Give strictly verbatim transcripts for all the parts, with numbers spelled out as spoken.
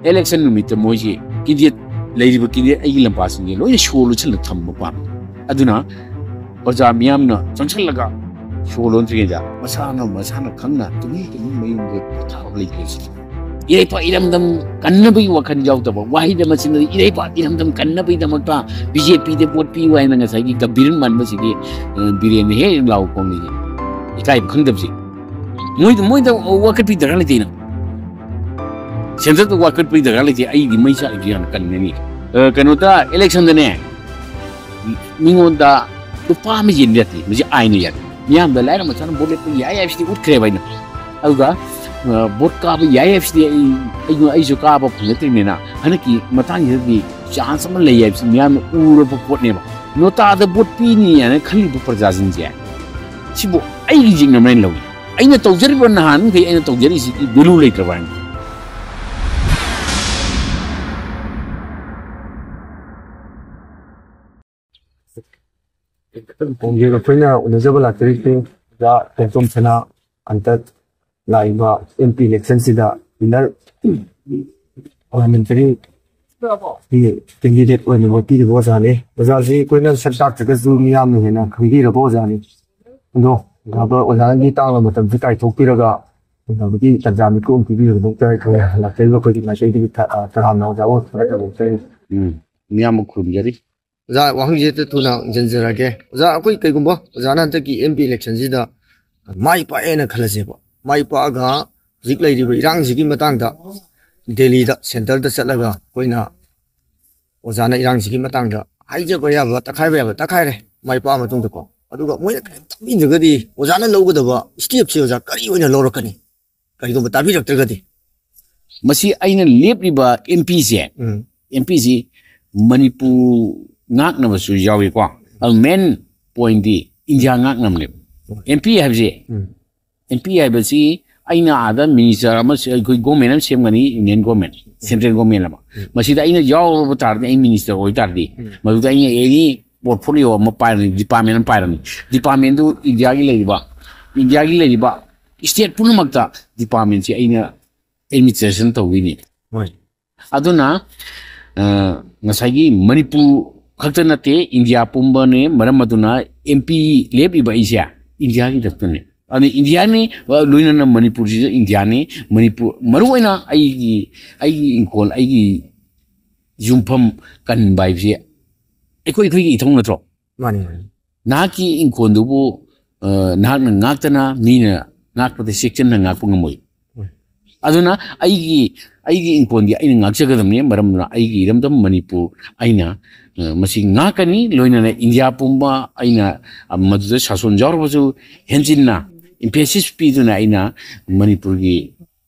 Election ꯅꯨꯃꯤꯠꯇ ꯃꯣꯏꯁꯤ candidate, ꯂꯩꯔꯤꯕ ꯀꯦꯟꯗꯤꯗꯦꯠ ꯑꯩꯒꯤ ꯂꯝꯄꯥꯁꯤꯡꯁꯦ ꯂꯣꯏꯅ ꯁꯣ ꯂꯣꯟꯁꯤꯜꯂ ꯊꯝꯕ ꯄꯥꯝꯃꯤ꯫ ꯑꯗꯨꯅ ꯄ꯭ꯔꯖꯥ ꯃꯤꯌꯥꯝꯅ ꯆꯪꯁꯤꯜꯂꯒ ꯁꯣ ꯂꯣꯟꯗ꯭ꯔꯤꯉꯩꯗ ꯃꯁꯥꯅ, ꯃꯁꯥꯅ ꯈꯪꯅ ꯇꯨꯃꯤꯟ ꯇꯨꯃꯤꯟ ꯃꯌꯨꯝꯗ ꯄꯣꯊꯥꯕ ꯂꯩꯇ꯭ꯔꯦ ꯁꯤꯅꯤ꯫ ꯏꯔꯩꯄꯥꯛ ꯏꯔꯝꯗꯝ ꯀꯟꯅꯕꯒꯤ ꯋꯥꯈꯜ ꯌꯥꯎꯗꯕ, ꯋꯥꯍꯩꯗ ꯃꯆꯤꯟꯗ ꯏꯔꯩꯄꯥꯛ ꯏꯔꯝꯗꯝ ꯀꯟꯅꯕꯒꯤꯗꯃꯛꯇ ꯕꯤ ꯖꯦ ꯄꯤꯗ ꯚꯣꯠ ꯄꯤꯌꯨ ꯍꯥꯏꯅ ꯉꯁꯥꯏꯒꯤ ꯒꯝꯚꯤꯔ ꯃꯥꯟꯕꯁꯤꯒꯤ, ꯑ, ꯕꯤꯔꯦꯟꯅ ꯍꯦꯛ ꯍꯦꯛ ꯂꯥꯎꯕ ꯈꯣꯡꯅꯤꯁꯦ꯫ ꯏꯀꯥꯏꯕ ꯈꯪꯗꯕꯁꯦ꯫ ꯃꯣꯏꯗ, ꯃꯣꯏꯗ ꯋꯥꯀꯠꯄꯤ ꯗꯔꯀꯥꯔ ꯂꯩꯇꯦꯅ꯫ ꯁꯦꯟꯇꯔꯗ ꯋꯥꯀꯠꯄꯒꯤ ꯗꯔꯀꯥꯔ ꯂꯩꯇꯦ, ꯑꯩꯗꯤ ꯃꯩ ꯆꯥꯛꯏꯗꯤ ꯌꯥꯝ ꯀꯟꯒꯅꯤ꯫ ꯑ, ꯀꯩꯅꯣꯗ, ꯏꯂꯦꯛꯁꯟꯗꯅꯦ, ꯃꯤꯉꯣꯟꯗ ꯂꯨꯄꯥ ꯑꯃ ꯌꯦꯟꯕ ꯌꯥꯗꯦ, ꯃꯁꯤ ꯑꯥꯏꯟꯅ ꯌꯥꯗꯦ꯫ ꯃꯤꯌꯥꯝꯗ ꯂꯥꯏꯔ ꯃꯆꯥꯅ ꯚꯣꯠ ꯂꯦꯞꯄ ꯌꯥꯏ ꯍꯥꯏꯕꯁꯤꯗꯤ ꯎꯠꯈ꯭ꯔꯦꯕ ꯑꯩꯅ꯫ ꯑꯗꯨꯒ, ꯑ, ꯚꯣꯠ ꯀꯥꯕ ꯌꯥꯏ ꯍꯥꯏꯕꯁꯤꯗꯤ ꯑꯩ, ꯑꯩ, ꯑꯩꯁꯨ ꯀꯥꯕ ꯐꯪꯖꯗ꯭ꯔꯤꯕꯅꯤꯅ, ꯍꯟꯗꯛꯀꯤ ꯃꯇꯥꯡꯁꯤꯗꯗꯤ ꯆꯥꯟꯁ ꯑꯃ ꯂꯩ ꯍꯥꯏꯕꯁꯤ ꯃꯤꯌꯥꯝꯅ ꯎꯔꯕ ꯄꯣꯠꯅꯦꯕ꯫ ꯅꯣꯇꯥꯗ ꯚꯣꯠ ꯄꯤꯅꯤ ꯍꯥꯏꯅ ꯈꯜꯂꯤꯕ ꯄ꯭ꯔꯖꯥꯁꯤꯡꯁꯦ, ꯁꯤꯕꯨ ꯑꯩꯒꯤ ꯌꯦꯛꯅꯕ ꯍꯥꯏꯅ ꯂꯧꯏ꯫ ꯑꯩꯅ ꯇꯧꯖꯔꯤꯕ ꯅꯍꯥꯟꯈꯩ ꯑꯩꯅ ꯇꯧꯖꯔꯤꯁꯤꯗꯤ ꯚꯦꯂꯨ ꯂꯩꯇ꯭ꯔꯕ ꯍꯥꯏꯅ꯫ ꯍꯧꯖꯤꯛ ꯑꯩꯈꯣꯏꯅ ꯎꯅꯖꯕ ꯂꯥꯛꯆꯔꯤꯁꯦ ꯑꯣꯖꯥ ꯇꯣꯝꯊꯣꯝ ꯁꯅꯥ, ꯍꯟꯗꯛ ꯂꯥꯛꯏꯕ ꯑꯦꯝ ꯄꯤ ꯏꯂꯦꯛꯁꯟꯁꯤꯗ ꯋꯤꯟꯅꯔ ꯄꯥꯔꯂꯤꯌꯥꯃꯦꯟꯇꯔꯤ ꯀꯦꯟꯗꯤꯗꯦꯠ ꯑꯣꯏꯅ ꯚꯣꯠ ꯄꯤꯔꯤꯕ ꯑꯣꯖꯥꯅꯤ꯫ ꯑꯣꯖꯥꯁꯤ ꯑꯩꯈꯣꯏꯅ ꯁꯛ ꯇꯥꯛꯇ꯭ꯔꯒꯁꯨ ꯃꯤꯌꯥꯝꯅ ꯍꯦꯟꯅ ꯈꯪꯕꯤꯔꯕ ꯑꯣꯖꯥꯅꯤ꯫ ꯑꯗꯣ ꯑꯣꯖꯥ, ꯑꯣꯖꯥꯒꯤ ꯇꯥꯡꯕ ꯃꯇꯝꯁꯤ ꯀꯥꯏꯊꯣꯛꯄꯤꯔꯒ ꯑꯣꯖꯥꯒꯤ ꯇꯟꯖꯥ ꯃꯤꯀꯨꯞ ꯑꯃ ꯄꯤꯕꯤꯕꯒꯤꯗꯃꯛꯇ ꯑꯩꯈꯣꯏ ꯂꯥꯛꯆꯔꯤꯕ ꯑꯩꯈꯣꯏꯒꯤ ꯃꯥꯏꯀꯩꯗꯒꯤ ꯊ-, ꯑ, ꯇꯔꯥꯝꯅ ꯑꯣꯖꯥꯕꯨ ꯊꯥꯒꯠꯆꯕ ꯐꯣꯡꯗꯣꯛꯆꯔꯤ꯫ ꯎꯝ, ꯃꯤꯌꯥꯝꯕꯨ ꯈꯨꯔꯨꯝꯖꯔꯤ꯫ ꯑꯣꯖꯥ, ꯋꯥꯍꯪꯁꯦ ꯍꯦꯛꯇ ꯊꯨꯅ ꯍꯪꯖꯔꯒꯦ꯫ ꯑꯣꯖꯥ, ꯑꯩꯈꯣꯏ ꯀꯩꯒꯨꯝꯕ ꯑꯣꯖꯥꯅ ꯍꯟꯗꯛꯀꯤ ꯑꯦꯝ ꯄꯤ ꯏꯂꯦꯛꯁꯟꯁꯤꯗ ꯃꯥꯏ ꯄꯥꯛꯑꯦꯅ ꯈꯜꯂꯁꯦꯕ꯫ ꯃꯥꯏ ꯄꯥꯛꯑꯒ ꯍꯧꯖꯤꯛ ꯂꯩꯔꯤꯕ ꯏꯔꯥꯡꯁꯤꯒꯤ ꯃꯇꯥꯡꯗ ꯗꯦꯜꯂꯤꯗ ꯁꯦꯟꯇꯔꯗ ꯆꯠꯂꯒ ꯑꯩꯈꯣꯏꯅ ꯑꯣꯖꯥꯅ ꯏꯔꯥꯡꯁꯤꯒꯤ ꯃꯇꯥꯡꯗ ꯍꯥꯏꯖꯕ ꯌꯥꯕ ꯇꯛꯈꯥꯏꯕ ꯌꯥꯕ ꯇꯛꯈꯥꯏꯔꯦ ꯃꯥꯏ ꯄꯥꯛꯑ ꯃꯇꯨꯡꯗꯀꯣ꯫ ꯑꯗꯨꯒ ꯃꯣꯏꯅ ꯀꯔꯤꯝ ꯇꯥꯕꯤꯗ꯭ꯔꯒꯗꯤ ꯑꯣꯖꯥꯅ ꯂꯧꯒꯗꯕ ꯁ꯭ꯇꯦꯞꯁꯦ ꯑꯣꯖꯥ ꯀꯔꯤ ꯑꯣꯏꯅ ꯂꯧꯔꯛꯀꯅꯤ? ꯀꯔꯤꯒꯨꯝꯕ ꯇꯥꯕꯤꯔꯛꯇ꯭ꯔꯒꯗꯤ? ꯃꯁꯤ ꯑꯩꯅ ꯂꯦꯞꯂꯤꯕ ꯑꯦꯝ ꯄꯤꯁꯦ, ꯎꯝ꯫ ꯑꯦꯝ ꯄꯤꯁꯤ ꯃꯅꯤꯄꯨꯔ ꯉꯥꯛꯅꯕꯁꯨ ꯌꯥꯎꯏꯀꯣ꯫ ꯑꯗꯨ ꯃꯦꯟ ꯄꯣꯏꯟꯗꯤ ꯏꯟꯗꯤꯌꯥ ꯉꯥꯛꯅꯕꯅꯦꯕ꯫ ꯑꯦꯝ ꯄꯤ ꯍꯥꯏꯕꯁꯦ, ꯎꯝ꯫ ꯑꯦꯝ ꯄꯤ ꯍꯥꯏꯕꯁꯤ ꯑꯩꯅ ꯑꯥꯗ ꯃꯤꯅꯤꯁꯇꯔ ꯑꯃ ꯁꯦ-, ꯑꯩꯈꯣꯏ ꯒꯣꯔꯃꯦꯟ ꯑꯃ ꯁꯦꯝꯒꯅꯤ, ꯌꯨꯅꯤꯌꯟ ꯒꯣꯔꯃꯦꯟ, ꯁꯦꯟꯇ꯭ꯔꯦꯜ ꯒꯣꯔꯃꯦꯟ ꯑꯃ꯫ ꯎꯝ꯫ ꯃꯁꯤꯗ ꯑꯩꯅ ꯌꯥꯎꯔꯕ ꯇꯥꯔꯗꯤ, ꯑꯩ ꯃꯤꯅꯤꯁꯇꯔ ꯑꯣꯏ ꯇꯥꯔꯗꯤ, ꯎꯝ꯫ ꯃꯗꯨꯗ ꯑꯩꯅ ꯑꯦꯅꯤ ꯄꯣꯔꯠꯐꯣꯂꯤꯑꯣ ꯑꯃ ꯄꯥꯏꯔꯅꯤ, ꯗꯤꯄꯥꯔꯠꯃꯦꯟ ꯑꯃ ꯄꯥꯏꯔꯅꯤ꯫ ꯗꯤꯄꯥꯔꯠꯃꯦꯟꯗꯨ ꯏꯟꯗꯤꯌꯥꯒꯤ ꯂꯩꯔꯤꯕ, ꯏꯟꯗꯤꯌꯥꯒꯤ ꯂꯩꯔꯤꯕ ꯁ꯭ꯇꯦꯠ ꯄꯨꯝꯅꯃꯛꯇ ꯗꯤꯄꯥꯔꯠꯃꯦꯟꯁꯤ ꯑꯩꯅ ꯑꯦꯗꯃꯤꯅꯤꯁꯇ꯭ꯔꯦꯁꯟ ꯇꯧꯗꯣꯏꯅꯤ꯫ ꯍꯣꯏ꯫ ꯑꯗꯨꯅ, ꯑ, ꯉꯁꯥꯏꯒꯤ ꯃꯅꯤꯄꯨꯔ ꯈꯛꯇ ꯅꯠꯇꯦ, ꯏꯟꯗꯤꯌꯥ ꯄꯨꯝꯕꯅꯦ꯫ ꯃꯔꯝ ꯑꯗꯨꯅ ꯑꯦꯝ ꯄꯤ ꯂꯦꯞꯂꯤꯕ ꯑꯩꯁꯦ ꯏꯟꯗꯤꯌꯥꯒꯤꯗꯃꯛꯇꯅꯦ꯫ ꯑꯗꯨ ꯏꯟꯗꯤꯌꯥꯅꯤ, ꯑ, ꯂꯣꯏꯅꯅ ꯃꯅꯤꯄꯨꯔꯁꯤꯁꯨ ꯏꯟꯗꯤꯌꯥꯅꯤ꯫ ꯃꯅꯤꯄꯨꯔ, ꯃꯔꯨꯑꯣꯏꯅ ꯑꯩꯒꯤ, ꯑꯩꯒꯤ ꯏꯪꯈꯣꯜ, ꯑꯩꯒꯤ ꯌꯨꯝꯐꯝ ꯀꯟꯕ ꯍꯥꯏꯕꯁꯦ ꯑꯩꯈꯣꯏ, ꯑꯩꯈꯣꯏꯒꯤ ꯏꯊꯧ ꯅꯠꯇ꯭ꯔꯣ? ꯃꯥꯅꯤ, ꯃꯥꯅꯤ꯫ ꯅꯍꯥꯛꯀꯤ ꯏꯪꯈꯣꯜꯗꯨꯕꯨ, ꯑ, ꯅꯍꯥꯛꯅ ꯉꯥꯛꯇꯅ ꯃꯤꯅ ꯉꯥꯛꯄꯗ ꯆꯦꯛꯁꯤꯟꯅ ꯉꯥꯛꯄ ꯉꯝꯃꯣꯏ꯫ ꯍꯣꯏ꯫ ꯑꯗꯨꯅ ꯑꯩꯒꯤ, ꯑꯩꯒꯤ ꯏꯪꯈꯣꯜꯗꯤ ꯑꯩꯅ ꯉꯥꯛꯆꯒꯗꯕꯅꯤ꯫ ꯃꯔꯝ ꯑꯗꯨꯅ ꯑꯩꯒꯤ ꯏꯔꯝꯗꯝ ꯃꯅꯤꯄꯨꯔ ꯑꯩꯅ, ꯑ, ꯃꯁꯤ ꯉꯥꯛꯀꯅꯤ꯫ ꯂꯣꯏꯅꯅ ꯏꯟꯗꯤꯌꯥ ꯄꯨꯝꯕ ꯑꯩꯅ, ꯑ, ꯃꯗꯨꯗ ꯁꯥꯁꯣꯟ ꯌꯥꯎꯔꯕꯁꯨ ꯍꯦꯟꯖꯤꯟꯅ emphasis ꯄꯤꯗꯨꯅ ꯑꯩꯅ ꯃꯅꯤꯄꯨꯔꯒꯤ,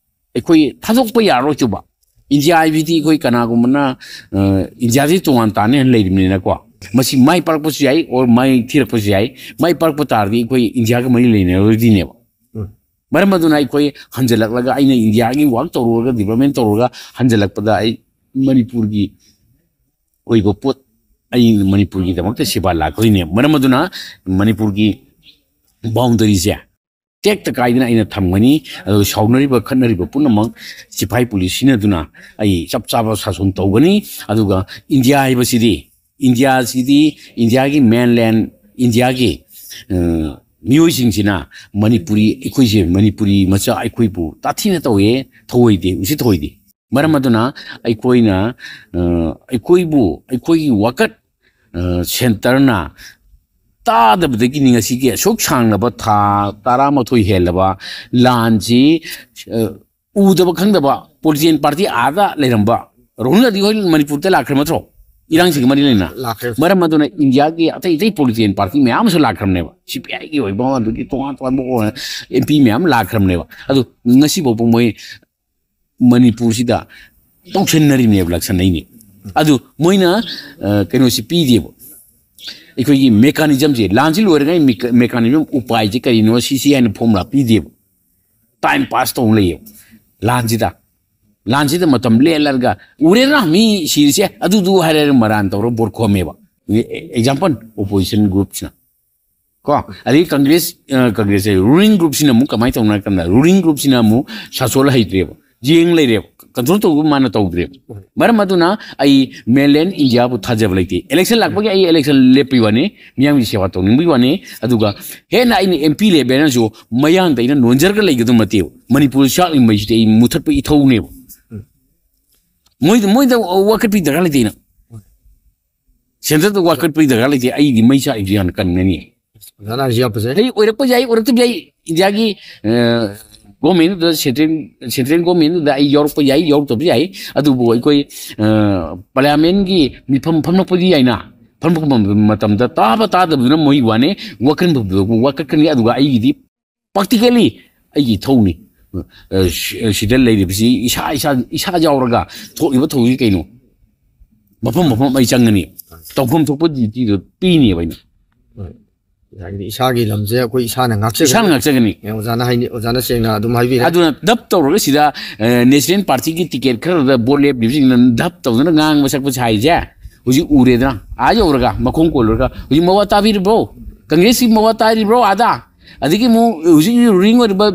ꯑꯩꯈꯣꯏ ꯊꯥꯗꯣꯛꯄ ꯌꯥꯔꯔꯣꯏꯗꯧꯕ꯫ ꯏꯟꯗꯤꯌꯥ ꯍꯥꯏꯕꯗꯤ ꯑꯩꯈꯣꯏ ꯀꯅꯥꯒꯨꯝꯕꯅ, ꯑ, ꯏꯟꯗꯤꯌꯥꯁꯤ ꯇꯣꯉꯥꯟ ꯇꯥꯅ ꯍꯦꯟꯅ ꯂꯩꯔꯤꯕꯅꯤꯅꯀꯣ, ꯃꯁꯤ ꯃꯥꯏ ꯄꯥꯛꯂꯛꯄꯁꯨ ꯌꯥꯏ, or ꯃꯥꯏ ꯊꯤꯔꯛꯄꯁꯨ ꯌꯥꯏ꯫ ꯃꯥꯏ ꯄꯥꯛꯂꯛꯄ ꯇꯥꯔꯗꯤ ꯑꯩꯈꯣꯏ ꯏꯟꯗꯤꯌꯥꯒ ꯃꯔꯤ ꯂꯩꯅꯔꯣꯏꯗꯣꯏꯅꯦꯕ꯫ ꯎꯝ꯫ ꯃꯔꯝ ꯑꯗꯨꯅ ꯑꯩꯈꯣꯏ ꯍꯟꯖꯜꯂꯛꯂꯒ, ꯑꯩꯅ ꯏꯟꯗꯤꯌꯥꯒꯤ work ꯇꯧꯔꯨꯔꯒ, development ꯇꯧꯔꯒ ꯍꯟꯖꯜꯂꯛꯄꯗ ꯑꯩ ꯃꯅꯤꯄꯨꯔꯒꯤ ꯑꯣꯏꯕ ꯄꯣꯠ, ꯑꯩ ꯃꯅꯤꯄꯨꯔꯒꯤꯗꯃꯛꯇ ꯁꯦꯕꯥ ꯂꯥꯛꯇꯣꯏꯅꯦ꯫ ꯃꯔꯝ ꯑꯗꯨꯅ ꯃꯅꯤꯄꯨꯔꯒꯤ boundaryꯁꯦ ꯇꯦꯛꯇ ꯀꯥꯏꯗꯅ ꯑꯩꯅ ꯊꯝꯒꯅꯤ꯫ ꯑꯗꯨꯒ ꯁꯥꯎꯅꯔꯤꯕ, ꯈꯠꯅꯔꯤꯕ ꯄꯨꯝꯅꯃꯛ ꯁꯤꯐꯥꯏ ꯄꯨꯂꯤꯁ ꯁꯤꯖꯤꯟꯅꯗꯨꯅ ꯑꯩ ꯆꯞ ꯆꯥꯕ ꯁꯥꯁꯣꯟ ꯇꯧꯒꯅꯤ꯫ ꯑꯗꯨꯒ ꯏꯟꯗꯤꯌꯥ ꯍꯥꯏꯕꯁꯤꯗꯤ, ꯏꯟꯗꯤꯌꯥꯁꯤꯗꯤ, ꯏꯟꯗꯤꯌꯥꯒꯤ mainland, ꯏꯟꯗꯤꯌꯥꯒꯤ, ꯑ, ꯃꯤꯑꯣꯏꯁꯤꯡꯁꯤꯅ ꯃꯅꯤꯄꯨꯔꯤ, ꯑꯩꯈꯣꯏꯁꯦ ꯃꯅꯤꯄꯨꯔꯤ ꯃꯆꯥ ꯑꯩꯈꯣꯏꯕꯨ ꯇꯥꯊꯤꯅ ꯇꯧꯋꯦ, ꯊꯧꯑꯣꯏꯗꯦ, ꯎꯁꯤꯠ ꯊꯧꯑꯣꯏꯗꯦ꯫ ꯃꯔꯝ ꯑꯗꯨꯅ ꯑꯩꯈꯣꯏꯅ, ꯑ, ꯑꯩꯈꯣꯏꯕꯨ, ꯑꯩꯈꯣꯏꯒꯤ ꯋꯥꯀꯠ, ꯑ, centreꯅ ꯇꯥꯗꯕꯗꯒꯤꯅꯤ ꯉꯁꯤꯒꯤ ꯑꯁꯨꯛ ꯁꯥꯡꯂꯕ ꯊꯥ ꯇꯔꯥꯃꯥꯊꯣꯏ ꯍꯦꯜꯂꯕ ꯂꯥꯟꯁꯤ, ꯑ, ꯎꯗꯕ ꯈꯪꯗꯕ political party ꯑꯥꯗ ꯂꯩꯔꯝꯕ ꯔꯣꯍꯟꯒꯗꯤ ꯍꯣꯏ ꯃꯅꯤꯄꯨꯔꯗ ꯂꯥꯛꯈ꯭ꯔꯦ ꯅꯠꯇ꯭ꯔꯣ? ꯏꯔꯥꯡꯁꯤꯒꯤ ꯃꯔꯤ ꯂꯩꯅ꯫ ꯂꯥꯛꯈ꯭ꯔꯦ꯫ ꯃꯔꯝ ꯑꯗꯨꯅ ꯏꯟꯗꯤꯌꯥꯒꯤ ꯑꯇꯩ ꯑꯇꯩ political party ꯃꯌꯥꯝ ꯑꯃꯁꯨ ꯂꯥꯛꯈ꯭ꯔꯕꯅꯦꯕ, ꯁꯤ ꯄꯤ ꯑꯥꯏꯒꯤ ꯑꯣꯏꯕ, ꯑꯗꯨꯒꯤ ꯇꯣꯉꯥꯟ ꯇꯣꯉꯥꯟꯕ ꯑꯦꯝ ꯄꯤ ꯃꯌꯥꯝ ꯂꯥꯛꯈ꯭ꯔꯕꯅꯦꯕ꯫ ꯑꯗꯨ ꯉꯁꯤ ꯐꯥꯎꯕ ꯃꯣꯏ ꯃꯅꯤꯄꯨꯔꯁꯤꯗ ꯇꯧꯁꯟꯅꯔꯤꯕꯅꯦꯕ, ꯂꯥꯛꯁꯟꯅꯩꯅꯦ꯫ ꯑꯗꯨ ꯃꯣꯏꯅ, ꯑ, ꯀꯩꯅꯣꯁꯤ ꯄꯤꯗꯦꯕ, ꯑꯩꯈꯣꯏꯒꯤ mechanismꯁꯦ, ꯂꯥꯟꯁꯤ ꯂꯣꯏꯔꯒ mecha-, mechanism, ꯎꯄꯥꯏꯁꯦ ꯀꯔꯤꯅꯣ ꯁꯤꯁꯤ ꯍꯥꯏꯅ formula ꯄꯤꯗꯦꯕ꯫ Time pass ꯇꯧ ꯂꯩꯌꯦꯕ ꯂꯥꯟꯁꯤꯗ꯫ ꯂꯥꯟꯁꯤꯗ ꯃꯇꯝ ꯂꯦꯜꯂꯒ ꯎꯔꯦꯗꯅ ꯃꯤ ꯁꯤꯔꯤꯁꯦ, ꯑꯗꯨꯗꯨ ꯍꯥꯏꯔꯒ ꯃꯔꯥꯟ ꯇꯧꯔꯒ ꯚꯣꯠ ꯈꯣꯝꯃꯦꯕ꯫ Example, opposition groupꯁꯤꯅ ꯀꯣ, ꯑꯗꯩ ꯀꯪꯒ꯭ꯔꯦꯁ, ꯑ, ꯀꯪꯒ꯭ꯔꯦꯁꯁꯦ ruling groupꯁꯤꯅ ꯑꯃꯨꯛ ꯀꯃꯥꯏꯅ ꯇꯧꯅꯣ ꯍꯥꯏ ꯀꯥꯟꯗ, ruling groupꯁꯤꯅ ꯑꯃꯨꯛ ꯁꯥꯁꯣꯜ ꯍꯩꯇ꯭ꯔꯦꯕ, ꯌꯦꯡ ꯂꯩꯔꯦꯕ꯫ ꯀꯟꯇ꯭ꯔꯣꯜ ꯇꯧꯕ ꯃꯥꯅ ꯇꯧꯗ꯭ꯔꯦꯕ꯫ ꯃꯔꯝ ꯑꯗꯨꯅ ꯑꯩ ꯃꯦꯟꯂꯦꯟ ꯏꯟꯗꯤꯌꯥꯕꯨ ꯊꯥꯖꯕ ꯂꯩꯇꯦ꯫ ꯏꯂꯦꯛꯁꯟ ꯂꯥꯛꯄꯒꯤ ꯑꯩ ꯏꯂꯦꯛꯁꯟ ꯂꯦꯞꯄꯤ ꯋꯥꯅꯤ, ꯃꯤꯌꯥꯝꯒꯤ ꯁꯦꯕꯥ ꯇꯧꯅꯤꯡꯕꯒꯤ ꯋꯥꯅꯤ꯫ ꯑꯗꯨꯒ ꯍꯦꯟꯅ ꯑꯩꯅ ꯑꯦꯝ ꯄꯤ ꯂꯦꯞꯄꯦꯅꯁꯨ ꯃꯌꯥꯡꯗ ꯑꯩꯅ ꯅꯣꯟꯖꯔꯒ ꯂꯩꯒꯗꯕ ꯅꯠꯇꯦꯕ꯫ ꯃꯅꯤꯄꯨꯔ ꯆꯥꯛꯂꯤ ꯃꯩꯁꯤꯗꯤ ꯑꯩ ꯃꯨꯊꯠꯄ ꯏꯊꯧꯅꯦꯕ꯫ ꯃꯣꯏꯗ, ꯃꯣꯏꯗ ꯋꯥꯀꯠꯄꯤ ꯗꯔꯀꯥꯔ ꯂꯩꯇꯦ ꯑꯩꯅ꯫ ꯁꯦꯟꯇꯔꯗ ꯋꯥꯀꯠꯄꯒꯤ ꯗꯔꯀꯥꯔ ꯂꯩꯇꯦ꯫ ꯑꯩꯗꯤ ꯃꯩ ꯆꯥꯛꯏꯕꯁꯤ ꯌꯥꯝꯅ ꯀꯟꯒꯅꯤ꯫ ꯑꯣꯖꯥꯅ ꯍꯥꯏꯁꯤ ꯌꯥꯝ ꯐꯖꯩ꯫ ꯑꯩ ꯑꯣꯏꯔꯛꯄ ꯌꯥꯏ, ꯑꯣꯏꯔꯛꯇꯕ ꯌꯥꯏ꯫ ꯏꯟꯗꯤꯌꯥꯒꯤ, ꯑ, ꯒꯣꯔꯃꯦꯟꯗꯨꯗ, ꯁꯦꯟꯇ꯭ꯔꯦꯜ, ꯁꯦꯟꯇ꯭ꯔꯦꯜ ꯒꯣꯔꯃꯦꯟꯗꯨꯗ ꯑꯩ ꯌꯥꯎꯔꯛꯄ ꯌꯥꯏ, ꯌꯥꯎꯔꯛꯇꯕ ꯌꯥꯏ꯫ ꯑꯗꯨꯕꯨ ꯑꯩꯈꯣꯏ, ꯑ, ꯄꯥꯔꯂꯤꯌꯥꯃꯦꯟꯒꯤ ꯃꯤꯐꯝ ꯐꯝꯂꯛꯄꯗꯤ ꯌꯥꯏꯅ, ꯐꯝꯂꯛꯄ ꯃꯇꯝꯗ ꯇꯥꯕ ꯇꯥꯗꯕꯗꯨꯅ ꯃꯣꯏꯒꯤ ꯋꯥꯅꯤ, ꯋꯥꯀꯠꯄ ꯋꯥꯀꯠꯀꯅꯤ꯫ ꯑꯗꯨꯒ ꯑꯩꯒꯤꯗꯤ ꯄ꯭ꯔꯥꯛꯇꯤꯀꯦꯜꯂꯤ ꯑꯩꯒꯤ ꯏꯊꯧꯅꯤ꯫ ꯑ, ꯁꯤ-, ꯁꯤꯗ ꯂꯩꯔꯤꯕꯁꯤ ꯏꯁꯥ, ꯏꯁꯥ, ꯏꯁꯥ ꯌꯥꯎꯔꯒ ꯊꯣꯛꯂꯤꯕ ꯊꯧꯗꯣꯛꯁꯤ ꯀꯩꯅꯣ? ꯃꯐꯝ ꯃꯐꯝ ꯑꯩ ꯆꯪꯒꯅꯤ꯫ ꯇꯧꯐꯝ ꯊꯣꯛꯄ ꯗ꯭ꯌꯨꯇꯤꯗꯣ ꯄꯤꯅꯦꯕ ꯑꯩꯅ꯫ ꯍꯣꯏ꯫ ꯍꯥꯏꯗꯤ ꯏꯁꯥꯒꯤ ꯂꯝꯁꯦ ꯑꯩꯈꯣꯏ ꯏꯁꯥꯅ ꯉꯥꯛꯆꯒꯅꯤ꯫ ꯏꯁꯥꯅ ꯉꯥꯛꯆꯒꯅꯤ꯫ ꯑꯦ, ꯑꯣꯖꯥꯅ ꯍꯥꯏꯅꯤ, ꯑꯣꯖꯥꯅ ꯁꯦꯡꯅ ꯑꯗꯨꯝ ꯍꯥꯏꯕꯤꯔꯦ꯫ ꯑꯗꯨꯅ ꯗꯞ ꯇꯧꯔꯒ ꯁꯤꯗ, ꯑ, ꯅꯦꯁꯅꯦꯜ ꯄꯥꯔꯇꯤꯒꯤ ꯇꯤꯀꯦꯠ ꯈꯔꯗ ꯚꯣꯠ ꯂꯦꯞꯂꯤꯕꯁꯤꯡꯅ ꯗꯞ ꯇꯧꯗꯅ ꯉꯥꯡꯕ ꯁꯛꯄ ꯁꯥꯏꯁꯦ ꯍꯧꯖꯤꯛ ꯎꯔꯦꯗꯅ, ꯑꯥ ꯌꯧꯔꯒ, ꯃꯈꯣꯡ ꯀꯣꯜꯂꯨꯔꯒ, ꯍꯧꯖꯤꯛ ꯃꯋꯥ ꯇꯥꯕꯤꯔꯤꯕ꯭ꯔꯣ? ꯀꯪꯒ꯭ꯔꯦꯁꯀꯤ ꯃꯋꯥ ꯇꯥꯔꯤꯕ꯭ꯔꯣ ꯑꯥꯗ? ꯑꯗꯒꯤ ꯑꯃꯨꯛ ꯍꯧꯖꯤꯛ ꯔꯨꯂꯤꯡ ꯑꯣꯏꯔꯤꯕ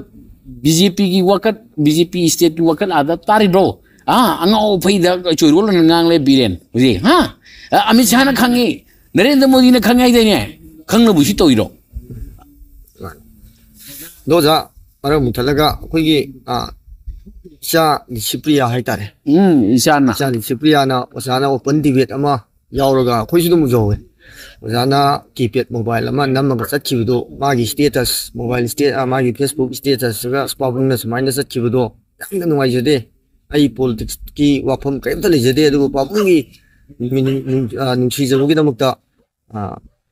ꯕꯤ ꯖꯦ ꯄꯤꯒꯤ ꯋꯥꯀꯠ, ꯕꯤ ꯖꯦ ꯄꯤ ꯏꯁꯇꯦꯠꯀꯤ ꯋꯥꯀꯠ ꯑꯥꯗ ꯇꯥꯔꯤꯕ꯭ꯔꯣ? ꯑꯥ, ꯑꯉꯥꯎ ꯑꯐꯩꯗ ꯆꯣꯏꯔꯣꯜ ꯑꯣꯏꯅ ꯉꯥꯡꯂꯦ ꯕꯤꯔꯦꯟ ꯍꯧꯖꯤꯛ, ꯍꯥ? ꯑ, ꯑꯃꯤꯠ ꯁꯥꯍꯅ ꯈꯪꯉꯤ, ꯅꯔꯦꯟꯗ꯭ꯔ ꯃꯣꯗꯤꯅ ꯈꯪꯉꯦ ꯍꯥꯏꯗꯥꯏꯅꯦ? ꯈꯪꯅꯕꯨ ꯁꯤ ꯇꯧꯔꯤꯔꯣ? ꯑꯗꯣ ꯑꯣꯖꯥ, ꯃꯔꯛ ꯃꯨꯊꯠꯂꯒ ꯑꯩꯈꯣꯏꯒꯤ, ꯑ, ꯏꯆꯥ ꯅꯤꯁꯤꯄ꯭ꯔꯤꯌꯥ ꯍꯥꯏꯇꯥꯔꯦ꯫ ꯎꯝ, ꯏꯆꯥꯅ꯫ ꯏꯆꯥ ꯅꯤꯁꯤꯄ꯭ꯔꯤꯌꯥꯅ ꯑꯣꯖꯥꯅ ꯑꯣꯄꯟ ꯗꯤꯕꯦꯠ ꯑꯃ ꯌꯥꯎꯔꯒ ꯑꯩꯈꯣꯏꯁꯨ ꯑꯗꯨꯝ ꯎꯖꯍꯧꯋꯦ꯫ ꯑꯣꯖꯥꯅ ꯀꯤꯄꯦꯗ ꯃꯣꯕꯥꯏꯜ ꯑꯃ ꯅꯝꯃꯒ ꯆꯠꯈꯤꯕꯗꯣ, ꯃꯥꯒꯤ ꯁ꯭ꯇꯦꯇꯁ, ꯃꯣꯕꯥꯏꯜ ꯁ꯭ꯇꯦ-, ꯑ, ꯃꯥꯒꯤ ꯐꯦꯁꯕꯨꯛ ꯁ꯭ꯇꯦꯇꯁꯇꯒ ꯄꯥꯕꯨꯡꯅ ꯁꯨꯃꯥꯏꯅ ꯆꯠꯈꯤꯕꯗꯣ ꯌꯥꯝꯅ ꯅꯨꯡꯉꯥꯏꯖꯗꯦ꯫ ꯑꯩ ꯄꯣꯂꯤꯇꯤꯛꯁꯀꯤ ꯋꯥꯐꯝ ꯀꯔꯤꯝꯇ ꯂꯩꯖꯗꯦ, ꯑꯗꯨꯕꯨ ꯄꯥꯕꯨꯡꯒꯤ ꯅꯨꯡ-, ꯅꯨꯡ-, ꯑ, ꯅꯨꯡꯁꯤꯖꯕꯒꯤꯗꯃꯛꯇ, ꯑ,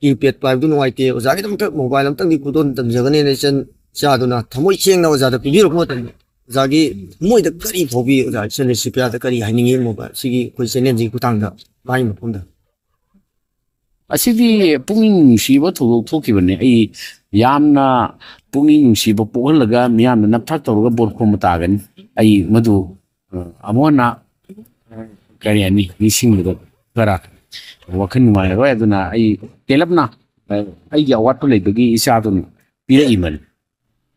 ꯀꯤꯄꯦꯗ ꯄꯥꯏꯕꯗꯨ ꯅꯨꯡꯉꯥꯏꯇꯦ, ꯑꯣꯖꯥꯒꯤꯗꯃꯛꯇ ꯃꯣꯕꯥꯏꯜ ꯑꯝꯇꯪꯗꯤ ꯈꯨꯗꯣꯜ ꯇꯝꯖꯒꯅꯦꯅ ꯏꯆꯟ ꯏꯆꯥꯗꯨꯅ ꯊꯃꯣꯏ ꯁꯦꯡꯅ ꯑꯣꯖꯥꯗ ꯄꯤꯕꯤꯔꯛꯄ ꯃꯇꯝꯗ ꯑꯣꯖꯥꯒꯤ ꯊꯃꯣꯏꯗ ꯀꯔꯤ ꯐꯥꯎꯕꯤ? ꯑꯣꯖꯥ, ꯏꯆꯟ ꯅꯤꯁꯤꯄ꯭ꯔꯤꯌꯥꯗ ꯀꯔꯤ ꯍꯥꯏꯅꯤꯡꯉꯤ? ꯃꯣꯕꯥꯏꯜ ꯁꯤꯒꯤ ꯑꯩꯈꯣꯏ ꯆꯦꯅꯦꯜꯁꯤꯒꯤ ꯈꯨꯊꯥꯡꯗ ꯃꯥꯒꯤ ꯃꯐꯝꯗ꯫ ꯑꯁꯤꯗꯤ ꯄꯨꯛꯅꯤꯡ ꯅꯨꯡꯁꯤꯕ ꯊꯧꯗꯣꯛ ꯊꯣꯛꯈꯤꯕꯅꯤ꯫ ꯑꯩ ꯌꯥꯝꯅ ꯄꯨꯛꯅꯤꯡ ꯅꯨꯡꯁꯤꯕ ꯄꯣꯛꯍꯜꯂꯒ ꯃꯤꯌꯥꯝꯅ ꯅꯝꯊꯥꯛ ꯇꯧꯔꯒ ꯚꯣꯠ ꯈꯣꯝꯕ ꯇꯥꯒꯅꯤ꯫ ꯑꯩ ꯃꯗꯨ, ꯑ, ꯑꯃꯨꯛ ꯍꯟꯅ, ꯑ, ꯀꯔꯤ ꯍꯥꯏꯅꯤ, ꯅꯤꯡꯁꯤꯡꯕꯗ ꯈꯔ ꯋꯥꯈꯜ ꯅꯨꯡꯉꯥꯏꯔꯔꯣꯏ꯫ ꯑꯗꯨꯅ ꯑꯩ ꯇꯦꯜꯂꯞꯅ, ꯑ, ꯑꯩꯒꯤ ꯑꯋꯥꯠꯄ ꯂꯩꯕꯒꯤ ꯏꯆꯥꯗꯨꯅ ꯄꯤꯔꯛꯏꯕꯅꯤ꯫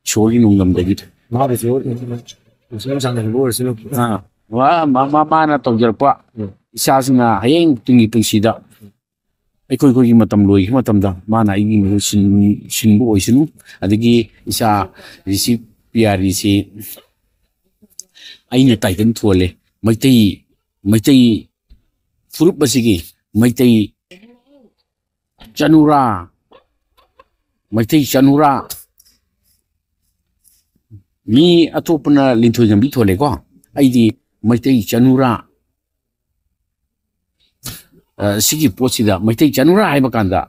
ꯏꯁꯣꯔꯒꯤ ꯅꯣꯡꯗꯝꯗꯒꯤ꯫ ꯃꯥꯕꯨꯁꯨ ꯅꯨꯡꯁꯤ ꯅꯨꯡꯁꯥꯅ ꯍꯤꯡꯕ ꯑꯣꯏꯔꯁꯅꯨ꯫ ꯑꯥ꯫ ꯃꯥ-, ꯃꯥ-, ꯃꯥ-, ꯃꯥꯅ ꯇꯧꯖꯔꯛꯄ ꯎꯝ꯫ ꯏꯆꯥꯁꯤꯡꯅ ꯍꯌꯦꯡ ꯇꯨꯡꯒꯤ ꯄꯨꯟꯁꯤꯗ ꯑꯩꯈꯣꯏ, ꯑꯩꯈꯣꯏꯒꯤ ꯃꯇꯝ ꯂꯣꯏꯈꯤꯕ ꯃꯇꯝꯗ ꯃꯥꯅ ꯑꯩꯒꯤ ꯃꯍꯨꯠ ꯁꯤꯟ-, ꯁꯤꯟꯕ ꯑꯣꯏꯁꯅꯨ꯫ ꯑꯗꯒꯤ ꯏꯆꯥ ꯔꯤꯁꯤ ꯄꯤꯌꯥꯔꯤꯁꯤ ꯑꯩꯅ ꯇꯥꯏꯇꯜ ꯊꯣꯜꯂꯦ꯫ ꯃꯩꯇꯩ, ꯃꯩꯇꯩ ꯐꯨꯔꯨꯞ ꯑꯁꯤꯒꯤ ꯃꯩꯇꯩ ꯆꯅꯨꯔꯥ, ꯃꯩꯇꯩ ꯆꯅꯨꯔꯥ, ꯃꯤ ꯑꯇꯣꯞꯄꯅ ꯂꯤꯟꯊꯣꯏ ꯉꯝꯕꯤ ꯊꯣꯜꯂꯦꯀꯣ, ꯑꯩꯗꯤ ꯃꯩꯇꯩ ꯆꯅꯨꯔꯥ꯫ ꯑ, ꯁꯤꯒꯤ ꯄꯣꯠꯁꯤꯗ ꯃꯩꯇꯩ ꯆꯅꯨꯔꯥ ꯍꯥꯏꯕ ꯀꯥꯟꯗ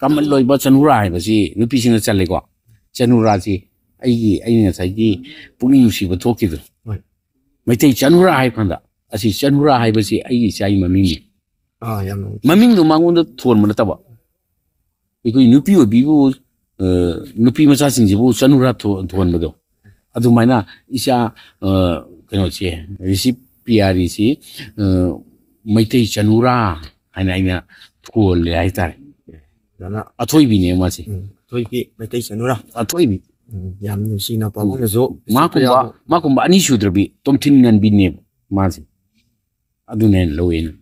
ꯀꯃꯟ ꯑꯣꯏꯕ ꯆꯅꯨꯔꯥ ꯍꯥꯏꯕꯁꯤ ꯅꯨꯄꯤꯁꯤꯡꯅ ꯆꯜꯂꯦꯀꯣ꯫ ꯆꯅꯨꯔꯥꯁꯤ ꯑꯩꯒꯤ, ꯑꯩꯅ ꯉꯁꯥꯏꯒꯤ ꯄꯨꯛꯅꯤꯡ ꯅꯨꯡꯁꯤꯕ ꯊꯣꯛꯈꯤꯕꯗꯣ꯫ ꯍꯣꯏ꯫ ꯃꯩꯇꯩ ꯆꯅꯨꯔꯥ ꯍꯥꯏꯕ ꯀꯥꯟꯗ ꯑꯁꯤ ꯆꯅꯨꯔꯥ ꯍꯥꯏꯕꯁꯤ ꯑꯩꯒꯤ ꯏꯆꯥꯒꯤ ꯃꯃꯤꯡꯅꯤ꯫ ꯑꯥ, ꯌꯥꯝ ꯅꯨꯡꯁꯤ꯫ ꯃꯃꯤꯡꯗꯣ ꯃꯉꯣꯟꯗ ꯊꯣꯟꯕ ꯅꯠꯇꯕ, ꯑꯩꯈꯣꯏ ꯅꯨꯄꯤ ꯑꯣꯏꯕꯤꯕꯨ, ꯑ, ꯅꯨꯄꯤ ꯃꯆꯥꯁꯤꯡꯁꯤꯕꯨ ꯆꯅꯨꯔꯥ ꯊꯣ-, ꯊꯣꯟꯕꯗꯣ, ꯑꯗꯨꯃꯥꯏꯅ ꯏꯆꯥ, ꯑ, ꯀꯩꯅꯣꯁꯦ, ꯔꯤꯁꯤ ꯄꯤꯌꯥꯔꯤꯁꯤ, ꯑ, ꯃꯩꯇꯩ ꯆꯅꯨꯔꯥ ꯍꯥꯏꯅ ꯑꯩꯅ ꯊꯣꯜꯂꯦ ꯍꯥꯏꯇꯥꯔꯦ꯫ ꯐꯖꯅ ꯑꯊꯣꯏꯕꯤꯅꯦ ꯃꯥꯁꯦ꯫ ꯎꯝ, ꯑꯊꯣꯏꯕꯤ ꯃꯩꯇꯩ ꯆꯅꯨꯔꯥ꯫ ꯑꯊꯣꯏꯕꯤ꯫ ꯎꯝ, ꯌꯥꯝ ꯅꯨꯡꯁꯤꯅ ꯄꯥꯕꯨꯡꯅꯁꯨ ꯃꯥꯒꯨꯝꯕ, ꯌꯥꯝ ꯃꯥꯒꯨꯝꯕ ꯑꯅꯤ ꯁꯨꯗ꯭ꯔꯕꯤ ꯇꯣꯝꯊꯤꯟ ꯉꯟꯕꯤꯅꯦꯕ ꯃꯥꯁꯦ꯫ ꯑꯗꯨꯅ ꯍꯦꯟꯅ ꯂꯧꯋꯦ ꯑꯩꯅ꯫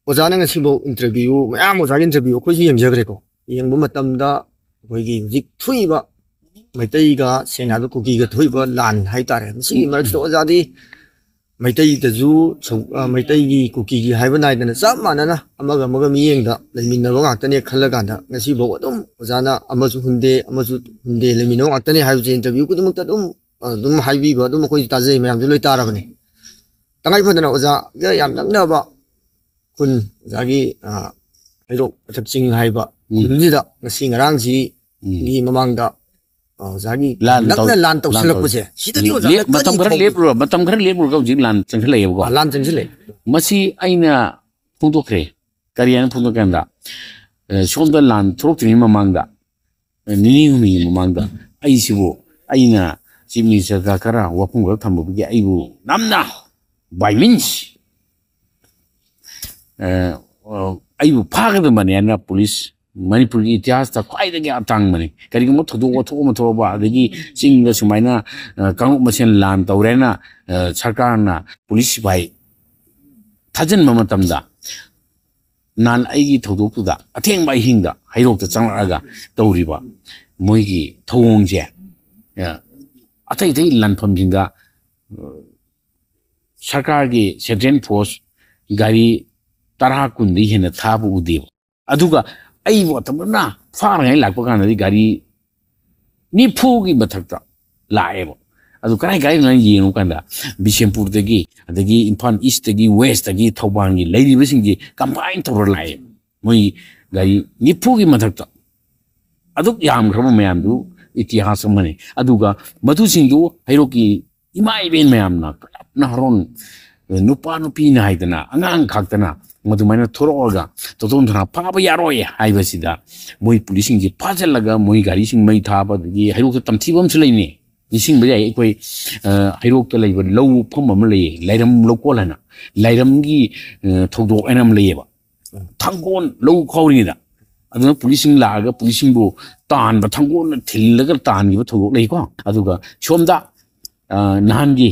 ꯑꯣꯖꯥꯅ ꯉꯁꯤꯐꯥꯎ ꯏꯟꯇꯔꯚꯤꯌꯨ ꯃꯌꯥꯝ, ꯑꯣꯖꯥꯒꯤ ꯏꯟꯇꯔꯚꯤꯌꯨ ꯑꯩꯈꯣꯏꯁꯨ ꯌꯦꯡꯖꯈ꯭ꯔꯦꯀꯣ꯫ ꯌꯦꯡꯕ ꯃꯇꯝꯗ ꯑꯩꯈꯣꯏꯒꯤ ꯍꯧꯖꯤꯛ ꯊꯣꯛꯏꯕ ꯃꯩꯇꯩꯒ, ꯁꯦꯡꯅ ꯍꯥꯏꯕꯗ ꯀꯨꯀꯤꯒ ꯊꯣꯛꯏꯕ ꯂꯥꯟ ꯍꯥꯏꯇꯥꯔꯦ, ꯃꯁꯤꯒꯤ ꯃꯔꯛꯁꯤꯗ ꯑꯣꯖꯥꯗꯤ ꯃꯩꯇꯩꯗꯁꯨ ꯁꯧ-, ꯑ, ꯃꯩꯇꯩꯒꯤ ꯀꯨꯀꯤꯒꯤ ꯍꯥꯏꯕ ꯅꯥꯏꯗꯅ ꯆꯞ ꯃꯥꯟꯅꯅ ꯑꯃꯒ ꯑꯃꯒ ꯃꯤꯠꯌꯦꯡꯗ ꯂꯩꯃꯤꯟꯅꯕ ꯉꯥꯛꯇꯅꯦ ꯈꯜꯂꯀꯥꯟꯗ ꯉꯁꯤꯐꯥꯎ ꯑꯗꯨꯝ ꯑꯣꯖꯥꯅ ꯑꯃꯁꯨ ꯍꯨꯟꯗꯦ, ꯑꯃꯁꯨ ꯍꯨꯟꯗꯦ, ꯂꯩꯃꯤꯟꯅꯕ ꯉꯥꯛꯇꯅꯦ ꯍꯥꯏꯕꯁꯦ ꯏꯟꯇꯔꯚꯤꯌꯨ ꯈꯨꯗꯤꯡꯃꯛꯇ ꯑꯗꯨꯝ, ꯑꯗꯨꯝ ꯍꯥꯏꯕꯤꯕ ꯑꯗꯨꯝ ꯑꯩꯈꯣꯏꯁꯨ ꯇꯥꯖꯩ, ꯃꯌꯥꯝꯁꯨ ꯂꯣꯏ ꯇꯥꯔꯕꯅꯤ꯫ ꯇꯉꯥꯏ ꯐꯗꯅ ꯑꯣꯖꯥꯒ ꯌꯥꯝ ꯅꯛꯅꯕ ꯈꯨꯟ, ꯑꯣꯖꯥꯒꯤ, ꯑ, ꯍꯩꯔꯣꯛ ꯃꯊꯛ ꯆꯤꯡ ꯍꯥꯏꯕ ꯎꯝ꯫ ꯈꯨꯟꯁꯤꯗ ꯉꯁꯤ ꯉꯔꯥꯡꯁꯤ ꯎꯝ꯫ ꯒꯤ ꯃꯃꯥꯡꯗ, ꯑ, ꯑꯣꯖꯥꯒꯤ ꯂꯥꯟ ꯅꯛꯅ ꯇꯧ-, ꯂꯥꯟ ꯂꯥꯟ ꯇꯧꯁꯤꯜꯂꯛꯄꯁꯦ, ꯇꯧ-, ꯁꯤꯗꯗꯤ ꯂꯦꯞ-, ꯑꯣꯖꯥꯅ ꯃꯇꯝ ꯀꯔꯤ ꯈꯔ ꯐꯥꯎꯕꯤ? ꯂꯦꯞꯄꯨꯔ-, ꯃꯇꯝ ꯈꯔ ꯂꯦꯞꯄꯨꯔꯒ ꯍꯧꯖꯤꯛ ꯂꯥꯟ ꯆꯪꯁꯤꯜꯂꯛꯑꯦꯕꯀꯣ꯫ ꯑ, ꯂꯥꯟ ꯆꯪꯁꯤꯜꯂꯛꯑꯦ꯫ ꯃꯁꯤ ꯑꯩꯅ ꯐꯣꯡꯗꯣꯛꯈ꯭ꯔꯦ꯫ ꯀꯔꯤ ꯍꯥꯏꯅ ꯐꯣꯡꯗꯣꯛꯀꯦ ꯍꯥꯏꯕꯗ, ꯑ, ꯁꯣꯝꯗ ꯂꯥꯟ ꯊꯣꯛꯂꯛꯇ꯭ꯔꯤꯉꯩ ꯃꯃꯥꯡꯗ, ꯑ, ꯅꯤꯅꯤ ꯍꯨꯝꯅꯤꯒꯤ ꯃꯃꯥꯡꯗ ꯑꯩꯁꯤꯕꯨ, ꯑꯩꯅ ꯆꯤꯐ ꯃꯤꯅꯤꯁꯇꯔꯗ ꯈꯔ ꯋꯥꯐꯝ ꯈꯔ ꯊꯝꯕꯗꯒꯤ ꯑꯩꯕꯨ ꯅꯝꯅ, by means, ꯑ, ꯑ, ꯑꯩꯕꯨ ꯐꯥꯒꯗꯕꯅꯦ ꯍꯥꯏꯅ ꯄꯨꯂꯤꯁ, ꯃꯅꯤꯄꯨꯔꯒꯤ ꯏꯇꯤꯍꯥꯁꯇ ꯈ꯭ꯋꯥꯏꯗꯒꯤ ꯑꯇꯥꯡꯕꯅꯤ꯫ ꯀꯔꯤꯒꯨꯝꯕ ꯊꯧꯗꯣꯛ ꯋꯥꯊꯣꯛ ꯑꯃ ꯊꯣꯛꯑꯕ, ꯑꯗꯒꯤ ꯆꯤꯡꯗ ꯁꯨꯃꯥꯏꯅ, ꯑ, ꯀꯥꯡꯂꯨꯞ ꯃꯁꯦꯟ ꯂꯥꯟ ꯇꯧꯔꯦꯅ, ꯑ, ꯁꯔꯀꯥꯔꯅ ꯄꯨꯂꯤꯁ ꯁꯤꯐꯥꯏ ꯊꯥꯖꯤꯟꯕ ꯃꯇꯝꯗ, ꯅꯍꯥꯟ ꯑꯩꯒꯤ ꯊꯧꯗꯣꯛꯇꯨꯗ ꯑꯊꯦꯡꯕ ꯑꯍꯤꯡꯗ ꯍꯩꯔꯣꯛꯇ ꯆꯪꯂꯛꯑꯒ ꯇꯧꯔꯤꯕ ꯃꯣꯏꯒꯤ ꯊꯧꯑꯣꯡꯁꯦ, ꯑ, ꯑꯇꯩ ꯑꯇꯩ ꯂꯥꯟꯐꯝꯁꯤꯡꯗ, ꯑ, ꯁꯔꯀꯥꯔꯒꯤ ꯁꯦꯟꯇ꯭ꯔꯦꯜ ꯐꯣꯔꯁ ꯒꯥꯔꯤ ꯇꯔꯥ ꯀꯨꯟꯗꯒꯤ ꯍꯦꯟꯅ ꯊꯥꯕ ꯎꯗꯦꯕ꯫ ꯑꯗꯨꯒ ꯑꯩꯕꯨ ꯑꯇꯝꯕꯅ ꯐꯥꯅꯉꯥꯏ ꯂꯥꯛꯄ ꯀꯥꯟꯗꯗꯤ ꯒꯥꯔꯤ ꯅꯤꯐꯨꯒꯤ ꯃꯊꯛꯇ ꯂꯥꯛꯑꯦꯕ꯫ ꯑꯗꯨ ꯀꯔꯥꯏ ꯀꯔꯥꯏꯗꯅꯣ ꯍꯥꯏꯅ ꯌꯦꯡꯉꯨ ꯀꯥꯟꯗ, ꯕꯤꯁꯦꯝꯄꯨꯔꯗꯒꯤ, ꯑꯗꯒꯤ ꯏꯝꯐꯥꯜ ꯏꯁꯇꯒꯤ, ꯋꯦꯁꯇꯒꯤ, ꯊꯧꯕꯥꯜꯒꯤ ꯂꯩꯔꯤꯕꯁꯤꯡꯁꯤ ꯀꯝꯕꯥꯏꯟ ꯇꯧꯔ ꯂꯥꯛꯑꯦ꯫ ꯃꯣꯏ ꯒꯥꯔꯤ ꯅꯤꯐꯨꯒꯤ ꯃꯊꯛꯇ ꯑꯗꯨꯛ ꯌꯥꯝꯈ꯭ꯔꯕ ꯃꯌꯥꯝꯗꯨ ꯏꯇꯤꯍꯥꯁ ꯑꯃꯅꯤ꯫ ꯑꯗꯨꯒ ꯃꯗꯨꯁꯤꯡꯗꯨ ꯍꯩꯔꯣꯛꯀꯤ ꯏꯃꯥ ꯏꯕꯦꯟ ꯃꯌꯥꯝꯅ ꯀꯂꯞꯅ ꯍꯔꯥꯎꯅ, ꯅꯨꯄꯥ ꯅꯨꯄꯤꯅ ꯍꯥꯏꯗꯅ, ꯑꯉꯥꯡ ꯈꯥꯛꯇꯅ ꯃꯗꯨꯃꯥꯏꯅ ꯊꯣꯔꯛꯑꯒ ꯇꯣꯇꯣꯟ ꯊꯣꯔꯥ ꯐꯥꯕ ꯌꯥꯔꯣꯏ ꯍꯥꯏꯕꯁꯤꯗ, ꯃꯣꯏ ꯄꯨꯂꯤꯁꯁꯤꯡꯁꯤ ꯐꯥꯖꯤꯜꯂꯒ ꯃꯣꯏ ꯒꯥꯔꯤꯁꯤꯡ ꯃꯩ ꯊꯥꯕ, ꯑꯗꯒꯤ ꯍꯩꯔꯣꯛꯇ ꯇꯝꯊꯤꯕ ꯑꯃꯁꯨ ꯂꯩꯅꯤ꯫ ꯅꯤꯡꯁꯤꯡꯕ ꯌꯥꯏ, ꯑꯩꯈꯣꯏ, ꯑ, ꯍꯩꯔꯣꯛꯇ ꯂꯩꯕ ꯂꯧ ꯐꯝ ꯑꯃ ꯂꯩꯌꯦ, ꯂꯥꯏꯔꯝ ꯂꯧꯀꯣꯜ ꯍꯥꯏꯅ, ꯂꯥꯏꯔꯝꯒꯤ, ꯑ, ꯊꯧꯗꯣꯛ ꯍꯥꯏꯅ ꯑꯃ ꯂꯩꯌꯦꯕ꯫ ꯊꯥꯡꯒꯣꯜ ꯂꯧ ꯈꯥꯎꯔꯤꯉꯩꯗ, ꯑꯗꯨꯅ ꯄꯨꯂꯤꯁꯁꯤꯡ ꯂꯥꯛꯑꯒ ꯄꯨꯂꯤꯁꯁꯤꯡꯕꯨ ꯇꯥꯟꯕ, ꯊꯥꯡꯒꯣꯜꯅ ꯊꯤꯜꯂꯒ ꯇꯥꯟꯈꯤꯕ ꯊꯧꯗꯣꯛ ꯂꯩꯀꯣ꯫ ꯑꯗꯨꯒ ꯁꯣꯝꯗ, ꯑ, ꯅꯍꯥꯟꯒꯤ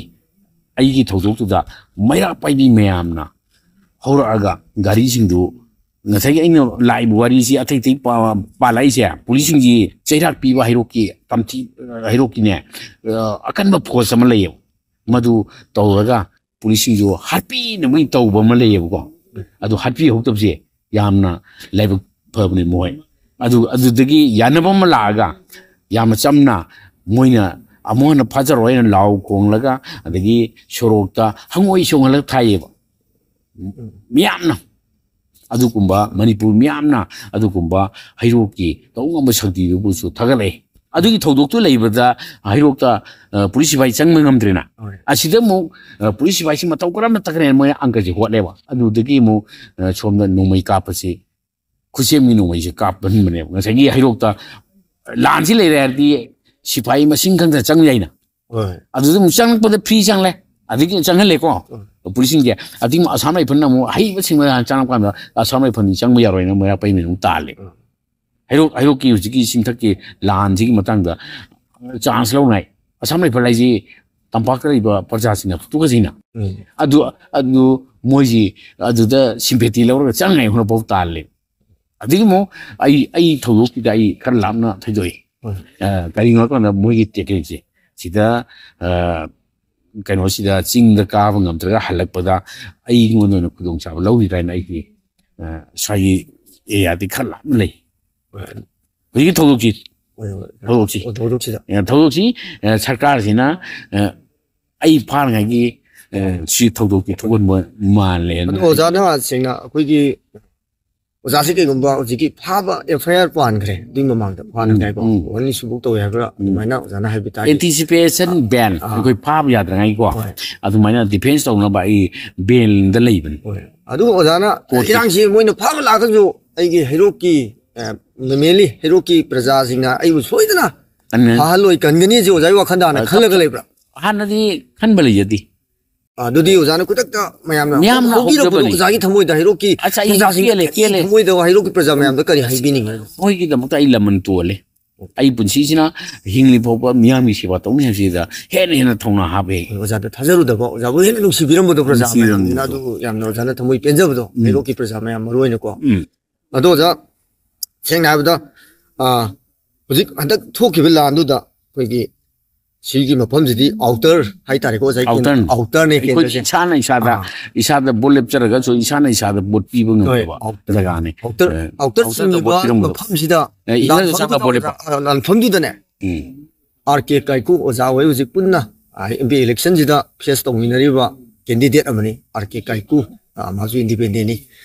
ꯑꯩꯒꯤ ꯊꯧꯗꯣꯛꯇꯨꯗ ꯃꯩꯔꯥ ꯄꯥꯏꯕꯤ ꯃꯌꯥꯝꯅ ꯍꯧꯔꯛꯑꯒ ꯒꯥꯔꯤꯁꯤꯡꯗꯨ, ꯉꯁꯥꯏꯒꯤ ꯑꯩꯅ ꯂꯥꯛꯏꯕ ꯋꯥꯔꯤꯁꯤ ꯑꯇꯩ ꯑꯇꯩ ꯄꯥ-, ꯄꯥꯜꯂꯛꯏꯁꯦ, ꯄꯨꯂꯤꯁꯁꯤꯡꯒꯤ ꯆꯩꯔꯥꯛ ꯄꯤꯕ ꯍꯩꯔꯣꯛꯀꯤ ꯇꯝꯊꯤ-, ꯍꯩꯔꯣꯛꯀꯤꯅꯦ, ꯑ, ꯑꯀꯟꯕ ꯐꯣꯔꯁ ꯑꯃ ꯂꯩꯌꯦꯕ꯫ ꯃꯗꯨ ꯇꯧꯔꯒ ꯄꯨꯂꯤꯁꯁꯤꯡꯁꯨ ꯍꯥꯠꯄꯤꯅꯕꯒꯤ ꯇꯧꯕ ꯑꯃ ꯂꯩꯌꯦꯕꯀꯣ꯫ ꯑꯗꯨ ꯍꯥꯠꯄꯤꯍꯧꯗꯕꯁꯦ ꯌꯥꯝꯅ ꯂꯥꯏꯕꯛ ꯐꯕꯅꯤ ꯃꯣꯏ꯫ ꯑꯗꯨ, ꯑꯗꯨꯗꯒꯤ ꯌꯥꯅꯕ ꯑꯃ ꯂꯥꯛꯑꯒ ꯌꯥꯝꯅ ꯆꯝꯅ ꯃꯣꯏꯅ ꯑꯃꯨꯛ ꯍꯟꯅ ꯐꯥꯖꯔꯣꯏ ꯍꯥꯏꯅ ꯂꯥꯎ ꯈꯣꯡꯂꯒ, ꯑꯗꯒꯤ ꯁꯣꯔꯣꯛꯇ ꯍꯪꯉꯣꯏ ꯁꯣꯡꯍꯜꯂꯒ ꯊꯥꯏꯌꯦꯕ ꯃꯤꯌꯥꯝꯅ꯫ ꯑꯗꯨꯒꯨꯝꯕ ꯃꯅꯤꯄꯨꯔ ꯃꯤꯌꯥꯝꯅ ꯑꯗꯨꯒꯨꯝꯕ ꯍꯩꯔꯣꯛꯀꯤ ꯇꯧ ꯉꯝꯕ ꯁꯛꯇꯤꯗꯨꯕꯨꯁꯨ ꯊꯥꯒꯠꯂꯛꯏ꯫ ꯑꯗꯨꯒꯤ ꯊꯧꯗꯣꯛꯇꯨ ꯂꯩꯕꯗ ꯍꯩꯔꯣꯛꯇ, ꯑ, ꯄꯨꯂꯤꯁ ꯁꯤꯐꯥꯏ ꯆꯪꯕ ꯉꯝꯗ꯭ꯔꯦꯅ꯫ ꯍꯣꯏ꯫ ꯑꯁꯤꯗ ꯑꯃꯨꯛ, ꯑ, ꯄꯨꯂꯤꯁ ꯁꯤꯐꯥꯏꯁꯤ ꯃꯇꯧ ꯀꯔꯝꯅ ꯇꯛꯀꯅꯤ ꯃꯣꯏꯅ ꯑꯪꯀꯁꯦ ꯍꯣꯠꯂꯦꯕ꯫ ꯑꯗꯨꯗꯒꯤ ꯑꯃꯨꯛ, ꯑ, ꯁꯣꯝꯗ ꯅꯣꯡꯃꯩ ꯀꯥꯞꯄꯁꯤ, ꯈꯨꯠꯁꯦꯝꯒꯤ ꯅꯣꯡꯃꯩꯁꯦ ꯀꯥꯞꯍꯟꯕꯅꯦꯕ꯫ ꯉꯁꯥꯏꯒꯤ ꯍꯩꯔꯣꯛꯇ ꯂꯥꯟꯁꯤ ꯂꯩꯔꯦ ꯍꯥꯏꯔꯗꯤ ꯁꯤꯐꯥꯏ ꯃꯁꯤꯡ ꯈꯪꯗꯅ ꯆꯪꯕ ꯌꯥꯏꯅ꯫ ꯍꯣꯏ꯫ ꯑꯗꯨꯗ ꯑꯃꯨꯛ ꯆꯪꯂꯛꯄꯗ ꯐ꯭ꯔꯤ ꯆꯪꯂꯦ꯫ ꯑꯗꯒꯤ ꯆꯪꯍꯜꯂꯦꯀꯣ꯫ ꯎꯝ꯫ ꯄꯨꯂꯤꯁꯁꯤꯡꯁꯦ꯫ ꯑꯗꯒꯤ ꯑꯃꯨꯛ ꯑꯁꯥꯝ ꯔꯥꯏꯐꯜꯅ ꯑꯃꯨꯛ ꯑꯍꯩꯕꯁꯤꯡꯅ ꯆꯪꯉꯛꯄ ꯀꯥꯟꯗ ꯑꯁꯥꯝ ꯔꯥꯏꯐꯜꯗꯤ ꯆꯪꯕ ꯌꯥꯔꯣꯏꯅ ꯃꯩꯔꯥ ꯄꯥꯏꯕꯤꯅ ꯑꯃꯨꯛ ꯇꯥꯍꯜꯂꯦ꯫ ꯎꯝ꯫ ꯍꯩꯔꯣꯛ, ꯍꯩꯔꯣꯛꯀꯤ ꯍꯧꯖꯤꯛꯀꯤ ꯆꯤꯡꯊꯛꯀꯤ ꯂꯥꯟꯁꯤꯒꯤ ꯃꯇꯥꯡꯗ ꯆꯥꯟꯁ ꯂꯧꯅꯉꯥꯏ꯫ ꯑꯁꯥꯝ ꯔꯥꯏꯐꯜ ꯍꯥꯏꯁꯤ ꯇꯝꯄꯥꯛꯇ ꯂꯩꯕ ꯄ꯭ꯔꯖꯥꯁꯤꯡꯅ ꯐꯨꯠꯇꯣꯛꯀꯁꯤꯅ꯫ ꯎꯝ꯫ ꯑꯗꯨ, ꯑꯗꯨ ꯃꯣꯏꯁꯤ ꯑꯗꯨꯗ sympathy ꯂꯧꯔꯒ ꯆꯪꯉꯥꯏ ꯍꯣꯠꯅꯕ ꯇꯥꯜꯂꯦ꯫ ꯑꯗꯒꯤ ꯑꯃꯨꯛ ꯑꯩ, ꯑꯩ ꯊꯧꯗꯣꯛꯁꯤꯗ ꯑꯩ ꯈꯔ ꯂꯥꯞꯅ ꯊꯣꯏꯗꯣꯛꯏ꯫ ꯍꯣꯏ꯫ ꯑ, ꯀꯔꯤꯒꯤꯅꯣ ꯍꯥꯏ ꯀꯥꯟꯗ ꯃꯣꯏꯒꯤ ꯇꯦꯛꯅꯤꯛꯁꯦ ꯁꯤꯗ, ꯑ, ꯀꯩꯅꯣꯁꯤꯗ ꯆꯤꯡꯗ ꯀꯥꯕ ꯉꯝꯗ꯭ꯔꯒ ꯍꯜꯂꯛꯄꯗ ꯑꯩꯉꯣꯟꯗ ꯑꯣꯏꯅ ꯈꯨꯗꯣꯡꯆꯥꯕ ꯂꯧꯈꯤꯗ꯭ꯔꯥ ꯍꯥꯏꯅ ꯑꯩꯒꯤ, ꯑ, ꯁ꯭ꯋꯥꯏꯒꯤ ꯑꯦꯔꯤꯌꯥꯗꯤ ꯈꯔ ꯂꯥꯞꯅ ꯂꯩ꯫ ꯍꯣꯏ꯫ ꯍꯧꯖꯤꯛꯀꯤ ꯊꯧꯗꯣꯛꯁꯤ, ꯍꯣꯏ, ꯍꯣꯏ꯫ ꯊꯧꯗꯣꯛꯁꯤ꯫ ꯑꯣ, ꯊꯧꯗꯣꯛꯁꯤꯗ꯫ ꯑ, ꯊꯧꯗꯣꯛꯁꯤ, ꯑ, ꯁꯔꯀꯥꯔꯁꯤꯅ, ꯑ, ꯑꯩ ꯐꯥꯅꯉꯥꯏꯒꯤ, ꯑ, ꯁꯤ ꯊꯧꯗꯣꯛꯁꯤ ꯊꯣꯛꯍꯟꯕ ꯃꯥꯜꯂꯦ꯫ ꯑꯗꯣ ꯑꯣꯖꯥꯅ ꯁꯦꯡꯅ ꯑꯩꯈꯣꯏꯒꯤ ꯑꯣꯖꯥꯁꯤ ꯀꯩꯒꯨꯝꯕ ꯍꯧꯖꯤꯛꯀꯤ ꯐꯥꯕ FIR ꯄꯥꯟꯈ꯭ꯔꯦ, ꯑꯗꯨꯒꯤ ꯃꯃꯥꯡꯗ ꯐꯥꯅꯉꯥꯏꯀꯣ, ꯎꯝ, ꯎꯝ꯫ Warning issue ꯇꯧꯋꯦ ꯍꯥꯏꯕ꯭ꯔꯥ, ꯎꯝ꯫ ꯑꯗꯨꯃꯥꯏꯅ ꯑꯣꯖꯥꯅ ꯍꯥꯏꯕ ꯇꯥꯔꯗꯤ꯫ Anticipation ꯑꯥ, ban, ꯑꯥ꯫ ꯑꯩꯈꯣꯏ ꯐꯥꯕ ꯌꯥꯗ꯭ꯔꯉꯥꯏꯀꯣ, ꯍꯣꯏ꯫ ꯑꯗꯨꯃꯥꯏꯅ defense ꯇꯧꯅꯕ ꯑꯩ bail ꯗ ꯂꯩꯕꯅꯤ꯫ ꯍꯣꯏ꯫ ꯑꯗꯨꯒ ꯑꯣꯖꯥꯅ court ꯀꯤ ꯏꯔꯥꯡꯁꯤ ꯃꯣꯏꯅ ꯐꯥꯕ ꯂꯥꯛꯑꯒꯁꯨ ꯑꯩꯒꯤ ꯍꯩꯔꯣꯛꯀꯤ, ꯑ, mainly ꯍꯩꯔꯣꯛꯀꯤ ꯄ꯭ꯔꯖꯥꯁꯤꯡꯅ ꯑꯩꯕꯨ ꯁꯣꯏꯗꯅ ꯑꯟꯅ-, ꯐꯥꯍꯜꯂꯣꯏ ꯀꯟꯒꯅꯤꯁꯦ ꯑꯣꯖꯥꯒꯤ ꯋꯥꯈꯟꯗ ꯍꯥꯟꯅ ꯑ, ꯈꯜꯂꯒ ꯂꯩꯕ꯭ꯔꯥ? ꯍꯥꯟꯅꯗꯤ ꯈꯟꯕ ꯂꯩꯖꯗꯦ꯫ ꯑꯗꯨꯗꯤ ꯑꯣꯖꯥꯅ ꯈꯨꯗꯛꯇ ꯃꯌꯥꯝꯅ ꯃꯌꯥꯝꯅ ꯍꯧꯕꯤꯔꯛꯄꯗꯣ ꯍꯧꯖꯕꯅꯤ꯫ ꯑꯣꯖꯥꯒꯤ ꯊꯃꯣꯏꯗ, ꯍꯩꯔꯣꯛꯀꯤ ꯑꯁ, ꯑꯩ ꯄ꯭ꯔꯖꯥꯁꯤꯡꯒꯤ ꯀꯦꯜꯂꯦ, ꯀꯦꯜꯂꯦ꯫ ꯊꯃꯣꯏꯗ, ꯍꯩꯔꯣꯛꯀꯤ ꯄ꯭ꯔꯖꯥ ꯃꯌꯥꯝꯗ ꯀꯔꯤ ꯍꯥꯏꯕꯤꯅꯤꯡꯉꯤ? ꯃꯣꯏꯒꯤꯗꯃꯛꯇ ꯑꯩ ꯂꯃꯟ ꯇꯣꯜꯂꯦ꯫ ꯑꯩ ꯄꯨꯟꯁꯤꯁꯤꯅ ꯍꯤꯡꯂꯤ ꯐꯥꯎꯕ ꯃꯤꯌꯥꯝꯒꯤ ꯁꯦꯕꯥ ꯇꯧꯅꯤ ꯍꯥꯏꯕꯁꯤꯗ ꯍꯦꯟꯅ ꯍꯦꯟꯅ ꯊꯧꯅꯥ ꯍꯥꯞꯄꯦ꯫ ꯑꯣꯖꯥꯗ ꯊꯥꯖꯔꯨꯗꯕ, ꯑꯣꯖꯥꯕꯨ ꯍꯦꯟꯅ ꯅꯨꯡꯁꯤꯕꯤꯔꯝꯕꯗꯣ ꯄ꯭ꯔꯖꯥ ꯅꯨꯡꯁꯤꯕꯤꯔꯝꯕꯗꯣ꯫ ꯃꯌꯥꯝꯗꯨꯅ, ꯑꯗꯨ ꯌꯥꯝꯅ ꯑꯣꯖꯥꯅ ꯊꯃꯣꯏ ꯄꯦꯟꯖꯕꯗꯣ, ꯎꯝ꯫ ꯍꯩꯔꯣꯛꯀꯤ ꯄ꯭ꯔꯖꯥ ꯃꯌꯥꯝ ꯃꯔꯨ ꯑꯣꯏꯅꯀꯣ꯫ ꯎꯝ꯫ ꯑꯗꯣ ꯑꯣꯖꯥ, ꯁꯦꯡꯅ ꯍꯥꯏꯔꯕꯗ, ꯑ, ꯍꯧꯖꯤꯛ ꯍꯟꯗꯛ ꯊꯣꯛꯈꯤꯕ ꯂꯥꯟꯗꯨꯗ ꯑꯩꯈꯣꯏꯒꯤ ꯁꯤꯒꯤ ꯃꯐꯝꯁꯤꯗꯤ outer ꯍꯥꯏꯇꯥꯔꯦꯀꯣ, ꯑꯣꯖꯥ, outer ꯅꯤ꯫ Outer ꯅꯦ ꯑꯩꯈꯣꯏ ꯀꯦꯟꯗ꯭ꯔꯁꯦ꯫ ꯏꯁꯥꯅ ꯏꯁꯥꯗ, ꯑꯥ꯫ ꯏꯁꯥꯗ ꯚꯣꯠ ꯂꯦꯞꯆꯔꯒꯁꯨ ꯏꯁꯥꯅ ꯏꯁꯥꯗ ꯚꯣꯠ ꯄꯤꯕ ꯍꯣꯏ, ꯉꯝꯗꯕ outer꯫ ꯖꯒꯥꯅꯤ꯫ Outer, ꯑꯦ, outer outer ꯗ ꯆꯤꯡꯉꯤꯕ ꯚꯣꯠ ꯄꯤꯔꯝꯕꯗꯣ꯫ ꯃꯐꯝꯁꯤꯗ ꯑꯦ, ꯏꯅꯔ ꯂꯥꯟꯐꯝꯗꯨꯗ ꯆꯪꯕ ꯚꯣꯠ ꯂꯦꯞꯄ꯫ ꯑꯣꯖꯥ, ꯂꯥꯟꯐꯝꯗꯨꯗꯅꯦ, ꯎꯝ꯫ R K ꯀꯥꯏꯀꯨ ꯑꯣꯖꯥ ꯍꯣꯏ ꯍꯧꯖꯤꯛ ꯄꯨꯟꯅ, ꯑ, MP election ꯁꯤꯗ face ꯇꯧꯃꯤꯟꯅꯔꯤꯕ candidate ꯑꯃꯅꯤ, R K ꯀꯥꯏꯀꯨ꯫ ꯑ, ꯃꯥꯁꯨ independent ꯅꯤ꯫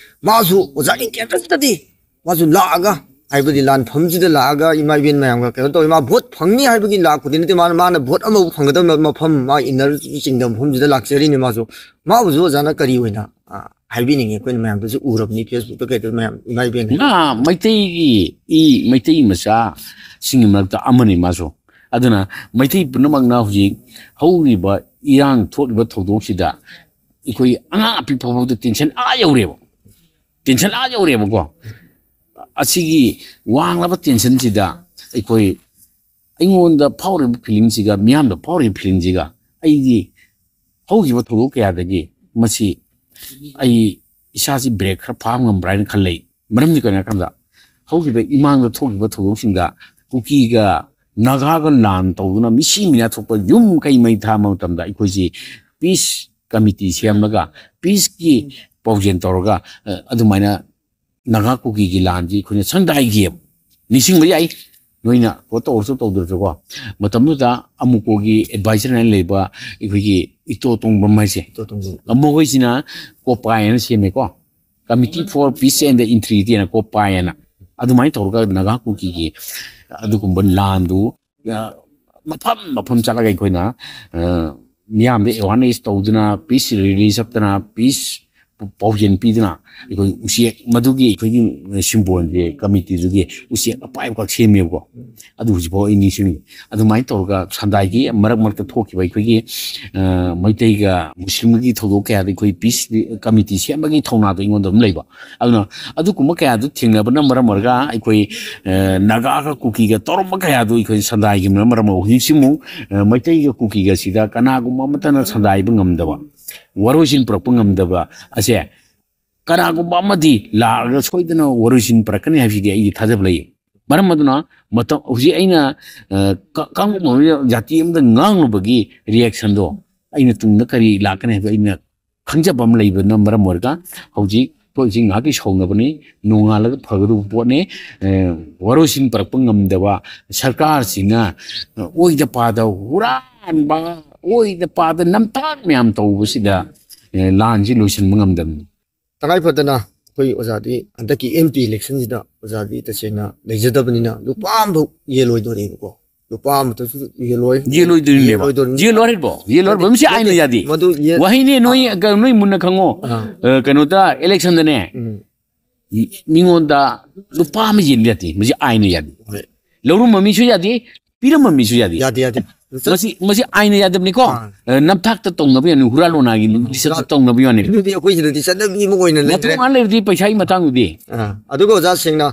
ꯃꯥꯁꯨ ꯑꯣꯖꯥꯒꯤ ꯀꯦꯟꯗ꯭ꯔꯁꯤꯗꯗꯤ ꯃꯥꯁꯨ ꯂꯥꯛꯑꯒ, ꯍꯥꯏꯕꯗꯤ ꯂꯥꯟꯐꯝꯁꯤꯗ ꯂꯥꯛꯑꯒ ꯏꯃꯥ ꯏꯕꯦꯟ ꯃꯌꯥꯝꯒ ꯀꯩꯅꯣ ꯇꯧꯋꯤ꯫ ꯃꯥ ꯚꯣꯠ ꯐꯪꯅꯤ ꯍꯥꯏꯕꯒꯤ ꯂꯥꯛꯄꯗꯤ ꯅꯠꯇꯦ, ꯃꯥꯅ, ꯃꯥꯅ ꯚꯣꯠ ꯑꯃꯕꯨ ꯐꯪꯒꯗꯕ ꯃꯐꯝ, ꯃꯥ ꯏꯟꯅꯔ ꯆꯤꯡꯗ ꯃꯐꯝꯁꯤꯗ ꯂꯥꯛꯆꯔꯤꯅꯤ ꯃꯥꯁꯨ꯫ ꯃꯥꯕꯨꯁꯨ ꯑꯣꯖꯥꯅ ꯀꯔꯤ ꯑꯣꯏꯅ, ꯑ, ꯍꯥꯏꯕꯤꯅꯤꯡꯉꯤ? ꯑꯩꯈꯣꯏꯅ ꯃꯌꯥꯝꯗꯁꯨ ꯎꯔꯕꯅꯤ, Facebook ꯇ ꯀꯩꯗ ꯃꯌꯥꯝ ꯏꯃꯥ ꯏꯕꯦꯟ꯫ ꯉꯥ ꯃꯩꯇꯩꯒꯤ ꯏ, ꯃꯩꯇꯩ ꯃꯆꯥꯁꯤꯡꯒꯤ ꯃꯔꯛꯇ ꯑꯃꯅꯤ ꯃꯥꯁꯨ꯫ ꯑꯗꯨꯅ ꯃꯩꯇꯩ ꯄꯨꯝꯅꯃꯛꯅ ꯍꯧꯖꯤꯛ ꯍꯧꯔꯤꯕ ꯏꯔꯥꯡ ꯊꯣꯛꯂꯤꯕ ꯊꯧꯗꯣꯛꯁꯤꯗ ꯑꯩꯈꯣꯏ ꯑꯉꯥꯡ ꯑꯄꯤꯛꯄ ꯐꯥꯎꯕꯗ tension ꯑꯥ ꯌꯧꯔꯦꯕ꯫ Tension ꯑꯥ ꯌꯧꯔꯦꯕꯀꯣ꯫ ꯑꯁꯤꯒꯤ ꯋꯥꯡꯂꯕ tension ꯁꯤꯗ ꯑꯩꯈꯣꯏ, ꯑꯩꯉꯣꯟꯗ ꯐꯥꯎꯔꯤꯕ feeling ꯁꯤꯒ ꯃꯤꯌꯥꯝꯗ ꯐꯥꯎꯔꯤꯕ feeling ꯁꯤꯒ ꯑꯩꯗꯤ ꯍꯧꯈꯤꯕ ꯊꯧꯗꯣꯛ ꯀꯌꯥꯗꯒꯤ ꯃꯁꯤ ꯑꯩ ꯏꯁꯥꯁꯤ ꯕ꯭ꯔꯦꯛ ꯈꯔ ꯐꯥꯕ ꯉꯝꯕ꯭ꯔꯥ ꯍꯥꯏꯅ ꯈꯜꯂꯦ꯫ ꯃꯔꯝꯗꯤ ꯀꯩꯅꯣ ꯍꯥꯏꯀꯥꯟꯗ ꯍꯧꯈꯤꯕ ꯏꯃꯥꯡꯗ ꯊꯣꯛꯈꯤꯕ ꯊꯧꯗꯣꯛꯁꯤꯡꯗ ꯀꯨꯀꯤꯒ ꯅꯥꯒꯥꯒ ꯂꯥꯟ ꯇꯧꯗꯨꯅ ꯃꯤꯁꯤ ꯃꯤꯅꯥ ꯊꯣꯛꯄ, ꯌꯨꯝ ꯀꯩ ꯃꯩ ꯊꯥꯕ ꯃꯇꯝꯗ ꯑꯩꯈꯣꯏꯁꯤ ꯄꯤꯁ ꯀꯃꯤꯇꯤ ꯁꯦꯝꯂꯒ ꯄꯤꯁꯀꯤ ꯄꯥꯎꯖꯦꯜ ꯇꯧꯔꯒ, ꯑ, ꯑꯗꯨꯃꯥꯏꯅ ꯅꯥꯒꯥ ꯀꯨꯀꯤꯒꯤ ꯂꯥꯟꯁꯤ ꯑꯩꯈꯣꯏꯅ ꯁꯪꯗꯥꯏꯒꯤꯑꯕ꯫ ꯅꯤꯡꯁꯤꯡꯕ ꯌꯥꯏ, ꯅꯣꯏꯅ ꯀꯣ ꯇꯧꯔꯁꯨ ꯇꯧꯗ꯭ꯔꯁꯨꯀꯣ꯫ ꯃꯇꯝꯗꯨꯗ ꯑꯃꯨꯀꯣꯒꯤ ꯑꯦꯗꯚꯥꯏꯖꯔ ꯍꯥꯏꯅ ꯂꯩꯕ ꯑꯩꯈꯣꯏꯒꯤ ꯏꯇꯣ ꯇꯣꯡꯕ꯭ꯔꯝ ꯍꯥꯏꯁꯦ, ꯃꯈꯣꯏꯁꯤꯅ ꯀꯣꯄꯥꯏ ꯍꯥꯏꯅ ꯁꯦꯝꯃꯦꯀꯣ, Committee for Peace and the Entreaty ꯍꯥꯏꯅ, ꯀꯣꯄꯥꯏ ꯍꯥꯏꯅ꯫ ꯑꯗꯨꯃꯥꯏꯅ ꯇꯧꯔꯒ ꯅꯥꯒꯥ ꯀꯨꯀꯤꯒꯤ ꯑꯗꯨꯒꯨꯝꯕ ꯂꯥꯟꯗꯨ, ꯑ, ꯃꯐꯝ ꯃꯐꯝ ꯆꯠꯂꯒ ꯑꯩꯈꯣꯏꯅ, ꯑ, ꯃꯤꯌꯥꯝꯗ ꯑꯦꯋꯥꯔꯅꯦꯁ ꯇꯧꯗꯨꯅ, ꯄꯤꯁ ꯔꯦꯂꯤ ꯆꯠꯇꯅ, ꯄꯤꯁ ꯄꯥꯎꯖꯦꯜ ꯄꯤꯗꯨꯅ ꯑꯩꯈꯣꯏ ꯎꯆꯦꯛ, ꯃꯗꯨꯒꯤ ꯑꯩꯈꯣꯏꯒꯤ ꯁꯤꯝꯕꯣꯜꯁꯦ ꯀꯃꯤꯇꯤꯗꯨꯒꯤ ꯎꯆꯦꯛ ꯑꯄꯥꯏꯕꯈꯛ ꯁꯦꯝꯃꯦꯕꯀꯣ꯫ ꯑꯗꯨ ꯍꯧꯖꯤꯛꯐꯥꯎ ꯑꯩ ꯅꯤꯡꯁꯤꯡꯉꯤ꯫ ꯑꯗꯨꯃꯥꯏꯅ ꯇꯧꯔꯒ ꯁꯟꯗꯥꯏꯒꯤ ꯃꯔꯛ ꯃꯔꯛꯇ ꯊꯣꯛꯈꯤꯕ ꯑꯩꯈꯣꯏꯒꯤ, ꯑ, ꯃꯩꯇꯩꯒ ꯃꯨꯁꯂꯤꯝꯒꯤ ꯊꯧꯗꯣꯛ ꯀꯌꯥꯗ ꯑꯩꯈꯣꯏ ꯄꯤꯁ ꯀꯃꯤꯇꯤ ꯁꯦꯝꯕꯒꯤ ꯊꯧꯅꯥꯗꯣ ꯑꯩꯉꯣꯟꯗ ꯑꯗꯨꯝ ꯂꯩꯕ꯫ ꯑꯗꯨꯅ ꯑꯗꯨꯒꯨꯝꯕ ꯀꯌꯥꯗꯨ ꯊꯦꯡꯅꯕꯅ ꯃꯔꯝ ꯑꯣꯏꯔꯒ ꯑꯩꯈꯣꯏ, ꯑ, ꯅꯥꯒꯥꯒ ꯀꯨꯀꯤꯒ ꯇꯧꯔꯝꯕ ꯀꯌꯥꯗꯨ ꯑꯩꯈꯣꯏ ꯁꯟꯗꯥꯏꯒꯤꯕꯅ ꯃꯔꯝ ꯑꯣꯏꯔꯒ ꯍꯧꯖꯤꯛꯁꯤ ꯑꯃꯨꯛ, ꯑ, ꯃꯩꯇꯩꯒ ꯀꯨꯀꯤꯒ ꯁꯤꯗ ꯀꯅꯥꯒꯨꯝꯕ ꯑꯃꯠꯇꯅ ꯁꯟꯗꯥꯏꯕ ꯉꯝꯗꯕ, ꯋꯥꯔꯣꯏꯁꯤꯟ ꯄꯨꯔꯛꯄ ꯉꯝꯗꯕ ꯑꯁꯦ ꯀꯅꯥꯒꯨꯝꯕ ꯑꯃꯗꯤ ꯂꯥꯛꯑꯒ ꯁꯣꯏꯗꯅ ꯋꯥꯔꯣꯏꯁꯤꯟ ꯄꯨꯔꯛꯀꯅꯤ ꯍꯥꯏꯕꯁꯤꯗꯤ ꯑꯩꯒꯤ ꯊꯥꯖꯕ ꯂꯩ꯫ ꯃꯔꯝ ꯑꯗꯨꯅ ꯃꯇꯝ ꯍꯧꯖꯤꯛ ꯑꯩꯅ, ꯑ, ꯀ-, ꯀꯥꯡꯂꯨꯞ ꯑꯃ ꯖꯥꯇꯤ ꯑꯃꯗ ꯉꯥꯡꯂꯨꯕꯒꯤ ꯔꯤꯌꯦꯛꯁꯟꯗꯣ ꯑꯩꯅ ꯇꯨꯡꯗ ꯀꯔꯤ ꯂꯥꯛꯀꯅꯤ ꯍꯥꯏꯕꯗꯣ ꯑꯩꯅ ꯈꯪꯖꯕ ꯑꯃ ꯂꯩꯕꯅ ꯃꯔꯝ ꯑꯣꯏꯔꯒ ꯍꯧꯖꯤꯛ ꯊꯣꯛꯏꯁꯤ ꯉꯥꯏꯍꯥꯛꯀꯤ ꯁꯥꯎꯅꯕꯅꯤ, ꯅꯣꯡꯉꯥꯜꯂꯒ ꯐꯒꯗꯧꯕ ꯄꯣꯠꯅꯤ꯫ ꯑ, ꯋꯥꯔꯣꯏꯁꯤꯟ ꯄꯨꯔꯛꯄ ꯉꯝꯗꯕ ꯁꯔꯀꯥꯔꯁꯤꯅ, ꯑ, ꯑꯣꯏꯗ ꯄꯥꯗ ꯍꯨꯔꯥꯟꯕ, ꯑꯣꯏꯗ ꯄꯥꯗ ꯅꯝꯊꯥꯛ ꯃꯌꯥꯝ ꯇꯧꯕꯁꯤꯗ, ꯑ, ꯂꯥꯟꯁꯤ ꯂꯣꯏꯁꯤꯟꯕ ꯉꯝꯗꯕꯅꯤ꯫ ꯇꯉꯥꯏ ꯐꯗꯅ ꯑꯩꯈꯣꯏ ꯑꯣꯖꯥꯗꯤ ꯍꯟꯗꯛꯀꯤ M P election ꯁꯤꯗ ꯑꯣꯖꯥꯗꯤ ꯇꯁꯦꯡꯅ ꯂꯩꯖꯗꯕꯅꯤꯅ ꯂꯨꯄꯥ ꯑꯃꯐꯥꯎ ꯌꯦꯜꯂꯣꯏꯗꯣꯔꯤꯕꯀꯣ꯫ ꯂꯨꯄꯥ ꯑꯃꯠꯇꯁꯨ ꯌꯦꯜꯂꯣꯏ꯫ ꯌꯦꯜꯂꯣꯏꯗꯣꯔꯤꯅꯦꯕ꯫ ꯌꯦꯜꯂꯣꯏꯗꯣꯔꯤꯅꯤ꯫ ꯌꯦꯜꯂꯣꯏ ꯍꯥꯏꯕꯣ? ꯌꯦꯜꯂꯣꯏ ꯍꯥꯏꯕꯣ? ꯃꯁꯤ ꯑꯥꯏꯟꯅ ꯌꯥꯗꯦ꯫ ꯃꯗꯨ ꯌꯦ-, ꯋꯥꯍꯩꯅꯦ, ꯅꯣꯏ, ꯑꯥ꯫ ꯀ-, ꯅꯣꯏ ꯃꯨꯟꯅ ꯈꯪꯉꯣ꯫ ꯑꯥ꯫ ꯑ, ꯀꯩꯅꯣꯗ, election ꯗꯅꯦ, ꯎꯝ꯫ ꯃꯤꯉꯣꯟꯗ ꯂꯨꯄꯥ ꯑꯃ ꯌꯦꯟꯕ ꯌꯥꯗꯦ꯫ ꯃꯁꯤ ꯑꯥꯏꯟꯅ ꯌꯥꯗꯦ꯫ ꯍꯣꯏ꯫ ꯂꯧꯔꯝꯕ ꯃꯤꯁꯨ ꯌꯥꯗꯦ, ꯄꯤꯔꯝꯕ ꯃꯤꯁꯨ ꯌꯥꯗꯦ꯫ ꯌꯥꯗꯦ, ꯌꯥꯗꯦ꯫ ꯃꯁꯤ, ꯃꯁꯤ ꯑꯥꯏꯟꯅ ꯌꯥꯗꯕꯅꯤꯀꯣ꯫ ꯑꯥ꯫ ꯑ, ꯅꯝꯊꯥꯛꯇ ꯇꯧꯅꯕ ꯌꯥꯅꯤ, ꯍꯨꯔꯥꯜ ꯂꯣꯅꯥꯒꯤ ꯂꯤꯆꯠꯇ ꯍꯨꯔꯥꯜ-, ꯇꯧꯅꯕ ꯌꯥꯅꯤ꯫ ꯑꯗꯨꯗꯤ ꯑꯩꯈꯣꯏ ꯁꯤꯗꯗꯤ ꯆꯠꯅꯕꯤ ꯑꯃ ꯑꯣꯏꯅ ꯂꯩꯇ꯭ꯔꯦ꯫ ꯃꯊꯣꯡ ꯃꯥꯟ ꯂꯩꯔꯗꯤ ꯄꯩꯁꯥꯒꯤ ꯃꯇꯥꯡꯗꯨꯗꯤ꯫ ꯑꯥ, ꯑꯗꯨꯒ ꯑꯣꯖꯥ ꯁꯦꯡꯅ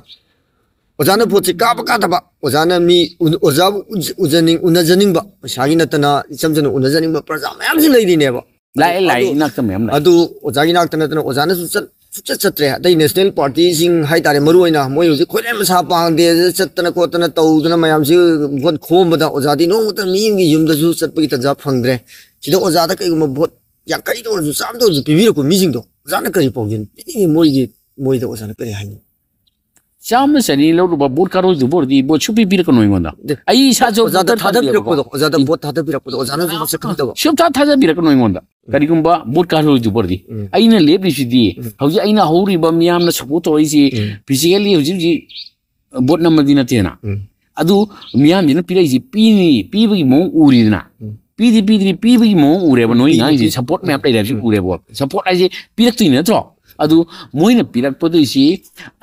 ꯑꯣꯖꯥꯅ ꯄꯣꯠꯁꯤ ꯀꯥꯕ ꯀꯥꯗꯕ, ꯑꯣꯖꯥꯅ ꯃꯤ ꯎ-, ꯑꯣꯖꯥꯕꯨ ꯎꯖ-, ꯎꯖꯅꯤꯡ-, ꯎꯅꯖꯅꯤꯡꯕ, ꯄꯩꯁꯥꯒꯤ ꯅꯠꯇꯅ ꯏꯆꯝ ꯆꯝꯅ ꯎꯅꯖꯅꯤꯡꯕ ꯄ꯭ꯔꯖꯥ ꯃꯌꯥꯝꯁꯨ ꯂꯩꯔꯤꯅꯦꯕ꯫ ꯂꯥꯛꯑꯦ, ꯂꯥꯛꯑꯦ, ꯑꯗꯨ, ꯏꯅꯥꯛꯇ ꯃꯌꯥꯝ ꯂꯥꯛꯑꯦ꯫ ꯑꯗꯨ ꯑꯣꯖꯥꯒꯤ ꯏꯅꯥꯛꯇ ꯅꯠꯇꯅ ꯑꯣꯖꯥꯅꯁꯨ ꯆꯠ-, ꯁꯨꯡꯆꯠ ꯆꯠꯇ꯭ꯔꯦ꯫ ꯑꯇꯩ ꯅꯦꯁꯅꯦꯜ ꯄꯥꯔꯇꯤꯁꯤꯡ ꯍꯥꯏꯇꯥꯔꯦ, ꯃꯔꯨ ꯑꯣꯏꯅ ꯃꯣꯏ ꯍꯧꯖꯤꯛ ꯈꯣꯏꯔꯦꯝ ꯁꯥ ꯄꯥꯡꯗꯦ, ꯆꯠꯇꯅ ꯈꯣꯠꯇꯅ ꯇꯧꯗꯅ ꯃꯌꯥꯝꯁꯤ ꯚꯣꯠ ꯈꯣꯝꯕꯗ ꯑꯣꯖꯥꯗꯤ ꯅꯣꯡꯃꯇ ꯃꯤ ꯑꯃꯒꯤ ꯌꯨꯝꯗꯁꯨ ꯆꯠꯄꯒꯤ ꯇꯟꯖꯥ ꯐꯪꯗ꯭ꯔꯦ꯫ ꯁꯤꯗ ꯑꯣꯖꯥꯗ ꯀꯩꯒꯨꯝꯕ ꯚꯣꯠ ꯌꯥꯡꯈꯩꯗ ꯑꯣꯏꯔꯁꯨ ꯆꯥꯝꯃꯗ ꯑꯣꯏꯔꯁꯨ ꯄꯤꯕꯤꯔꯛꯄ ꯃꯤꯁꯤꯡꯗꯣ ꯑꯣꯖꯥꯅ ꯀꯔꯤ ꯄꯥꯎꯖꯦꯜ ꯄꯤꯅꯤꯡꯉꯤ? ꯃꯣꯏꯒꯤ, ꯃꯣꯏꯗ ꯑꯣꯖꯥꯅ ꯀꯔꯤ ꯍꯥꯏꯅꯤꯡꯉꯤ? ꯆꯥꯝꯃ ꯆꯅꯤ ꯂꯧꯔꯨꯕ ꯚꯣꯠ ꯀꯥꯔꯣꯏꯗꯨꯕ ꯑꯣꯏꯔꯗꯤ ꯚꯣꯠ ꯁꯨꯄꯤ ꯄꯤꯔꯛꯀꯅꯨ ꯑꯩꯉꯣꯟꯗ꯫ ꯑꯗꯨ ꯑꯩ ꯏꯁꯥꯁꯨ ꯑꯣꯖꯥꯗ ꯚꯣꯇꯔ ꯊꯥꯗꯕꯤꯔꯛꯄꯗꯣ, ꯄꯥꯝꯗꯦꯕꯀꯣ꯫ ꯑꯣꯖꯥꯗ ꯚꯣꯠ ꯊꯥꯗꯕꯤꯔꯛꯄꯗꯣ ꯑꯣꯖꯥꯅꯁꯨ ꯃꯁꯛ ꯈꯪꯗꯕ꯫ ꯁꯨꯡꯊꯥ ꯊꯥꯖꯕꯤꯔꯛꯀꯅꯨ ꯑꯩꯉꯣꯟꯗ꯫ ꯎꯝ꯫ ꯀꯔꯤꯒꯨꯝꯕ ꯚꯣꯠ ꯀꯥꯔꯣꯏꯗꯨꯕ ꯑꯣꯏꯔꯗꯤ ꯎꯝ꯫ ꯑꯩꯅ ꯂꯦꯞꯂꯤꯁꯤꯗꯤ ꯎꯝ꯫ ꯍꯧꯖꯤꯛ ꯑꯩꯅ ꯍꯧꯔꯤꯕ ꯃꯤꯌꯥꯝꯅ ꯁꯞꯄꯣꯔꯠ ꯇꯧꯔꯛꯏꯁꯤ ꯎꯝ꯫ ꯐꯤꯖꯤꯀꯦꯜꯂꯤ ꯍꯧꯖꯤꯛ ꯍꯧꯖꯤꯛ ꯚꯣꯠ ꯅꯝꯕꯗꯤ ꯅꯠꯇꯦꯗꯅ꯫ ꯎꯝ꯫ ꯑꯗꯨ ꯃꯤꯌꯥꯝꯁꯤꯅ ꯄꯤꯔꯛꯏꯁꯤ ꯄꯤꯅꯤ, ꯄꯤꯕꯒꯤ ꯃꯑꯣꯡ ꯎꯔꯤꯗꯅ꯫ ꯎꯝ꯫ ꯄꯤꯗꯤ ꯄꯤꯗ꯭ꯔꯤ, ꯄꯤꯕꯒꯤ ꯃꯑꯣꯡ ꯎꯔꯦꯕ꯫ ꯅꯣꯏ ꯄꯤꯗꯤ ꯉꯥꯡꯉꯤꯁꯤ ꯄꯤ- ꯁꯞꯄꯣꯔꯠ ꯃꯌꯥꯝ ꯂꯩꯔꯦ ꯍꯥꯏꯕꯁꯤ ꯎꯝ꯫ ꯎꯔꯦꯕ꯫ ꯁꯞꯄꯣꯔꯠ ꯍꯥꯏꯁꯦ ꯄꯤꯔꯛꯇꯣꯏꯅꯤ ꯅꯠꯇ꯭ꯔꯣ? ꯑꯗꯨ ꯃꯣꯏꯅ ꯄꯤꯔꯛꯄꯗꯣꯏꯁꯤ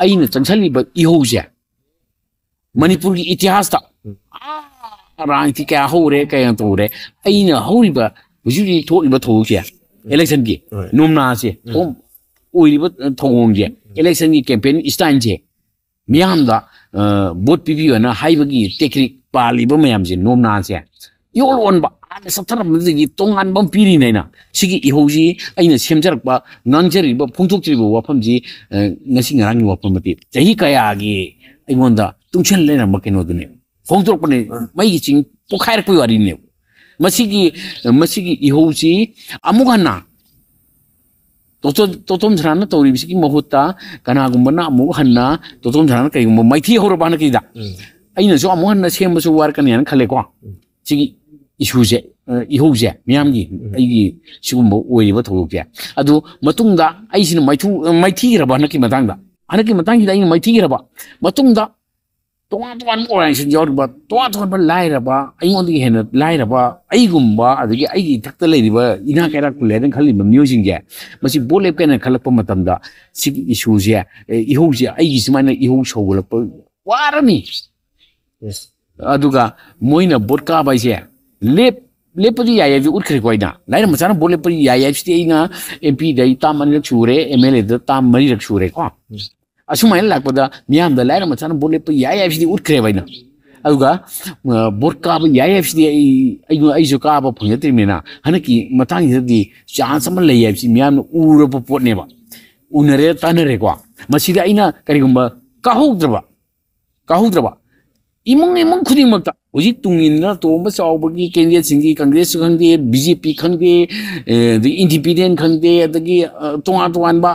ꯑꯩꯅ ꯆꯪꯁꯜꯂꯤꯕ ꯏꯍꯧꯁꯦ ꯃꯅꯤꯄꯨꯔꯒꯤ ꯏꯇꯤꯍꯥꯁꯇ ꯎꯝ꯫ ꯑꯥ, ꯔꯥꯡꯇꯤ ꯀꯌꯥ ꯍꯧꯔꯦ, ꯀꯌꯥ ꯇꯧꯔꯦ꯫ ꯑꯩꯅ ꯍꯧꯔꯤꯕ ꯍꯧꯖꯤꯛ ꯍꯧꯖꯤꯛ ꯊꯣꯛꯂꯤꯕ ꯊꯧꯗꯣꯛꯁꯦ, ꯏꯂꯦꯛꯁꯟꯒꯤ ꯍꯣꯏ꯫ ꯅꯣꯝꯅꯥꯁꯦ, ꯎꯝ꯫ ꯊꯣꯛ-, ꯑꯣꯏꯔꯤꯕ ꯊꯧꯑꯣꯡꯁꯦ, ꯏꯂꯦꯛꯁꯟꯒꯤ ꯀꯦꯝꯄꯦꯟ ꯏꯁꯇꯥꯏꯜꯁꯦ, ꯃꯤꯌꯥꯝꯗ, ꯑ, ꯚꯣꯠ ꯄꯤꯕꯤꯌꯨ ꯍꯥꯏꯅ ꯍꯥꯏꯕꯒꯤ ꯇꯦꯛꯅꯤꯛ ꯄꯥꯜꯂꯤꯕ ꯃꯌꯥꯝꯁꯦ, ꯅꯣꯝꯅꯥꯁꯦ ꯏꯑꯣꯟ ꯑꯣꯟꯕ, ꯍꯥꯟꯅ ꯆꯠꯊꯔꯝꯕꯗꯒꯤ ꯇꯣꯉꯥꯟꯕ ꯑꯃ ꯄꯤꯔꯤꯅꯦ꯫ ꯑꯩꯅ ꯁꯤꯒꯤ ꯏꯍꯧꯁꯤ ꯑꯩꯅ ꯁꯦꯝꯖꯔꯛꯄ, ꯉꯥꯡꯖꯔꯤꯕ, ꯐꯣꯡꯗꯣꯛꯆꯔꯤꯕ ꯋꯥꯐꯝꯁꯤ, ꯑ, ꯉꯁꯤ ꯉꯔꯥꯡꯒꯤ ꯋꯥꯐꯝ ꯅꯠꯇꯦ꯫ ꯆꯍꯤ ꯀꯌꯥꯒꯤ ꯑꯩꯉꯣꯟꯗ ꯇꯨꯡꯁꯤꯜ ꯂꯩꯔꯝꯕ ꯀꯩꯅꯣꯗꯨꯅꯦ꯫ ꯐꯣꯡꯗꯣꯔꯛꯄꯅꯦ꯫ ꯎꯝ꯫ ꯃꯩꯒꯤ ꯆꯤꯡ ꯄꯣꯛꯈꯥꯏꯔꯛꯄꯒꯤ ꯋꯥꯔꯤꯅꯦꯕ꯫ ꯃꯁꯤꯒꯤ, ꯃꯁꯤꯒꯤ ꯏꯍꯧꯁꯤ ꯑꯃꯨꯛ ꯍꯟꯅ ꯇꯣꯇꯣ-, ꯇꯣꯇꯣꯝ ꯁꯅꯥꯅ ꯇꯧꯔꯤꯕꯁꯤꯒꯤ ꯃꯍꯨꯠꯇ ꯀꯅꯥꯒꯨꯝꯕꯅ ꯑꯃꯨꯛ ꯍꯟꯅ ꯇꯣꯇꯣꯝ ꯁꯅꯥꯅ ꯀꯩꯒꯨꯝꯕ ꯃꯥꯏꯊꯤ ꯍꯧꯔꯕ ꯍꯟꯗꯛꯀꯤꯗ, ꯎꯝ꯫ ꯑꯩꯅꯁꯨ ꯑꯃꯨꯛ ꯍꯟꯅ ꯁꯦꯝꯕꯁꯨ ꯋꯥꯔꯛꯀꯅꯤ ꯍꯥꯏꯅ ꯈꯜꯂꯦꯀꯣ꯫ ꯎꯝ꯫ ꯁꯤꯒꯤ ꯏꯁꯨꯁꯦ, ꯑ, ꯏꯍꯧꯁꯦ ꯃꯤꯌꯥꯝꯒꯤ, ꯎꯝ꯫ ꯑꯩꯒꯤ ꯁꯤꯒꯨꯝꯕ ꯑꯣꯏꯔꯤꯕ ꯊꯧꯗꯣꯛꯁꯦ꯫ ꯑꯗꯨ ꯃꯇꯨꯡꯗ ꯑꯩꯁꯤꯅ ꯃꯥꯏꯊꯨ-, ꯃꯥꯏꯊꯤꯈ꯭ꯔꯕ ꯍꯟꯗꯛꯀꯤ ꯃꯇꯥꯡꯗ, ꯍꯟꯗꯛꯀꯤ ꯃꯇꯥꯡꯁꯤꯗ ꯑꯩꯅ ꯃꯥꯏꯊꯤꯈ꯭ꯔꯕ ꯃꯇꯨꯡꯗ ꯇꯣꯉꯥꯟ ꯇꯣꯉꯥꯟꯕ ꯑꯣꯔꯒꯅꯥꯏꯖꯦꯁꯟ ꯌꯥꯎꯔꯤꯕ, ꯇꯣꯉꯥꯟ ꯇꯣꯉꯥꯟꯕ ꯂꯥꯏꯔꯕ, ꯑꯩꯉꯣꯟꯗꯒꯤ ꯍꯦꯟꯅ ꯂꯥꯏꯔꯕ, ꯑꯩꯒꯨꯝꯕ, ꯑꯗꯒꯤ ꯑꯩꯒꯤ ꯏꯊꯛꯇ ꯂꯩꯔꯤꯕ ꯏꯅꯥꯛ ꯀꯩꯔꯥꯛ ꯈꯨꯜꯂꯦ ꯍꯥꯏꯅ ꯈꯜꯂꯤꯕ ꯃꯤꯑꯣꯏꯁꯤꯡꯁꯦ, ꯃꯁꯤ ꯚꯣꯠ ꯂꯦꯞꯀꯦꯅ ꯈꯜꯂꯛꯄ ꯃꯇꯝꯗ ꯁꯤꯒꯤ ꯏꯁꯨꯁꯦ, ꯑꯦ, ꯏꯍꯧꯁꯦ, ꯑꯩꯒꯤ ꯁꯨꯃꯥꯏꯅ ꯏꯍꯧ ꯁꯧꯒꯠꯂꯛꯄ ꯋꯥꯔꯅꯤ꯫ Yes꯫ ꯑꯗꯨꯒ ꯃꯣꯏꯅ ꯚꯣꯠ ꯀꯥꯕ ꯍꯥꯏꯁꯦ ꯂꯦꯞ-, ꯂꯦꯞꯄꯗꯤ ꯌꯥꯏ ꯍꯥꯏꯕꯁꯦ ꯎꯠꯈ꯭ꯔꯦꯀꯣ ꯑꯩꯅ꯫ ꯂꯥꯏꯔ ꯃꯆꯥꯅ ꯚꯣꯠ ꯂꯦꯞꯄꯗꯤ ꯌꯥꯏ ꯍꯥꯏꯕꯁꯤꯗꯤ ꯑꯩꯅ ꯑꯦꯝ ꯄꯤꯗ ꯑꯩ ꯇꯥꯝ ꯑꯅꯤꯔꯛ ꯁꯨꯔꯦ, ꯑꯦꯝ ꯑꯦꯜ ꯑꯦꯗ ꯇꯥꯝ ꯃꯔꯤꯔꯛ ꯁꯨꯔꯦꯀꯣ꯫ ꯑꯁꯨꯃꯥꯏꯅ ꯂꯥꯛꯄꯗ ꯃꯤꯌꯥꯝꯗ ꯂꯥꯏꯔ ꯃꯆꯥꯅ ꯚꯣꯠ ꯂꯦꯞꯄ ꯌꯥꯏ ꯍꯥꯏꯕꯁꯤꯗꯤ ꯎꯠꯈ꯭ꯔꯦꯕ ꯑꯩꯅ꯫ ꯑꯗꯨꯒ, ꯑ, ꯚꯣꯠ ꯀꯥꯕ ꯌꯥꯏ ꯍꯥꯏꯕꯁꯤꯗꯤ ꯑꯩ, ꯑꯩ, ꯑꯩꯁꯨ ꯀꯥꯕ ꯐꯪꯖꯗ꯭ꯔꯤꯕꯅꯤꯅ ꯍꯟꯗꯛꯀꯤ ꯃꯇꯥꯡꯁꯤꯗꯗꯤ ꯆꯥꯟꯁ ꯑꯃ ꯂꯩ ꯍꯥꯏꯕꯁꯤ ꯃꯤꯌꯥꯝꯅ ꯎꯔꯕ ꯄꯣꯠꯅꯦꯕ꯫ ꯎꯅꯔꯦ, ꯇꯥꯟꯅꯔꯦꯀꯣ꯫ ꯃꯁꯤꯗ ꯑꯩꯅ ꯀꯔꯤꯒꯨꯝꯕ ꯀꯥꯍꯧꯗ꯭ꯔꯕ, ꯀꯥꯍꯧꯗ꯭ꯔꯕ ꯏꯃꯨꯡ, ꯏꯃꯨꯡ ꯈꯨꯗꯤꯡꯃꯛꯇ ꯍꯧꯖꯤꯛ ꯇꯨꯡ ꯏꯟꯗꯨꯅ ꯇꯣꯡꯕ ꯆꯥꯎꯕꯒꯤ ꯀꯦꯟꯗꯤꯗꯦꯠꯁꯤꯡꯒꯤ, ꯀꯪꯒ꯭ꯔꯦꯁꯁꯨ ꯈꯪꯗꯦ, ꯕꯤ ꯖꯦ ꯄꯤ ꯈꯪꯗꯦ, ꯑꯦ, ꯑꯗꯒꯤ ꯏꯟꯗꯤꯄꯦꯟꯗꯦꯟ ꯈꯪꯗꯦ, ꯑꯗꯒꯤ, ꯑ, ꯇꯣꯉꯥꯟ ꯇꯣꯉꯥꯟꯕ,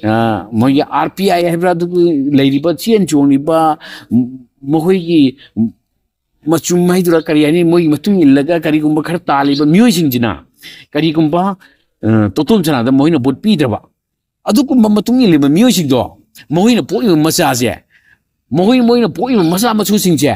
ꯑ, ꯃꯣꯏꯒꯤ ꯑꯥꯔ ꯄꯤ ꯑꯥꯏ ꯍꯥꯏꯕ꯭ꯔꯥ, ꯑꯗꯨꯒꯤ ꯂꯩꯔꯤꯕ ꯆꯦꯟ ꯆꯣꯡꯂꯤꯕ, ꯃꯈꯣꯏꯒꯤ ꯃꯆꯨꯝ ꯍꯥꯏꯗꯨꯔꯥ ꯀꯔꯤ ꯍꯥꯏꯅꯤ, ꯃꯣꯏꯒꯤ ꯃꯇꯨꯡ ꯏꯜꯂꯒ ꯀꯔꯤꯒꯨꯝꯕ ꯈꯔ ꯇꯥꯜꯂꯤꯕ ꯃꯤꯑꯣꯏꯁꯤꯡꯁꯤꯅ ꯀꯔꯤꯒꯨꯝꯕ, ꯑ, ꯇꯣꯇꯣꯝ ꯁꯅꯥꯗ ꯃꯣꯏꯅ ꯚꯣꯠ ꯄꯤꯗ꯭ꯔꯕ, ꯑꯗꯨꯒꯨꯝꯕ ꯃꯇꯨꯡ ꯏꯜꯂꯤꯕ ꯃꯤꯑꯣꯏꯁꯤꯡꯗꯣ, ꯃꯈꯣꯏꯅ ꯄꯣꯛꯏꯕ ꯃꯆꯥꯁꯦ, ꯃꯈꯣꯏ, ꯃꯣꯏꯅ ꯄꯣꯛꯏꯕ ꯃꯆꯥ ꯃꯁꯨꯁꯤꯡꯁꯦ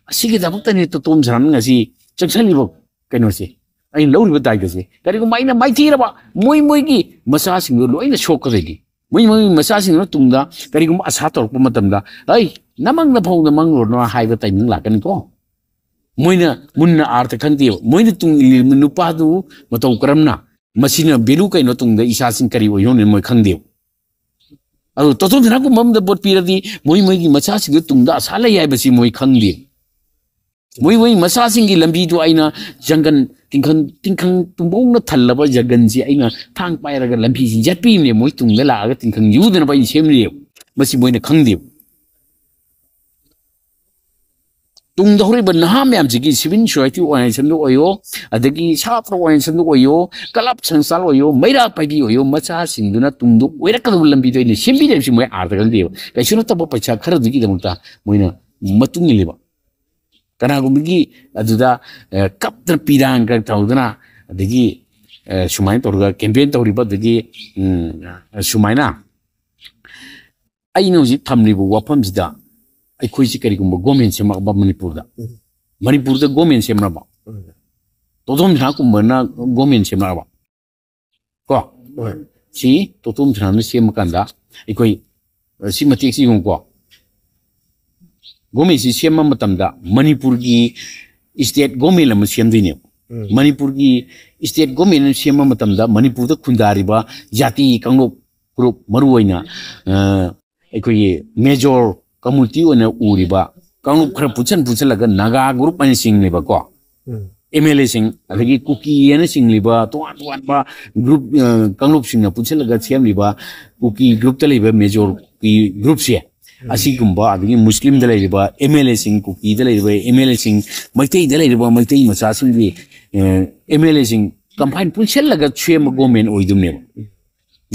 ꯑꯁꯤꯒꯤꯗꯃꯛꯇꯅꯤ ꯇꯣꯇꯣꯝ ꯁꯅꯥꯅ ꯉꯁꯤ ꯆꯪꯁꯜꯂꯤꯕ ꯀꯩꯅꯣꯁꯦ, ꯑꯩꯅ ꯂꯧꯔꯤꯕ ꯗꯥꯏꯇꯁꯦ꯫ ꯀꯔꯤꯒꯨꯝꯕ ꯑꯩꯅ ꯃꯥꯏꯊꯤꯔꯕ, ꯃꯣꯏ, ꯃꯣꯏꯒꯤ ꯃꯆꯥꯁꯤꯡꯗꯣ ꯂꯣꯏꯅ ꯁꯣꯛꯀꯗꯣꯏꯅꯤ꯫ ꯃꯣꯏ, ꯃꯣꯏꯒꯤ ꯃꯆꯥꯁꯤꯡꯗꯨꯅ ꯇꯨꯡꯗ ꯀꯔꯤꯒꯨꯝꯕ ꯑꯁꯥ ꯇꯧꯔꯛꯄ ꯃꯇꯝꯗ, "ꯑꯩ, ꯅꯃꯪ ꯅꯐꯧꯗ ꯃꯪꯂꯨꯔꯅꯣ" ꯍꯥꯏꯕ ꯇꯥꯏꯃꯤꯡ ꯂꯥꯛꯀꯅꯤꯀꯣ꯫ ꯃꯣꯏꯅ ꯃꯨꯟꯅ ꯑꯥꯔꯊ ꯈꯪꯗꯦꯕ꯫ ꯃꯣꯏꯅ ꯇꯨꯡ ꯏꯜꯂꯤꯕ ꯅꯨꯄꯥꯗꯨ ꯃꯇꯧ ꯀꯔꯝꯅ, ꯃꯁꯤꯅ ꯚꯦꯂꯨ ꯀꯩꯅꯣ, ꯇꯨꯡꯗ ꯏꯆꯥꯁꯤꯡ ꯀꯔꯤ ꯑꯣꯏꯍꯧꯅꯤ ꯃꯣꯏ ꯈꯪꯗꯦꯕ꯫ ꯑꯗꯨ ꯇꯣꯇꯣꯝ ꯁꯅꯥꯒꯨꯝꯕ ꯑꯃꯗ ꯚꯣꯠ ꯄꯤꯔꯗꯤ ꯃꯣꯏ, ꯃꯣꯏꯒꯤ ꯃꯆꯥꯁꯤꯡꯗ ꯇꯨꯡꯗ ꯑꯁꯥ ꯂꯩ ꯍꯥꯏꯕꯁꯤ ꯃꯣꯏ ꯈꯪꯗꯦ꯫ ꯃꯣꯏ, ꯃꯣꯏ ꯃꯆꯥꯁꯤꯡꯒꯤ ꯂꯝꯕꯤꯗꯨ ꯑꯩꯅ ꯖꯪꯒꯜ, ꯇꯤꯡꯈꯪ, ꯇꯤꯡꯈꯪ ꯇꯨꯝꯕꯧꯅ ꯊꯜꯂꯕ ꯖꯪꯒꯜꯁꯤ ꯑꯩꯅ ꯊꯥꯡ ꯄꯥꯏꯔꯒ ꯂꯝꯕꯤꯁꯤ ꯌꯥꯠꯄꯤꯕꯅꯦ꯫ ꯃꯣꯏ ꯇꯨꯡꯗ ꯂꯥꯛꯑꯒ ꯇꯤꯡꯈꯪ ꯌꯨꯗꯅꯕ ꯑꯩꯅ ꯁꯦꯝꯂꯤꯑꯕ꯫ ꯃꯁꯤ ꯃꯣꯏꯅ ꯈꯪꯗꯦꯕ꯫ ꯇꯨꯡꯗ ꯍꯧꯔꯛꯏꯕ ꯅꯍꯥ ꯃꯌꯥꯝꯁꯤꯒꯤ ꯁꯤꯚꯤꯜ ꯁꯣꯁꯥꯏꯇꯤ ꯑꯣꯔꯒꯅꯥꯏꯖꯦꯁꯟꯗ ꯑꯣꯏꯌꯣ, ꯑꯗꯒꯤ ꯁꯥꯇ꯭ꯔ ꯑꯣꯔꯒꯅꯥꯏꯖꯦꯁꯟꯗ ꯑꯣꯏꯌꯣ, ꯀ꯭ꯂꯕ ꯁꯪꯁꯊꯥꯟ ꯑꯣꯏꯌꯣ, ꯃꯩꯔꯥ ꯄꯥꯏꯕꯤ ꯑꯣꯏꯌꯣ, ꯃꯆꯥꯁꯤꯡꯗꯨꯅ ꯇꯨꯡꯗ ꯑꯣꯏꯔꯛꯀꯗꯕ ꯂꯝꯕꯤꯗꯣ ꯑꯩꯅ ꯁꯦꯝꯕꯤꯔꯦ ꯍꯥꯏꯕꯁꯤ ꯃꯣꯏ ꯑꯥꯔꯊ ꯈꯪꯗꯦꯕ꯫ ꯀꯩꯁꯨ ꯅꯠꯇꯕ ꯄꯩꯁꯥ ꯈꯔꯗꯨꯒꯤꯗꯃꯛꯇ ꯃꯣꯏꯅ ꯃꯇꯨꯡ ꯏꯜꯂꯤꯕ꯫ ꯀꯅꯥꯒꯨꯝꯕꯒꯤ ꯑꯗꯨꯗ, ꯑ, ꯀꯞꯇꯅ ꯄꯤꯔꯥꯡꯒ ꯇꯧꯗꯅ, ꯑꯗꯒꯤ, ꯑ, ꯁꯨꯃꯥꯏꯅ ꯇꯧꯔꯒ ꯀꯦꯝꯄꯦꯟ ꯇꯧꯔꯤꯕ, ꯑꯗꯒꯤ, ꯎꯝ, ꯁꯨꯃꯥꯏꯅ ꯑꯩꯅ ꯍꯧꯖꯤꯛ ꯊꯝꯂꯤꯕ ꯋꯥꯐꯝꯁꯤꯗ ꯑꯩꯈꯣꯏꯁꯤ ꯀꯔꯤꯒꯨꯝꯕ ꯒꯣꯔꯃꯦꯟ ꯁꯦꯝꯃꯛꯑꯕ ꯃꯅꯤꯄꯨꯔꯗ, ꯎꯝ꯫ ꯃꯅꯤꯄꯨꯔꯗ ꯒꯣꯔꯃꯦꯟ ꯁꯦꯝꯃꯛꯑꯕ, ꯎꯝ꯫ ꯇꯣꯗꯣꯝ ꯁꯅꯥꯀꯨꯝꯕꯅ ꯒꯣꯔꯃꯦꯟ ꯁꯦꯝꯃꯛꯑꯕ, ꯀꯣ? ꯍꯣꯏ꯫ ꯁꯤ ꯇꯣꯇꯣꯝ ꯁꯅꯥꯅ ꯁꯦꯝꯃꯀꯥꯟꯗ ꯑꯩꯈꯣꯏ, ꯑ, ꯁꯤ ꯃꯇꯦꯛꯁꯤ ꯌꯦꯡꯉꯨꯀꯣ꯫ ꯒꯣꯔꯃꯦꯟꯁꯤ ꯁꯦꯝꯕ ꯃꯇꯝꯗ ꯃꯅꯤꯄꯨꯔꯒꯤ ꯏꯁꯇꯦꯠ ꯒꯣꯔꯃꯦꯟ ꯑꯃ ꯁꯦꯝꯗꯣꯏꯅꯦꯕ꯫ ꯎꯝ꯫ ꯃꯅꯤꯄꯨꯔꯒꯤ ꯏꯁꯇꯦꯠ ꯒꯣꯔꯃꯦꯟ ꯑꯃ ꯁꯦꯝꯕ ꯃꯇꯝꯗ ꯃꯅꯤꯄꯨꯔꯗ ꯈꯨꯟꯗꯥꯔꯤꯕ ꯖꯥꯇꯤ ꯀꯥꯡꯂꯨꯞ ꯒ꯭ꯔꯨꯞ, ꯃꯔꯨꯑꯣꯏꯅ, ꯑ, ꯑꯩꯈꯣꯏꯒꯤ major community ꯑꯣꯏꯅ ꯎꯔꯤꯕ ꯀꯥꯡꯂꯨꯞ ꯈꯔ ꯄꯨꯟꯁꯟ ꯄꯨꯟꯁꯜꯂꯒ ꯅꯥꯒꯥ group ꯍꯥꯏꯅ ꯆꯤꯡꯂꯤꯕꯀꯣ, ꯎꯝ. MLA ꯁꯤꯡ, ꯑꯗꯒꯤ ꯀꯨꯀꯤ ꯍꯥꯏꯅ ꯆꯤꯡꯂꯤꯕ ꯇꯣꯉꯥꯟ ꯇꯣꯉꯥꯟꯕ group, ꯑ, ꯀꯥꯡꯂꯨꯞꯁꯤꯡꯅ ꯄꯨꯟꯁꯤꯜꯂꯒ ꯁꯦꯝꯂꯤꯕ ꯀꯨꯀꯤ group ꯇ ꯂꯩꯕ major ꯀꯨꯀꯤ group ꯁꯦ, ꯑꯁꯤꯒꯨꯝꯕ, ꯑꯗꯒꯤ ꯃꯨꯁꯂꯤꯝꯗ ꯂꯩꯔꯤꯕ MLA ꯁꯤꯡ, ꯀꯨꯀꯤꯗ ꯂꯩꯔꯤꯕ MLA ꯁꯤꯡ, ꯃꯩꯇꯩꯗ ꯂꯩꯔꯤꯕ ꯃꯩꯇꯩ ꯃꯆꯥꯁꯤꯡꯒꯤ, ꯑ, MLA ꯁꯤꯡ combine ꯄꯨꯟꯁꯤꯜꯂꯒ ꯁꯦꯝꯕ government ꯑꯣꯏꯗꯣꯏꯅꯦꯕ,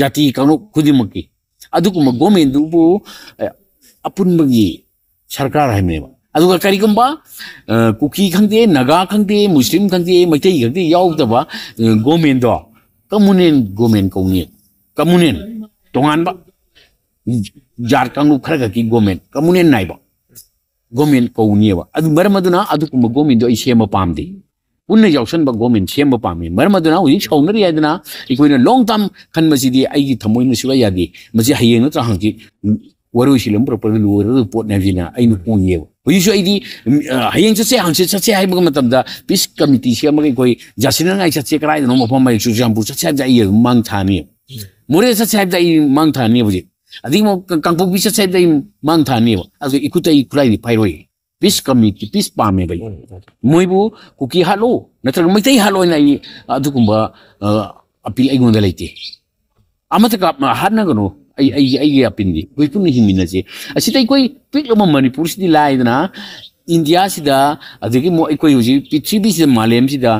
ꯖꯥꯇꯤ ꯀꯥꯡꯂꯨꯞ ꯈꯨꯗꯤꯡꯃꯛꯀꯤ꯫ ꯑꯗꯨꯒꯨꯝꯕ government ꯗꯨꯕꯨ, ꯑ, ꯑꯄꯨꯟꯕꯒꯤ ꯁꯔꯀꯥꯔ ꯍꯥꯏꯕꯅꯦꯕ꯫ ꯑꯗꯨꯒ ꯀꯔꯤꯒꯨꯝꯕ, ꯑ, ꯀꯨꯀꯤ ꯈꯪꯗꯦ, ꯅꯥꯒꯥ ꯈꯪꯗꯦ, ꯃꯨꯁꯂꯤꯝ ꯈꯪꯗꯦ, ꯃꯩꯇꯩ ꯈꯪꯗꯦ ꯌꯥꯎꯗꯕ, ꯑ, government ꯗꯣ communal government ꯀꯧꯅꯤ꯫ Communal, ꯇꯣꯉꯥꯟꯕ ꯖꯥꯠ ꯀꯥꯡꯂꯨꯞ ꯈꯔ ꯈꯛꯀꯤ government, communal ꯅꯥꯏꯕ government ꯀꯧꯅꯤꯕ꯫ ꯑꯗꯨ ꯃꯔꯝ ꯑꯗꯨꯅ ꯑꯗꯨꯒꯨꯝꯕ government ꯗꯣ ꯑꯩ ꯁꯦꯝꯕ ꯄꯥꯝꯗꯦ꯫ ꯄꯨꯟꯅ ꯌꯥꯎꯁꯟꯕ government ꯁꯦꯝꯕ ꯄꯥꯝꯃꯤ꯫ ꯃꯔꯝ ꯑꯗꯨꯅ ꯍꯧꯖꯤꯛ ꯁꯥꯎꯅꯔꯤ ꯍꯥꯏꯗꯅ ꯑꯩꯈꯣꯏꯅ long term ꯈꯟꯕꯁꯤꯗꯤ ꯑꯩꯒꯤ ꯊꯃꯣꯏꯅ ꯁꯨꯛꯌꯥ ꯌꯥꯗꯦ꯫ ꯃꯁꯤ ꯍꯌꯦꯡ ꯅꯠꯇ꯭ꯔ ꯍꯪꯆꯤꯠ ꯋꯥꯔꯣꯏ ꯁꯤꯜ ꯑꯃ ꯄꯨꯔꯛꯄꯗ ꯂꯣꯏꯔꯗꯕ ꯄꯣꯠꯅꯦ ꯍꯥꯏꯕꯁꯤꯅ ꯑꯩꯅ ꯎꯏꯌꯦꯕ꯫ ꯍꯧꯖꯤꯛꯁꯨ ꯑꯩꯗꯤ, ꯎꯝ, ꯑ, ꯍꯌꯦꯡ ꯆꯠꯁꯦ, ꯍꯪꯆꯤꯠ ꯆꯠꯁꯦ ꯍꯥꯏꯕ ꯃꯇꯝꯗ peace committee ꯁꯦꯝꯃꯒ ꯑꯩꯈꯣꯏ ꯌꯥꯁꯤꯟꯅꯉꯥꯏ ꯆꯠꯁꯦ, ꯀꯗꯥꯏꯗꯅꯣ ꯃꯐꯝ ꯑꯃ, ꯆꯨꯔꯆꯥꯟꯄꯨꯔ ꯆꯠꯁꯦ ꯍꯥꯏꯕꯗ ꯑꯩ ꯑꯗꯨꯝ ꯃꯥꯡ ꯊꯥꯅꯤ꯫ ꯃꯣꯔꯦ ꯆꯠꯁꯦ ꯍꯥꯏꯕꯗ ꯑꯩ ꯃꯥꯡ ꯊꯥꯅꯤ ꯍꯧꯖꯤꯛ꯫ ꯑꯗꯒꯤ ꯑꯃꯨꯛ ꯀ-, ꯀꯥꯡꯄꯣꯛꯄꯤ ꯆꯠꯁꯦ ꯍꯥꯏꯕꯗ ꯑꯩ ꯃꯥꯡ ꯊꯥꯅꯤꯕ꯫ ꯑꯗꯨ ꯏꯈꯨꯠꯇ ꯑꯩ ꯈꯨꯠꯂꯥꯏꯗꯤ ꯄꯥꯏꯔꯣꯏ꯫ Peace committee, peace ꯄꯥꯝꯃꯦꯕ ꯑꯩ꯫ ꯃꯣꯏꯕꯨ ꯀꯨꯀꯤ ꯍꯥꯠꯂꯣ ꯅꯠꯇ꯭ꯔꯒ ꯃꯩꯇꯩ ꯍꯥꯠꯂꯣ ꯍꯥꯏꯅ ꯑꯩ ꯑꯗꯨꯒꯨꯝꯕ, ꯑ, appeal ꯑꯩꯉꯣꯟꯗ ꯂꯩꯇꯦ꯫ ꯑꯃꯠꯇ ꯀꯥꯞ-, ꯍꯥꯠꯅꯒꯅꯨ꯫ ꯑꯩ, ꯑꯩꯒꯤ, ꯑꯩꯒꯤ appeal ꯗꯤ ꯑꯩꯈꯣꯏ ꯄꯨꯟꯅ ꯍꯤꯡꯃꯤꯟꯅꯁꯤ꯫ ꯑꯁꯤꯗ ꯑꯩꯈꯣꯏ ꯄꯤꯛꯂꯕ ꯃꯅꯤꯄꯨꯔꯁꯤꯗꯤ ꯂꯥꯏꯗꯅ, ꯏꯟꯗꯤꯌꯥꯁꯤꯗ, ꯑꯗꯒꯤ ꯑꯃꯨꯛ ꯑꯩꯈꯣꯏ ꯍꯧꯖꯤꯛ ꯄ꯭ꯔꯤꯊꯤꯕꯤꯁꯤꯗ, ꯃꯥꯂꯦꯝꯁꯤꯗ,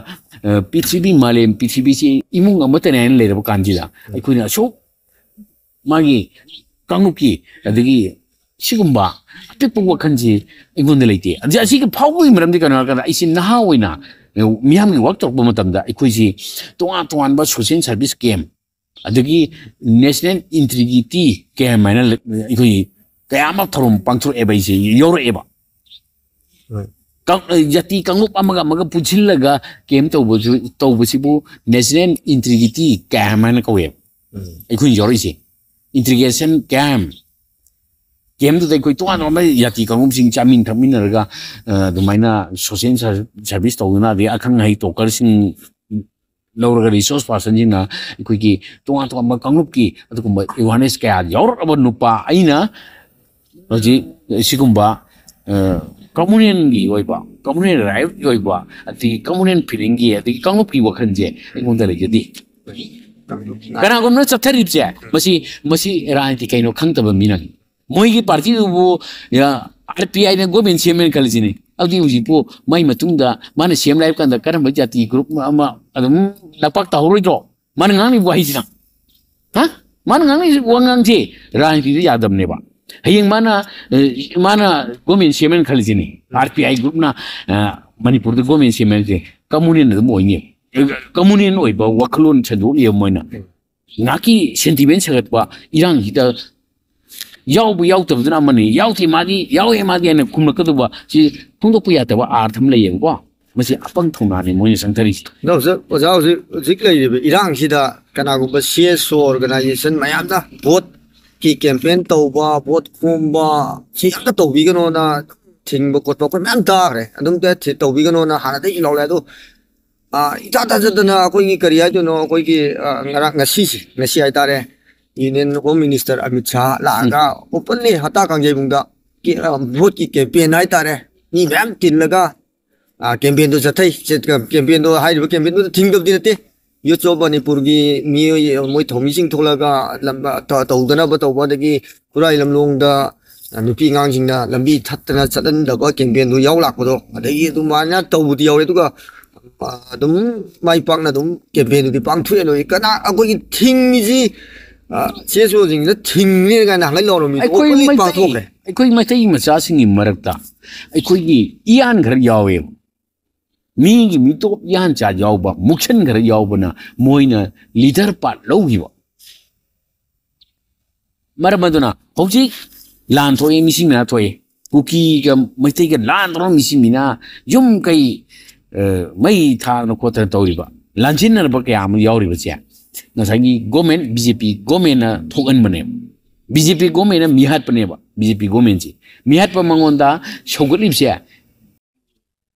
ꯑ, ꯄ꯭ꯔꯤꯊꯤꯕꯤ, ꯃꯥꯂꯦꯝ ꯄ꯭ꯔꯤꯊꯤꯕꯤꯁꯤ ꯏꯃꯨꯡ ꯑꯃꯠꯇꯅꯦ ꯍꯥꯏꯅ ꯂꯩꯔꯕ ꯀꯥꯟꯁꯤꯗ, ꯑꯩꯈꯣꯏꯅ ꯑꯁꯨꯛ ꯃꯥꯒꯤ ꯀꯥꯡꯂꯨꯞꯀꯤ, ꯑꯗꯒꯤ ꯁꯤꯒꯨꯝꯕ ꯑꯄꯤꯛꯄ ꯋꯥꯈꯜꯁꯤ ꯑꯩꯉꯣꯟꯗ ꯂꯩꯇꯦ꯫ ꯑꯗ ꯑꯁꯤꯒꯤ ꯐꯥꯎꯕꯒꯤ ꯃꯔꯝꯗꯤ ꯀꯩꯅꯣ ꯍꯥꯏꯔꯀꯥꯟꯗ, ꯑꯩꯁꯤ ꯅꯍꯥ ꯑꯣꯏꯅ, ꯑ, ꯃꯤꯌꯥꯝꯒꯤ work ꯇꯧꯔꯛꯄ ꯃꯇꯝꯗ ꯑꯩꯈꯣꯏꯁꯤ ꯇꯣꯉꯥꯟ ꯇꯣꯉꯥꯟꯕ social service camp, ꯑꯗꯒꯤ National Integrity Camp ꯍꯥꯏꯅ ꯂ-, ꯑꯩꯈꯣꯏ ꯀꯌꯥ ꯑꯃ ꯊꯧꯔꯝ ꯄꯥꯡꯊꯣꯔꯛꯑꯦꯕ, ꯑꯩꯁꯦ ꯌꯥꯎꯔꯛꯑꯦꯕ꯫ ꯍꯣꯏ. ꯀꯥꯡ-, ꯖꯥꯇꯤ ꯀꯥꯡꯂꯨꯞ ꯑꯃꯒ ꯑꯃꯒ ꯄꯨꯟꯁꯤꯜꯂꯒ camp ꯇꯧꯕꯁꯨ, ꯇꯧꯕꯁꯤꯕꯨ National Integrity Camp ꯍꯥꯏꯅ ꯀꯧꯋꯦꯕ꯫ ꯎꯝ. ꯑꯩꯈꯣꯏꯅ ꯌꯥꯎꯔꯛꯏꯁꯦ integration camp꯫ Camp ꯇꯨꯗ ꯑꯩꯈꯣꯏ ꯇꯣꯉꯥꯟ ꯇꯣꯉꯥꯟꯕ ꯖꯥꯇꯤ ꯀꯥꯡꯂꯨꯞꯁꯤꯡ ꯆꯥꯃꯤꯟ ꯊꯛꯃꯤꯟꯅꯔꯒ, ꯑ, ꯑꯗꯨꯃꯥꯏꯅ social ser-, service ꯇꯧꯗꯨꯅ, ꯑꯗꯩ ꯑꯈꯪ ꯑꯍꯩ talker ꯁꯤꯡ ꯂꯧꯔꯒ ꯔꯤꯁꯣꯔꯁ ꯄꯥꯔꯁꯟꯁꯤꯡꯅ ꯑꯩꯈꯣꯏꯒꯤ ꯇꯣꯉꯥꯟ ꯇꯣꯉꯥꯟꯕ ꯀꯥꯡꯂꯨꯞꯀꯤ ꯑꯗꯨꯒꯨꯝꯕ ꯑꯦꯋꯥꯔꯅꯦꯁ ꯀꯌꯥ ꯌꯥꯎꯔꯛꯂꯕ ꯅꯨꯄꯥ ꯑꯩꯅ ꯍꯧꯖꯤꯛ ꯁꯤꯒꯨꯝꯕ ꯀꯝꯃꯨꯅꯦꯜꯒꯤ ꯑꯣꯏꯕ, ꯀꯝꯃꯨꯅꯦꯜ ꯔꯥꯏꯠꯀꯤ ꯑꯣꯏꯕ, ꯑꯗꯒꯤ ꯀꯝꯃꯨꯅꯦꯜ ꯐꯤꯂꯤꯡꯒꯤ, ꯑꯗꯒꯤ ꯀꯥꯡꯂꯨꯞꯀꯤ ꯋꯥꯈꯜꯁꯦ ꯑꯩꯉꯣꯟꯗ ꯂꯩꯖꯗꯦ꯫ ꯀꯅꯥꯒꯨꯝꯕꯅ ꯆꯠꯊꯔꯤꯕꯁꯦ ꯃꯁꯤ, ꯃꯁꯤ ꯔꯥꯖꯅꯤꯇꯤ ꯀꯩꯅꯣ ꯈꯪꯗꯕ ꯃꯤꯅ꯫ ꯃꯣꯏꯒꯤ ꯄꯥꯔꯇꯤꯗꯨꯕꯨ ꯑꯥꯔ ꯄꯤ ꯑꯥꯏꯅ ꯒꯣꯔꯃꯦꯟ ꯁꯦꯝꯃꯦꯅ ꯈꯜꯂꯁꯤꯅꯦ꯫ ꯑꯗꯨꯗꯤ ꯍꯧꯖꯤꯛꯄꯨ ꯃꯥꯏ ꯃꯇꯨꯡꯗ ꯃꯥꯅ ꯁꯦꯝꯂꯦ ꯍꯥꯏꯕ ꯀꯥꯟꯗ ꯀꯔꯝꯕ ꯖꯥꯇꯤ ꯒ꯭ꯔꯨꯞ ꯑꯃ ꯑꯗꯨꯝ ꯂꯥꯛꯄꯥꯛ ꯇꯥꯍꯧꯔꯣꯏꯗ꯭ꯔꯣ? ꯃꯥꯅ ꯉꯥꯡꯂꯤꯕ ꯋꯥꯍꯩꯁꯤꯅ, ꯍꯥ? ꯃꯥꯅ ꯉꯥꯡꯂꯤꯕ ꯋꯥꯉꯥꯡꯁꯦ ꯔꯥꯖꯅꯤꯇꯤꯗ ꯌꯥꯗꯕꯅꯦꯕ꯫ ꯍꯌꯦꯡ ꯃꯥꯅ, ꯑ, ꯃꯥꯅ ꯒꯣꯔꯃꯦꯟ ꯁꯦꯝꯃꯦꯅ ꯈꯜꯂꯁꯤꯅꯦ, ꯑꯥꯔ ꯄꯤ ꯑꯥꯏ ꯒ꯭ꯔꯨꯞꯅ, ꯑ, ꯃꯅꯤꯄꯨꯔꯗ ꯒꯣꯔꯃꯦꯟ ꯁꯦꯝꯃꯦ ꯍꯥꯏꯁꯦ ꯀꯝꯃꯨꯅꯦꯜ ꯑꯗꯨꯝ ꯑꯣꯏꯅꯤ꯫ ꯀꯝꯃꯨꯅꯦꯜ ꯑꯣꯏꯕ ꯋꯥꯈꯜꯂꯣꯟ ꯁꯟꯗꯣꯛꯂꯤꯕ ꯃꯣꯏꯅ꯫ ꯉꯥꯏꯍꯥꯛꯀꯤ ꯁꯦꯟꯇꯤꯃꯦꯟ ꯁꯥꯒꯠꯄ ꯏꯔꯥꯡꯁꯤꯗ ꯌꯥꯎꯕ ꯌꯥꯎꯗꯕꯗꯨꯅ ꯑꯃꯅꯤ, ꯌꯥꯎꯗꯦ ꯃꯥꯗꯤ, ꯌꯥꯎꯋꯦ ꯃꯥꯗꯤ ꯍꯥꯏꯅ ꯈꯨꯝꯂꯛꯀꯗꯧꯕ ꯁꯤ ꯐꯣꯡꯗꯣꯛꯄ ꯌꯥꯗꯕ ꯑꯥꯔꯊ ꯑꯃ ꯂꯩꯌꯦꯕꯀꯣ꯫ ꯃꯁꯤ ꯑꯄꯪ ꯊꯧꯅꯥꯅꯤ ꯃꯣꯏꯅ ꯆꯪꯊꯔꯤꯁꯤ꯫ ꯑꯗꯣ ꯍꯧꯖꯤꯛ ꯑꯣꯖꯥ ꯍꯧꯖꯤꯛ, ꯍꯧꯖꯤꯛ ꯂꯩꯔꯤꯕ ꯏꯔꯥꯡꯁꯤꯗ ꯀꯅꯥꯒꯨꯝꯕ ꯁꯤ ꯑꯦꯁ ꯑꯣ ꯑꯣꯔꯒꯅꯥꯏꯖꯦꯁꯟ ꯃꯌꯥꯝꯅ ꯚꯣꯠꯀꯤ ꯀꯦꯝꯄꯦꯟ ꯇꯧꯕ, ꯚꯣꯠ ꯈꯣꯝꯕ, ꯁꯤ ꯑꯝꯇ ꯇꯧꯕꯤꯒꯅꯣꯅ ꯊꯤꯡꯕ ꯈꯣꯠꯄ ꯑꯩꯈꯣꯏ ꯃꯌꯥꯝ ꯇꯥꯈ꯭ꯔꯦ꯫ ꯑꯗꯨꯝꯇ ꯊꯤ-, ꯇꯧꯕꯤꯒꯅꯣꯅ ꯍꯥꯟꯅꯗꯒꯤ ꯂꯥꯎꯔꯦ꯫ ꯑꯗꯣ, ꯑ, ꯏꯊꯥ ꯊꯥꯖꯗꯅ ꯑꯩꯈꯣꯏꯒꯤ ꯀꯔꯤ ꯍꯥꯏꯗꯣꯏꯅꯣ, ꯑꯩꯈꯣꯏꯒꯤ, ꯑ, ꯉꯔꯥꯡ, ꯉꯁꯤꯁꯦ, ꯉꯁꯤ ꯍꯥꯏꯇꯥꯔꯦ, union home minister Amit Shah ꯂꯥꯛꯑꯒ ꯑꯣꯄꯟꯂꯤ ꯍꯇꯥ ꯀꯥꯡꯖꯩꯕꯨꯡꯗ ꯀꯦ-, ꯑ, ꯚꯣꯠꯀꯤ ꯀꯦꯝꯄꯦꯟ ꯍꯥꯏꯇꯥꯔꯦ, ꯃꯤ ꯃꯌꯥꯝ ꯇꯤꯜꯂꯒ, ꯑ, ꯀꯦꯝꯄꯦꯟꯗꯣ ꯆꯠꯊꯩ꯫ ꯆꯠ-, ꯀꯦꯝꯄꯦꯟꯗꯣ, ꯍꯥꯏꯔꯤꯕ ꯀꯦꯝꯄꯦꯟꯗꯨꯗ ꯊꯤꯡꯗꯕꯗꯤ ꯅꯠꯇꯦ꯫ ꯌꯨꯠꯁ ꯑꯣꯐ ꯃꯅꯤꯄꯨꯔꯒꯤ ꯃꯤꯑꯣꯏ, ꯃꯣꯏ ꯊꯧꯃꯤꯁꯤꯡ ꯊꯣꯛꯂꯒ ꯂꯝ-, ꯇ-, ꯇꯧꯗꯅꯕ ꯇꯧꯕ, ꯑꯗꯒꯤ ꯈꯨꯔꯥꯏ ꯂꯝꯂꯣꯡꯗ ꯅꯨꯄꯤ ꯑꯉꯥꯡꯁꯤꯡꯅ ꯂꯝꯕꯤ ꯊꯠꯇꯅ ꯆꯠꯍꯟꯗꯕ ꯀꯦꯝꯄꯦꯟꯗꯨ ꯌꯥꯎ ꯂꯥꯛꯄꯗꯣ, ꯑꯗꯒꯤ ꯑꯗꯨꯃꯥꯏꯅ ꯇꯧꯕꯗꯤ ꯌꯥꯎꯔꯦ꯫ ꯑꯗꯨꯒ, ꯑ, ꯑꯗꯨꯝ ꯃꯥꯏ ꯄꯥꯛꯅ ꯑꯗꯨꯝ ꯀꯦꯝꯄꯦꯟꯗꯨꯗꯤ ꯄꯥꯡꯊꯣꯛꯑꯦ ꯂꯣꯏꯔꯦ꯫ ꯀꯅꯥ ꯑꯩꯈꯣꯏꯒꯤ ꯊꯤꯡꯉꯤꯁꯤ, ꯑ, ꯁꯤ ꯑꯦꯁ ꯑꯣꯁꯤꯡꯁꯤꯅ ꯊꯤꯡꯉꯦ ꯀꯥꯏꯅ ꯍꯪꯉꯩ ꯂꯧꯔꯝꯃꯤ꯫ ꯑꯩꯈꯣꯏ ꯑꯣꯄꯟꯂꯤ ꯃꯩꯇꯩ, ꯄꯥꯡꯊꯣꯛꯈ꯭ꯔꯦ꯫ ꯑꯩꯈꯣꯏ ꯃꯩꯇꯩ ꯃꯆꯥꯁꯤꯡꯒꯤ ꯃꯔꯛꯇ ꯑꯩꯈꯣꯏꯒꯤ ꯏꯌꯥꯟ ꯈꯔ ꯌꯥꯎꯋꯦꯕ꯫ ꯃꯤꯒꯤ ꯃꯤꯇꯣꯞ ꯏꯌꯥꯟ ꯆꯥ ꯌꯥꯎꯕ, ꯃꯨꯛꯁꯟ ꯈꯔ ꯌꯥꯎꯕꯅ ꯃꯣꯏꯅ ꯂꯤꯗꯔ ꯄꯥꯔꯠ ꯂꯧꯈꯤꯕ꯫ ꯃꯔꯝ ꯑꯗꯨꯅ ꯍꯧꯖꯤꯛ ꯂꯥꯟ ꯊꯣꯛꯑꯦ, ꯃꯤꯁꯤꯡ ꯃꯌꯥꯝ ꯊꯣꯛꯑꯦ, ꯀꯨꯀꯤꯒ ꯃꯩꯇꯩꯒ ꯂꯥꯟ ꯇꯧꯔ ꯃꯤꯁꯤꯡ ꯃꯤꯅ ꯌꯨꯝ ꯀꯩ, ꯑ, ꯃꯩ ꯊꯥꯗꯅ ꯈꯣꯠꯇꯅ ꯇꯧꯔꯤꯕ, ꯂꯥꯟꯖꯤꯟꯅꯔꯕ ꯀꯌꯥ ꯑꯃ ꯌꯥꯎꯔꯤꯕꯁꯦ ꯉꯁꯥꯏꯒꯤ ꯒꯣꯔꯃꯦꯟ, ꯕꯤ ꯖꯦ ꯄꯤ ꯒꯣꯔꯃꯦꯟꯅ ꯊꯣꯛꯍꯟꯕꯅꯦꯕ꯫ ꯕꯤ ꯖꯦ ꯄꯤ ꯒꯣꯔꯃꯦꯟꯅ ꯃꯤꯍꯥꯠꯄꯅꯦꯕ꯫ ꯕꯤ ꯖꯦ ꯄꯤ ꯒꯣꯔꯃꯦꯟꯁꯤ ꯃꯤꯍꯥꯠꯄ ꯃꯉꯣꯟꯗ ꯁꯧꯒꯠꯂꯤꯕꯁꯦ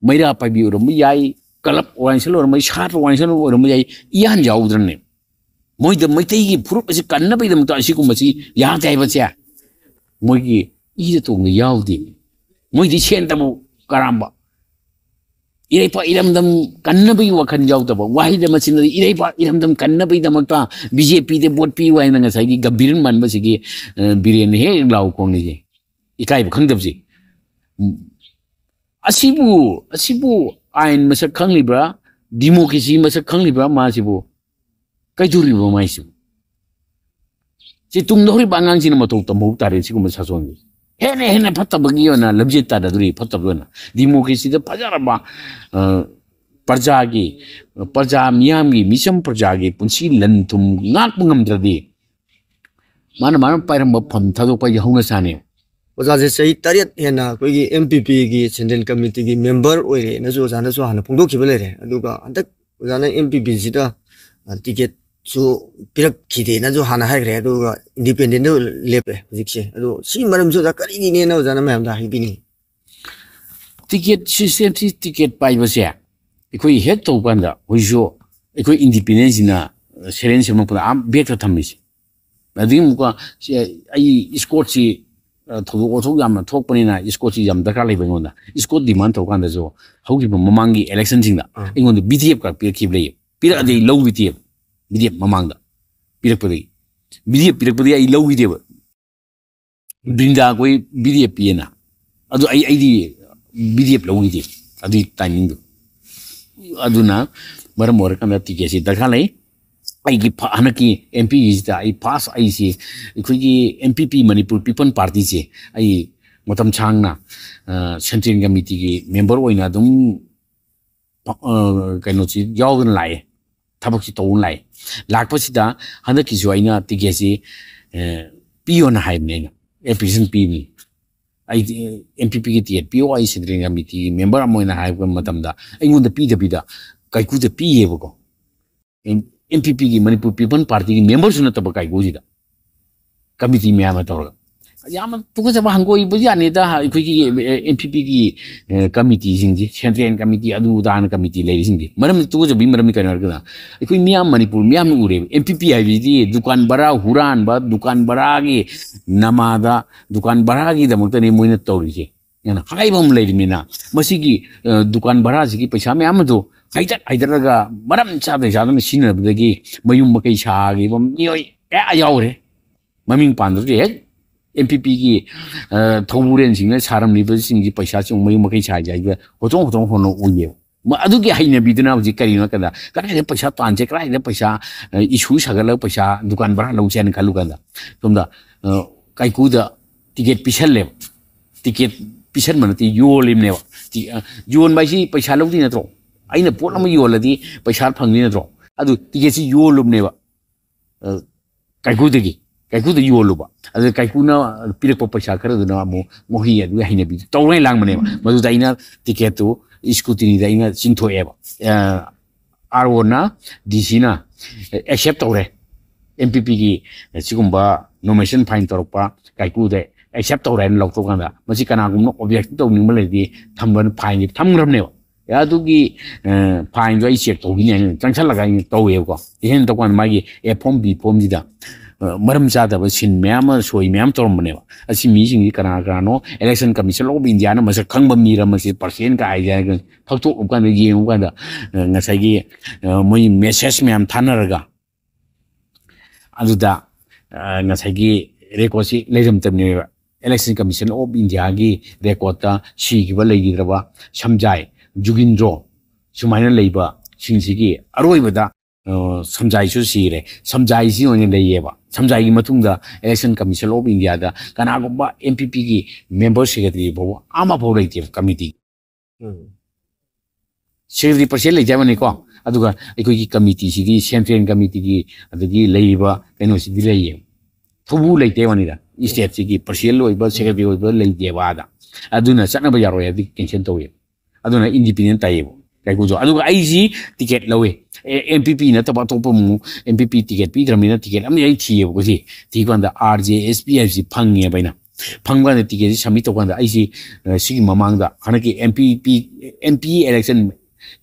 ꯃꯩꯔꯥ ꯄꯥꯏꯕꯤ ꯑꯣꯏꯔꯝꯕ ꯌꯥꯏ, ꯀ꯭ꯂꯕ ꯑꯣꯔꯒꯅꯥꯏꯖꯦꯁꯟ ꯑꯣꯏꯔꯝꯕ ꯌꯥꯏ, ꯁꯥꯇ꯭ꯔ ꯑꯣꯔꯒꯅꯥꯏꯖꯦꯁꯟ ꯑꯣꯏꯔꯝꯕ ꯌꯥꯏ, ꯏꯍꯥꯟ ꯌꯥꯎꯗ꯭ꯔꯅꯦ꯫ ꯃꯣꯏꯗ ꯃꯩꯇꯩꯒꯤ ꯐꯨꯔꯨꯞ ꯑꯁꯤ ꯀꯟꯅꯕꯒꯤꯗꯃꯛꯇ ꯑꯁꯤꯒꯨꯝꯕꯁꯤ ꯌꯥꯗꯦ ꯍꯥꯏꯕꯁꯦ ꯃꯣꯏꯒꯤ ꯏꯗ ꯇꯣꯡꯗ ꯌꯥꯎꯗꯦ꯫ ꯃꯣꯏꯗꯤ ꯁꯦꯟꯇꯕꯨ ꯀꯔꯥꯝꯕ, ꯏꯔꯩꯄꯥꯛ ꯏꯔꯝꯗꯝ ꯀꯟꯅꯕꯒꯤ ꯋꯥꯈꯜ ꯌꯥꯎꯗꯕ, ꯋꯥꯍꯩꯗ ꯃꯆꯤꯟꯗꯗꯤ ꯏꯔꯩꯄꯥꯛ ꯏꯔꯝꯗꯝ ꯀꯟꯅꯕꯒꯤꯗꯃꯛꯇ ꯕꯤ ꯖꯦ ꯄꯤꯗ ꯚꯣꯠ ꯄꯤꯌꯨ ꯍꯥꯏꯅ ꯉꯁꯥꯏꯒꯤ ꯒꯝꯚꯤꯔ ꯃꯥꯟꯕꯁꯤꯒꯤ, ꯑ, ꯕꯤꯔꯦꯟꯅ ꯍꯦꯛ ꯂꯥꯎ ꯈꯣꯡꯂꯤꯁꯦ꯫ ꯏꯀꯥꯏꯕ ꯈꯪꯗꯕꯁꯦ꯫ ꯎꯝ꯫ ꯑꯁꯤꯕꯨ, ꯑꯁꯤꯕꯨ ꯑꯥꯏꯟ ꯃꯁꯛ ꯈꯪꯂꯤꯕ꯭ꯔꯥ? ꯗꯤꯃꯣꯀ꯭ꯔꯦꯁꯤ ꯃꯁꯛ ꯈꯪꯂꯤꯕ꯭ꯔꯥ ꯃꯥꯁꯤꯕꯨ? ꯀꯩꯗꯧꯔꯤꯕ ꯃꯥꯏꯁꯤꯕꯨ? ꯁꯤ ꯇꯨꯡꯗ ꯍꯧꯔꯤꯕ ꯑꯉꯥꯡꯁꯤꯅ ꯃꯇꯧ ꯇꯝꯍꯧ ꯇꯥꯔꯦ ꯁꯤꯒꯨꯝꯕ ꯁꯥꯁꯣꯟꯁꯦ꯫ ꯍꯦꯟꯅ ꯍꯦꯟꯅ ꯐꯠꯇꯕꯒꯤ ꯑꯣꯏꯅ ꯂꯝꯖꯦꯜ ꯇꯥꯟꯅꯗꯣꯔꯤ, ꯐꯠꯇꯕ ꯑꯣꯏꯅ꯫ ꯗꯤꯃꯣꯀ꯭ꯔꯦꯁꯤꯗ ꯐꯖꯔꯕ, ꯑ, ꯄ꯭ꯔꯖꯥꯒꯤ, ꯄ꯭ꯔꯖꯥ ꯃꯤꯌꯥꯝꯒꯤ, ꯃꯤꯆꯝ ꯄ꯭ꯔꯖꯥꯒꯤ ꯄꯨꯟꯁꯤ ꯂꯟ ꯊꯨꯝ ꯉꯥꯛꯄ ꯉꯝꯗ꯭ꯔꯗꯤ ꯃꯥꯅ, ꯃꯥꯅ ꯄꯥꯏꯔꯝꯕ ꯐꯝ ꯊꯥꯗꯣꯛꯄ ꯍꯥꯏꯁꯦ ꯍꯧꯅ ꯁꯥꯅꯦ꯫ ꯑꯣꯖꯥꯁꯦ ꯆꯍꯤ ꯇꯔꯦꯠ ꯍꯦꯟꯅ ꯑꯩꯈꯣꯏꯒꯤ ꯑꯦꯝ ꯄꯤ ꯄꯤꯒꯤ ꯁꯦꯟꯇ꯭ꯔꯦꯜ ꯀꯃꯤꯇꯤꯒꯤ ꯃꯦꯝꯕꯔ ꯑꯣꯏꯔꯦꯅꯁꯨ ꯑꯣꯖꯥꯅꯁꯨ ꯍꯥꯟꯅ ꯐꯣꯡꯗꯣꯛꯈꯤꯕ ꯂꯩꯔꯦ꯫ ꯑꯗꯨꯒ ꯍꯟꯗꯛ ꯑꯣꯖꯥꯅ ꯑꯦꯝ ꯄꯤ ꯄꯤꯁꯤꯗ, ꯑ, ꯇꯤꯀꯦꯠꯁꯨ ꯄꯤꯔꯛꯈꯤꯗꯦꯅꯁꯨ ꯍꯥꯟꯅ ꯍꯥꯏꯈ꯭ꯔꯦ꯫ ꯑꯗꯨꯒ ꯏꯟꯗꯤꯄꯦꯟꯗꯦꯟꯗ ꯂꯦꯞꯄꯦ ꯍꯧꯖꯤꯛꯁꯦ꯫ ꯑꯗꯣ ꯁꯤ ꯃꯔꯝꯁꯨ ꯑꯣꯖꯥ ꯀꯔꯤꯒꯤꯅꯦꯅ ꯑꯣꯖꯥꯅ ꯃꯌꯥꯝꯗ ꯍꯥꯏꯕꯤꯅꯤꯡꯉꯤ? ꯇꯤꯀꯦꯠ ꯁꯤꯁꯇꯦꯝꯁꯤ, ꯇꯤꯀꯦꯠ ꯄꯥꯏꯕꯁꯦ ꯑꯩꯈꯣꯏ ꯍꯦꯛ ꯇꯧꯕ ꯀꯥꯟꯗ ꯍꯧꯖꯤꯛꯁꯨ ꯑꯩꯈꯣꯏ ꯏꯟꯗꯤꯄꯦꯟꯗꯦꯟꯁꯤꯅ ꯁꯦꯔꯦꯟ ꯁꯦꯝꯃꯛꯄꯗ ꯑꯥ ꯕꯦꯛꯇ ꯊꯝꯃꯤꯁꯦ꯫ ꯑꯗꯨꯗꯒꯤ ꯑꯃꯨꯛꯀ ꯁꯤ ꯑꯩ ꯏꯁꯀꯣꯔꯠꯁꯤ, ꯑ, ꯊꯧꯗꯣꯛ ꯋꯥꯊꯣꯛ ꯌꯥꯝꯅ ꯊꯣꯛꯄꯅꯤꯅ ꯏꯁꯀꯣꯔꯠꯁꯤ ꯌꯥꯝ ꯗꯔꯀꯥꯔ ꯂꯩꯕ ꯑꯩꯉꯣꯟꯗ꯫ ꯏꯁꯀꯣꯔꯠ ꯗꯤꯃꯥꯟ ꯇꯧꯀꯥꯟꯗꯁꯨ ꯍꯧꯈꯤꯕ ꯃꯃꯥꯡꯒꯤ ꯏꯂꯦꯛꯁꯟꯁꯤꯡꯗ ꯑꯥ꯫ ꯑꯩꯉꯣꯟꯗ ꯕꯤ ꯗꯤ ꯑꯦꯐ ꯀ ꯄꯤꯔꯛꯈꯤꯕ ꯂꯩꯌꯦ꯫ ꯄꯤꯔꯛꯑꯗꯤ ꯑꯩ ꯂꯧꯈꯤꯗꯦꯕ꯫ ꯕꯤ ꯗꯤ ꯑꯦꯐ ꯃꯃꯥꯡꯗ ꯄꯤꯔꯛꯄꯗꯒꯤ, ꯕꯤ ꯗꯤ ꯑꯦꯐ ꯄꯤꯔꯛꯄꯗꯒꯤ ꯑꯩ ꯂꯧꯈꯤꯗꯦꯕ꯫ ꯕ꯭ꯔꯤꯟꯗꯥ ꯑꯩꯈꯣꯏ ꯕꯤ ꯗꯤ ꯑꯦꯐ ꯄꯤꯑꯅ꯫ ꯑꯗꯨ ꯑꯩ, ꯑꯩꯗꯤ ꯕꯤ ꯗꯤ ꯑꯦꯐ ꯂꯧꯈꯤꯗꯦ ꯑꯗꯨꯒꯤ ꯇꯥꯏꯃꯤꯡꯗꯣ꯫ ꯑꯗꯨꯅ ꯃꯔꯝ ꯑꯣꯏꯔꯀꯥꯟꯗ ꯇꯤꯀꯦꯠꯁꯤ ꯗꯔꯀꯥꯔ ꯂꯩ꯫ ꯑꯩꯒꯤ ꯐ-, ꯍꯟꯗꯛꯀꯤ ꯑꯦꯝ ꯄꯤꯒꯤꯁꯤꯗ ꯑꯩ ꯐꯥꯔꯁ ꯑꯩꯁꯤ ꯑꯩꯈꯣꯏꯒꯤ ꯑꯦꯝ ꯄꯤ ꯄꯤ, ꯃꯅꯤꯄꯨꯔ ꯄꯤꯄꯜ ꯄꯥꯔꯇꯤꯁꯦ ꯑꯩ ꯃꯇꯝ ꯁꯥꯡꯅ, ꯑ, ꯁꯦꯟꯇ꯭ꯔꯦꯜ ꯀꯃꯤꯇꯤꯒꯤ ꯃꯦꯝꯕꯔ ꯑꯣꯏꯅ ꯑꯗꯨꯝ, ꯑ, ꯀꯩꯅꯣꯁꯤ ꯌꯥꯎꯗꯨꯅ ꯂꯥꯛꯑꯦ, ꯊꯕꯛꯁꯤ ꯇꯧꯗꯨꯅ ꯂꯥꯛꯑꯦ꯫ ꯂꯥꯛꯄꯁꯤꯗ ꯍꯟꯗꯛꯀꯤꯁꯨ ꯑꯩꯅ ꯇꯤꯀꯦꯠꯁꯤ, ꯑ, ꯄꯤꯌꯣꯅ ꯍꯥꯏꯕꯅꯦ, ꯑꯩꯅ ꯑꯦꯄ꯭ꯂꯤꯀꯦꯁꯟ ꯄꯤꯕꯅꯤ꯫ ꯑꯩ ꯑꯦꯝ ꯄꯤ ꯄꯤꯒꯤ ꯇꯤꯀꯦꯠ ꯄꯤꯌꯣ, ꯑꯩ ꯁꯦꯟꯇ꯭ꯔꯦꯜ ꯀꯃꯤꯇꯤꯒꯤ ꯃꯦꯝꯕꯔ ꯑꯃ ꯑꯣꯏꯅ ꯍꯥꯏꯕ ꯃꯇꯝꯗ ꯑꯩꯉꯣꯟꯗ ꯄꯤꯗꯕꯤꯗ ꯀꯥꯏꯀꯨꯗ ꯄꯤꯌꯦꯕꯀꯣ꯫ ꯑꯦꯝ ꯄꯤ ꯄꯤꯒꯤ, ꯃꯅꯤꯄꯨꯔ ꯄꯤꯄꯜ ꯄꯥꯔꯇꯤꯒꯤ ꯃꯦꯝꯕꯔꯁꯨ ꯅꯠꯇꯕ ꯀꯥꯏꯀꯨꯁꯤꯗ ꯀꯃꯤꯇꯤ ꯃꯌꯥꯝꯅ ꯇꯧꯔꯒ꯫ ꯌꯥꯝꯅ ꯇꯨꯀꯠꯆꯕ ꯍꯪꯒꯣꯏꯕ ꯌꯥꯅꯤꯗ꯫ ꯑꯩꯈꯣꯏꯒꯤ ꯑꯦꯟ ꯄꯤ ꯄꯤꯒꯤ ꯀꯃꯤꯇꯤꯁꯤꯡꯁꯤ, ꯁꯦꯟꯇ꯭ꯔꯦꯜ ꯀꯃꯤꯇꯤ, ꯑꯗꯨ ꯑꯗꯥꯅ ꯀꯃꯤꯇꯤ ꯂꯩꯔꯤꯁꯤꯡꯁꯤ꯫ ꯃꯔꯝꯗꯤ ꯇꯨꯀꯠꯆꯕꯒꯤ ꯃꯔꯝꯗꯤ ꯀꯩꯅꯣ ꯍꯥꯏꯔꯒꯅ, ꯑꯩꯈꯣꯏ ꯃꯤꯌꯥꯝ, ꯃꯅꯤꯄꯨꯔ ꯃꯤꯌꯥꯝꯅ ꯎꯔꯦꯕ, ꯑꯦꯟ ꯄꯤ ꯄꯤ ꯍꯥꯏꯕꯁꯤꯗꯤ ꯗꯨꯀꯥꯟ ꯚꯔꯥ ꯍꯨꯔꯥꯟꯕ, ꯗꯨꯀꯥꯟ ꯚꯔꯥꯒꯤ ꯅꯃꯥꯗ, ꯗꯨꯀꯥꯟ ꯚꯔꯥꯒꯤꯗꯃꯛꯇꯅꯤ ꯃꯣꯏꯅ ꯇꯧꯔꯤꯁꯦ꯫ ꯑꯗꯨꯅ ꯍꯥꯏꯕ ꯑꯃ ꯂꯩꯔꯤꯕꯅꯤꯅ, ꯃꯁꯤꯒꯤ ꯗꯨꯀꯥꯟ ꯚꯔꯥꯁꯤꯒꯤ ꯄꯩꯁꯥ ꯃꯌꯥꯝ ꯑꯗꯨ ꯍꯥꯏꯗꯠ ꯍꯥꯏꯗꯠꯂꯒ ꯃꯔꯝ ꯆꯥꯗ ꯆꯥꯗꯅ ꯁꯤꯖꯤꯟꯅꯕꯗꯒꯤ ꯃꯌꯨꯝ ꯃꯀꯩ ꯁꯥꯈꯤꯕ ꯃꯤꯑꯣꯏ ꯀꯌꯥ ꯌꯥꯎꯔꯦ꯫ ꯃꯃꯤꯡ ꯄꯥꯟꯗ꯭ꯔꯁꯨ ꯍꯦꯛ ꯑꯦꯟ ꯄꯤ ꯄꯤꯒꯤ ꯊꯧꯕꯨꯔꯦꯟꯁꯤꯡꯅ ꯁꯥꯔꯝꯂꯤꯕꯁꯤꯡꯁꯤ ꯄꯩꯁꯥꯁꯤ ꯑꯃꯨꯛ ꯃꯌꯨꯝ ꯃꯀꯩ ꯁꯥꯏ ꯍꯥꯏꯁꯤꯗ ꯍꯣꯇꯣꯡ ꯍꯣꯇꯣꯡ ꯍꯣꯟꯅ ꯎꯏꯌꯦꯕ꯫ ꯃ-, ꯑꯗꯨꯒꯤ ꯍꯩꯅꯕꯤꯗꯨꯅ ꯍꯧꯖꯤꯛ ꯀꯔꯤꯅꯣ ꯍꯥꯏ ꯀꯥꯟꯗ, ꯀꯗꯥꯏꯗ ꯄꯩꯁꯥ ꯇꯥꯟꯁꯦ, ꯀꯗꯥꯏꯗ ꯄꯩꯁꯥ ꯏꯁꯨ ꯁꯥꯒꯠꯂꯒ ꯄꯩꯁꯥ ꯗꯨꯀꯥꯟ ꯚꯔꯥ ꯂꯧꯁꯦ ꯍꯥꯏꯅ ꯈꯜꯂꯨ ꯀꯥꯟꯗ, ꯁꯣꯝꯗ ꯀꯥꯏꯀꯨꯗ ꯇꯤꯀꯦꯠ ꯄꯤꯁꯜꯂꯦꯕ꯫ ꯇꯤꯀꯦꯠ ꯄꯤꯁꯟꯕ ꯅꯠꯇꯦ, ꯌꯣꯜꯂꯤꯕꯅꯦꯕ꯫ ꯇꯤ-, ꯑ, ꯌꯣꯟꯕ ꯍꯥꯏꯁꯤ ꯄꯩꯁꯥ ꯂꯧꯗꯣꯏ ꯅꯠꯇ꯭ꯔꯣ? ꯑꯩꯅ ꯄꯣꯠ ꯑꯃ ꯌꯣꯜꯂꯗꯤ ꯄꯩꯁꯥ ꯐꯪꯗꯣꯏ ꯅꯠꯇ꯭ꯔꯣ? ꯑꯗꯨ ꯇꯤꯀꯦꯠꯁꯤ ꯌꯣꯜꯂꯨꯕꯅꯦꯕ꯫ ꯑ, ꯀꯥꯏꯀꯨꯗꯒꯤ, ꯀꯥꯏꯀꯨꯗ ꯌꯣꯜꯂꯨꯕ꯫ ꯑꯗꯨ ꯀꯥꯏꯀꯨꯅ ꯄꯤꯔꯛꯄ ꯄꯩꯁꯥ ꯈꯔꯗꯨꯅ ꯑꯃꯨꯛ ꯃꯣꯍꯤ ꯑꯗꯨꯒꯤ ꯍꯩꯅꯕꯤꯗꯨ ꯇꯧꯔꯦ ꯂꯥꯡꯕꯅꯦꯕ꯫ ꯃꯗꯨꯗ ꯑꯩꯅ ꯇꯤꯀꯦꯠꯇꯨ ꯏꯁꯀ꯭ꯔꯨꯇꯤꯅꯤꯗ ꯑꯩꯅ ꯆꯤꯡꯊꯣꯛꯑꯦꯕ꯫ ꯑ, ꯑꯥꯔ ꯑꯣꯅ, ꯗꯤ ꯁꯤꯅ ꯑꯦꯛꯁꯦꯞ ꯇꯧꯔꯦ꯫ ꯑꯦꯟ ꯄꯤ ꯄꯤꯒꯤ ꯁꯤꯒꯨꯝꯕ ꯅꯣꯃꯤꯅꯦꯁꯟ ꯐꯥꯏꯟ ꯇꯧꯔꯛꯄ ꯀꯥꯏꯀꯨꯗ ꯑꯦꯛꯁꯦꯞ ꯇꯧꯔꯦ ꯍꯥꯏꯅ ꯂꯧꯊꯣꯛꯀꯥꯟꯗ, ꯃꯁꯤ ꯀꯅꯥꯒꯨꯝꯕꯅ ꯑꯣꯕꯖꯦꯛꯁꯟ ꯇꯧꯅꯤꯡꯕ ꯂꯩꯔꯗꯤ ꯊꯝꯕ ꯐꯥꯏꯟꯗꯤ ꯊꯝꯈ꯭ꯔꯕꯅꯦꯕ꯫ ꯑꯦ, ꯑꯗꯨꯒꯤ, ꯑ, ꯐꯥꯏꯟꯗꯣ ꯑꯩ ꯆꯦꯛ ꯇꯧꯈꯤꯅꯤ ꯍꯥꯏꯅ ꯆꯪꯁꯜꯂꯒ ꯑꯩꯅ ꯇꯧꯋꯦꯕꯀꯣ꯫ ꯏꯍꯦꯟ ꯇꯧꯀꯥꯟꯗ ꯃꯥꯒꯤ ꯑꯦ ꯐꯣꯝ, ꯕꯤ ꯐꯣꯝꯁꯤꯗ, ꯑ, ꯃꯔꯝ ꯆꯥꯗꯕ ꯁꯤꯟ ꯃꯌꯥꯝ ꯑꯃ, ꯁꯣꯏ ꯃꯌꯥꯝ ꯇꯧꯔꯝꯕꯅꯦꯕ꯫ ꯑꯁꯤ ꯃꯤꯁꯤꯡꯁꯤ ꯀꯅꯥ ꯀꯅꯥꯅꯣ? Election Commission of Indiaꯅ ꯃꯁꯛ ꯈꯪꯕ ꯃꯤꯔ, ꯃꯁꯤ ꯄꯥꯔꯁꯦꯟ ꯀꯥꯏꯁꯦ ꯍꯥꯏꯔꯒ ꯐꯥꯛꯇꯣꯛꯂꯨꯕ ꯀꯥꯟꯗ, ꯌꯦꯡꯉꯨ ꯀꯥꯟꯗ, ꯑ, ꯉꯁꯥꯏꯒꯤ, ꯑ, ꯃꯣꯏ ꯃꯦꯁꯦꯖ ꯃꯌꯥꯝ ꯊꯥꯅꯔꯒ, ꯑꯗꯨꯗ, ꯑ, ꯉꯁꯥꯏꯒꯤ ꯔꯦꯀꯣꯔꯠꯁꯤ ꯂꯩꯔꯝꯗꯕꯅꯦꯕ꯫ Election Commission of Indiaꯒꯤ ꯔꯦꯀꯣꯔꯠꯇ ꯁꯤꯈꯤꯕ ꯂꯩꯈꯤꯗ꯭ꯔꯕ, ꯁꯝꯖꯥꯏ, ꯖꯨꯒꯤꯟꯗ꯭ꯔꯣ, ꯁꯨꯃꯥꯏꯅ ꯂꯩꯕꯁꯤꯡꯁꯤꯒꯤ ꯑꯔꯣꯏꯕꯗ, ꯑ, ꯁꯝꯖꯥꯏꯁꯨ ꯁꯤꯔꯦ꯫ ꯁꯝꯖꯥꯏꯁꯤ ꯑꯣꯏꯅ ꯂꯩꯌꯦꯕ꯫ ꯁꯝꯖꯥꯏꯒꯤ ꯃꯇꯨꯡꯗ Election Commission of Indiaꯗ ꯀꯅꯥꯒꯨꯝꯕ ꯑꯦꯟ ꯄꯤ ꯄꯤꯒꯤ ꯃꯦꯝꯕꯔ ꯁꯦꯀ꯭ꯔꯦꯇꯔꯤ ꯐꯥꯎꯕ ꯑꯃꯐꯥꯎ ꯂꯩꯇꯦꯕ ꯀꯃꯤꯇꯤ꯫ ꯎꯝ꯫ ꯁꯦꯀ꯭ꯔꯦꯇꯔꯤ ꯄꯥꯔꯁꯦꯟ ꯂꯩꯖꯕꯅꯤꯀꯣ꯫ ꯑꯗꯨꯒ ꯑꯩꯈꯣꯏꯒꯤ ꯀꯃꯤꯇꯤꯁꯤꯗꯤ, ꯁꯦꯟꯇ꯭ꯔꯦꯜ ꯀꯃꯤꯇꯤꯒꯤ, ꯑꯗꯒꯤ ꯂꯩꯔꯤꯕ ꯀꯩꯅꯣꯁꯤꯗꯤ ꯂꯩꯌꯦ꯫ ꯊꯧꯕꯨ ꯂꯩꯇꯦ ꯋꯥꯅꯤꯗ꯫ ꯏꯁꯇꯦꯠꯁꯤꯒꯤ ꯄꯥꯔꯁꯦꯟ ꯑꯣꯏꯕ, ꯁꯦꯀ꯭ꯔꯦꯇꯔꯤ ꯑꯣꯏꯕ ꯂꯩꯇꯦꯕ ꯑꯥꯗ꯫ ꯑꯗꯨꯅ ꯆꯠꯅꯕ ꯌꯥꯔꯣꯏ ꯍꯥꯏꯕꯗꯤ ꯀꯦꯟꯁꯦꯜ ꯇꯧꯋꯦ꯫ ꯑꯗꯨꯅ ꯏꯟꯗꯤꯄꯦꯟꯗꯦꯟ ꯇꯥꯏꯌꯦꯕ꯫ ꯀꯥꯏꯀꯨꯁꯨ꯫ ꯑꯗꯨꯒ ꯑꯩꯁꯤ ꯇꯤꯀꯦꯠ ꯂꯧꯋꯦ꯫ ꯑꯦꯝ ꯄꯤ ꯄꯤ ꯅꯠꯇꯕ ꯑꯇꯣꯞꯄ ꯑꯃꯨꯛ, ꯑꯦꯝ ꯄꯤ ꯄꯤ ꯇꯤꯀꯦꯠ ꯄꯤꯗ꯭ꯔꯕꯅꯤꯅ ꯇꯤꯀꯦꯠ ꯑꯃꯗꯤ ꯑꯩ ꯊꯤꯌꯦꯕꯀꯣ꯫ ꯁꯤ ꯊꯤꯕ ꯀꯥꯟꯗ ꯑꯥꯔ ꯖꯦ ꯑꯦꯁ ꯄꯤ ꯍꯥꯏꯕꯁꯤ ꯐꯪꯉꯦꯕ ꯑꯩꯅ꯫ ꯐꯪꯕ ꯀꯥꯟꯗ ꯇꯤꯀꯦꯠꯁꯤ ꯁꯕꯃꯤꯠ ꯇꯧꯕ ꯀꯥꯟꯗ ꯑꯩꯁꯤ, ꯑ, ꯁꯤꯒꯤ ꯃꯃꯥꯡꯗ ꯍꯟꯗꯛꯀꯤ ꯑꯦꯝ ꯄꯤ ꯄꯤ, ꯑꯦꯝ ꯄꯤ ꯄꯤ ꯏꯂꯦꯛꯁꯟ,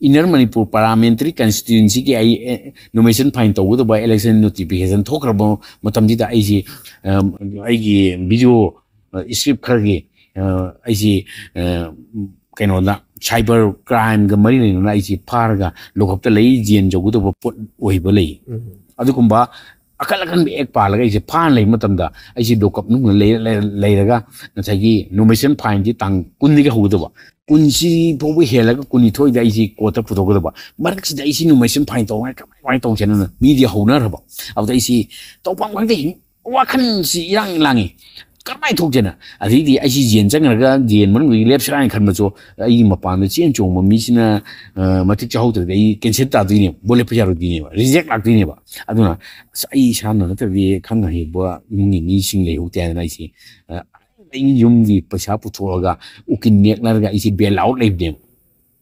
ꯏꯟꯅꯔ ꯃꯅꯤꯄꯨꯔ ꯄꯥꯔꯂꯥꯃꯦꯟꯇꯔꯤ ꯀꯟꯁꯇꯤꯇ꯭ꯌꯨꯟꯁꯤꯒꯤ ꯑꯩ, ꯑꯦ, ꯅꯣꯃꯤꯅꯦꯁꯟ ꯐꯥꯏꯜ ꯇꯧꯒꯗꯕ ꯏꯂꯦꯛꯁꯟ ꯅꯣꯇꯤꯐꯤꯀꯦꯁꯟ ꯊꯣꯛꯈ꯭ꯔꯕ ꯃꯇꯝꯁꯤꯗ ꯑꯩꯁꯤ, ꯑ, ꯑꯩꯒꯤ ꯚꯤꯗꯤꯑꯣ, ꯑ, ꯁ꯭ꯀ꯭ꯔꯤꯞ ꯈꯔꯒꯤ, ꯑ, ꯑꯩꯁꯤ, ꯑ, ꯀꯩꯅꯣꯗ ꯁꯥꯏꯕꯔ ꯀ꯭ꯔꯥꯏꯝꯒ ꯃꯔꯤ ꯂꯩꯅꯅ ꯑꯩꯁꯤ ꯐꯥꯔꯒ ꯂꯣꯀꯞꯇ ꯂꯩ, ꯖꯦꯟ ꯌꯧꯒꯗꯕ ꯄꯣꯠ ꯑꯣꯏꯕ ꯂꯩ꯫ ꯎꯝ꯫ ꯑꯗꯨꯒꯨꯝꯕ ꯑꯀꯜ ꯑꯀꯟꯕ ꯑꯦꯛ ꯄꯥꯜꯂꯒ ꯑꯩꯁꯦ ꯐꯥꯅ ꯂꯩꯕ ꯃꯇꯝꯗ ꯑꯩꯁꯦ ꯂꯣꯀꯞ ꯃꯅꯨꯡꯗ ꯂꯩ-, ꯂꯩ-, ꯂꯩꯔꯒ ꯉꯁꯥꯏꯒꯤ ꯅꯣꯃꯤꯅꯦꯁꯟ ꯐꯥꯏꯜꯁꯤ ꯇꯥꯡ ꯀꯨꯟꯗꯒꯤ ꯍꯧꯒꯗꯕ, ꯀꯨꯟꯁꯤ ꯐꯥꯎꯕ ꯍꯦꯜꯂꯒ ꯀꯨꯟꯅꯤꯊꯣꯏꯗ ꯑꯩꯁꯤ ꯀꯣꯔꯠꯇ ꯄꯨꯊꯣꯛꯀꯗꯕ꯫ ꯃꯔꯛꯁꯤꯗ ꯑꯩꯁꯤ ꯅꯣꯃꯤꯅꯦꯁꯟ ꯐꯥꯏꯜ ꯇꯧꯅꯉꯥꯏ ꯀꯃꯥꯏ, ꯀꯃꯥꯏꯅ ꯇꯧꯁꯦꯅ ꯃꯤꯗꯤ ꯍꯧꯅꯈ꯭ꯔꯕ꯫ ꯑꯗꯨꯗ ꯑꯩꯁꯤ ꯇꯧꯐꯝ ꯈꯪꯗꯦ, ꯋꯥꯈꯜꯁꯤ ꯏꯔꯥꯡ ꯂꯥꯡꯉꯤ꯫ ꯀꯔꯝꯍꯥꯏꯅ ꯊꯣꯛꯁꯦꯅ? ꯑꯗꯩꯗꯤ ꯑꯩꯁꯤ ꯖꯦꯟ ꯆꯪꯈ꯭ꯔꯒ ꯖꯦꯟ ꯃꯅꯨꯡꯗꯒꯤ ꯂꯦꯞꯁꯤꯔꯥ ꯍꯥꯏꯅ ꯈꯟꯕꯁꯨ, ꯑꯩꯒꯤ ꯃꯄꯥꯟꯗ ꯆꯦꯟ ꯆꯣꯡꯕ ꯃꯤꯁꯤꯅ, ꯑ, ꯃꯇꯤꯛ ꯆꯥꯍꯧꯗ꯭ꯔꯗꯤ ꯑꯩ ꯀꯦꯟꯁꯦꯜ ꯇꯥꯗꯣꯏꯅꯦꯕ, ꯚꯣꯠ ꯂꯦꯞꯄ ꯌꯥꯔꯣꯏꯗꯣꯏꯅꯦꯕ, ꯔꯤꯖꯦꯛ ꯂꯥꯛꯇꯣꯏꯅꯦꯕ꯫ ꯑꯗꯨꯅ ꯑꯁ, ꯑꯩ ꯏꯁꯥꯅ ꯅꯠꯇ꯭ꯔꯗꯤ ꯈꯪ ꯑꯍꯩꯕ ꯏꯃꯨꯡꯒꯤ ꯃꯤꯁꯤꯡ ꯂꯩꯍꯧꯗꯦ ꯍꯥꯏꯗꯅ ꯑꯩꯁꯤ, ꯑ, ꯑꯩꯒꯤ ꯌꯨꯝꯒꯤ ꯄꯩꯁꯥ ꯄꯨꯊꯣꯛꯑꯒ ꯎꯀꯤꯜ ꯅꯦꯛꯅꯔꯒ ꯑꯩꯁꯤ ꯕꯦꯜ ꯑꯥꯎꯠ ꯂꯩꯕꯅꯦꯕ꯫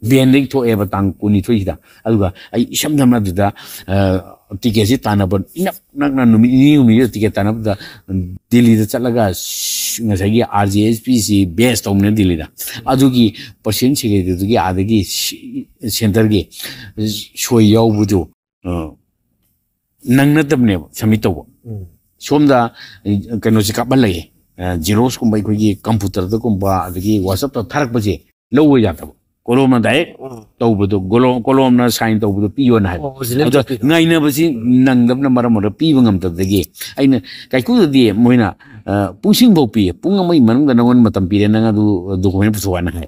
ꯕꯦꯟꯗꯒꯤ ꯊꯣꯛꯑꯦꯕ ꯇꯥꯡ ꯀꯨꯟꯅꯤꯊꯣꯏꯁꯤꯗ꯫ ꯑꯗꯨꯒ ꯑꯩ ꯏꯁꯝ ꯁꯝꯅ ꯑꯗꯨꯗ, ꯑ, ꯇꯤꯀꯦꯠꯁꯤ ꯇꯥꯟꯅꯕ ꯏꯅꯛ ꯅꯛꯅ ꯅꯨꯃꯤꯠ ꯅꯤꯅꯤ ꯍꯨꯝꯅꯤꯗ ꯇꯤꯀꯦꯠ ꯇꯥꯟꯅꯕꯗ, ꯎꯝ, ꯗꯤꯜꯂꯤꯗ ꯆꯠꯂꯒ ꯁ-, ꯉꯁꯥꯏꯒꯤ ꯑꯥꯔ ꯖꯤ ꯑꯦꯁ ꯄꯤꯁꯤ ꯕꯦꯁ ꯇꯧꯕꯅꯦ ꯗꯤꯜꯂꯤꯗ꯫ ꯑꯗꯨꯒꯤ ꯄ꯭ꯔꯁꯤꯗꯦꯟ ꯁꯦꯀ꯭ꯔꯦꯇꯔꯤꯗꯨꯒꯤ ꯑꯥꯗꯒꯤ ꯁꯤ-, ꯁꯦꯟꯇꯔꯒꯤ ꯁꯣꯏ ꯌꯥꯎꯕꯗꯨ, ꯑ, ꯅꯪꯅꯗꯕꯅꯦꯕ ꯁꯕꯃꯤꯠ ꯇꯧꯕ꯫ ꯎꯝ꯫ ꯁꯣꯝꯗ, ꯑ, ꯀꯩꯅꯣꯁꯦ ꯀꯥꯞꯍꯜꯂꯛꯑꯦ꯫ ꯑ, ꯖꯦꯔꯣꯛꯁꯀꯨꯝꯕ ꯑꯩꯈꯣꯏꯒꯤ ꯀꯝꯄ꯭ꯌꯨꯇꯔꯗꯒꯨꯝꯕ ꯑꯗꯒꯤ ꯋꯥꯆꯞꯇ ꯊꯥꯔꯛꯄꯁꯦ ꯂꯧꯕ ꯌꯥꯗꯕ꯫ ꯀꯣꯂꯣꯝꯅ ꯗꯥꯏꯔꯦꯛ ꯎꯝ꯫ ꯇꯧꯕꯗꯣ, ꯀꯣꯂꯣꯝ-, ꯀꯣꯂꯣꯝꯅ ꯁꯥꯏꯟ ꯇꯧꯕꯗꯣ ꯄꯤꯌꯣꯅ ꯍꯥꯏꯕ꯫ ꯑꯣ, ꯑꯣꯔꯤꯖꯤꯅꯦꯜ ꯑꯗꯣ ꯀꯣꯄꯤꯗꯣ꯫ ꯉꯥꯏꯅꯕꯁꯤ ꯅꯪꯗꯕꯅ ꯃꯔꯝ ꯑꯣꯏꯔꯒ ꯄꯤꯕ ꯉꯝꯗꯕꯗꯒꯤ ꯑꯩꯅ ꯀꯥꯏꯀꯨꯗꯗꯤ ꯃꯣꯏꯅ, ꯑ, ꯄꯨꯡꯁꯤꯡꯐꯧ ꯄꯤ, "ꯄꯨꯡ ꯑꯃꯒꯤ ꯃꯅꯨꯡꯗ ꯅꯪꯉꯣꯟꯗ ꯃꯇꯝ ꯄꯤꯔꯦ, ꯅꯪ ꯑꯗꯨ ꯗꯣꯀꯨꯃꯦꯟ ꯄꯨꯊꯣꯛꯑꯣꯅ" ꯍꯥꯏ꯫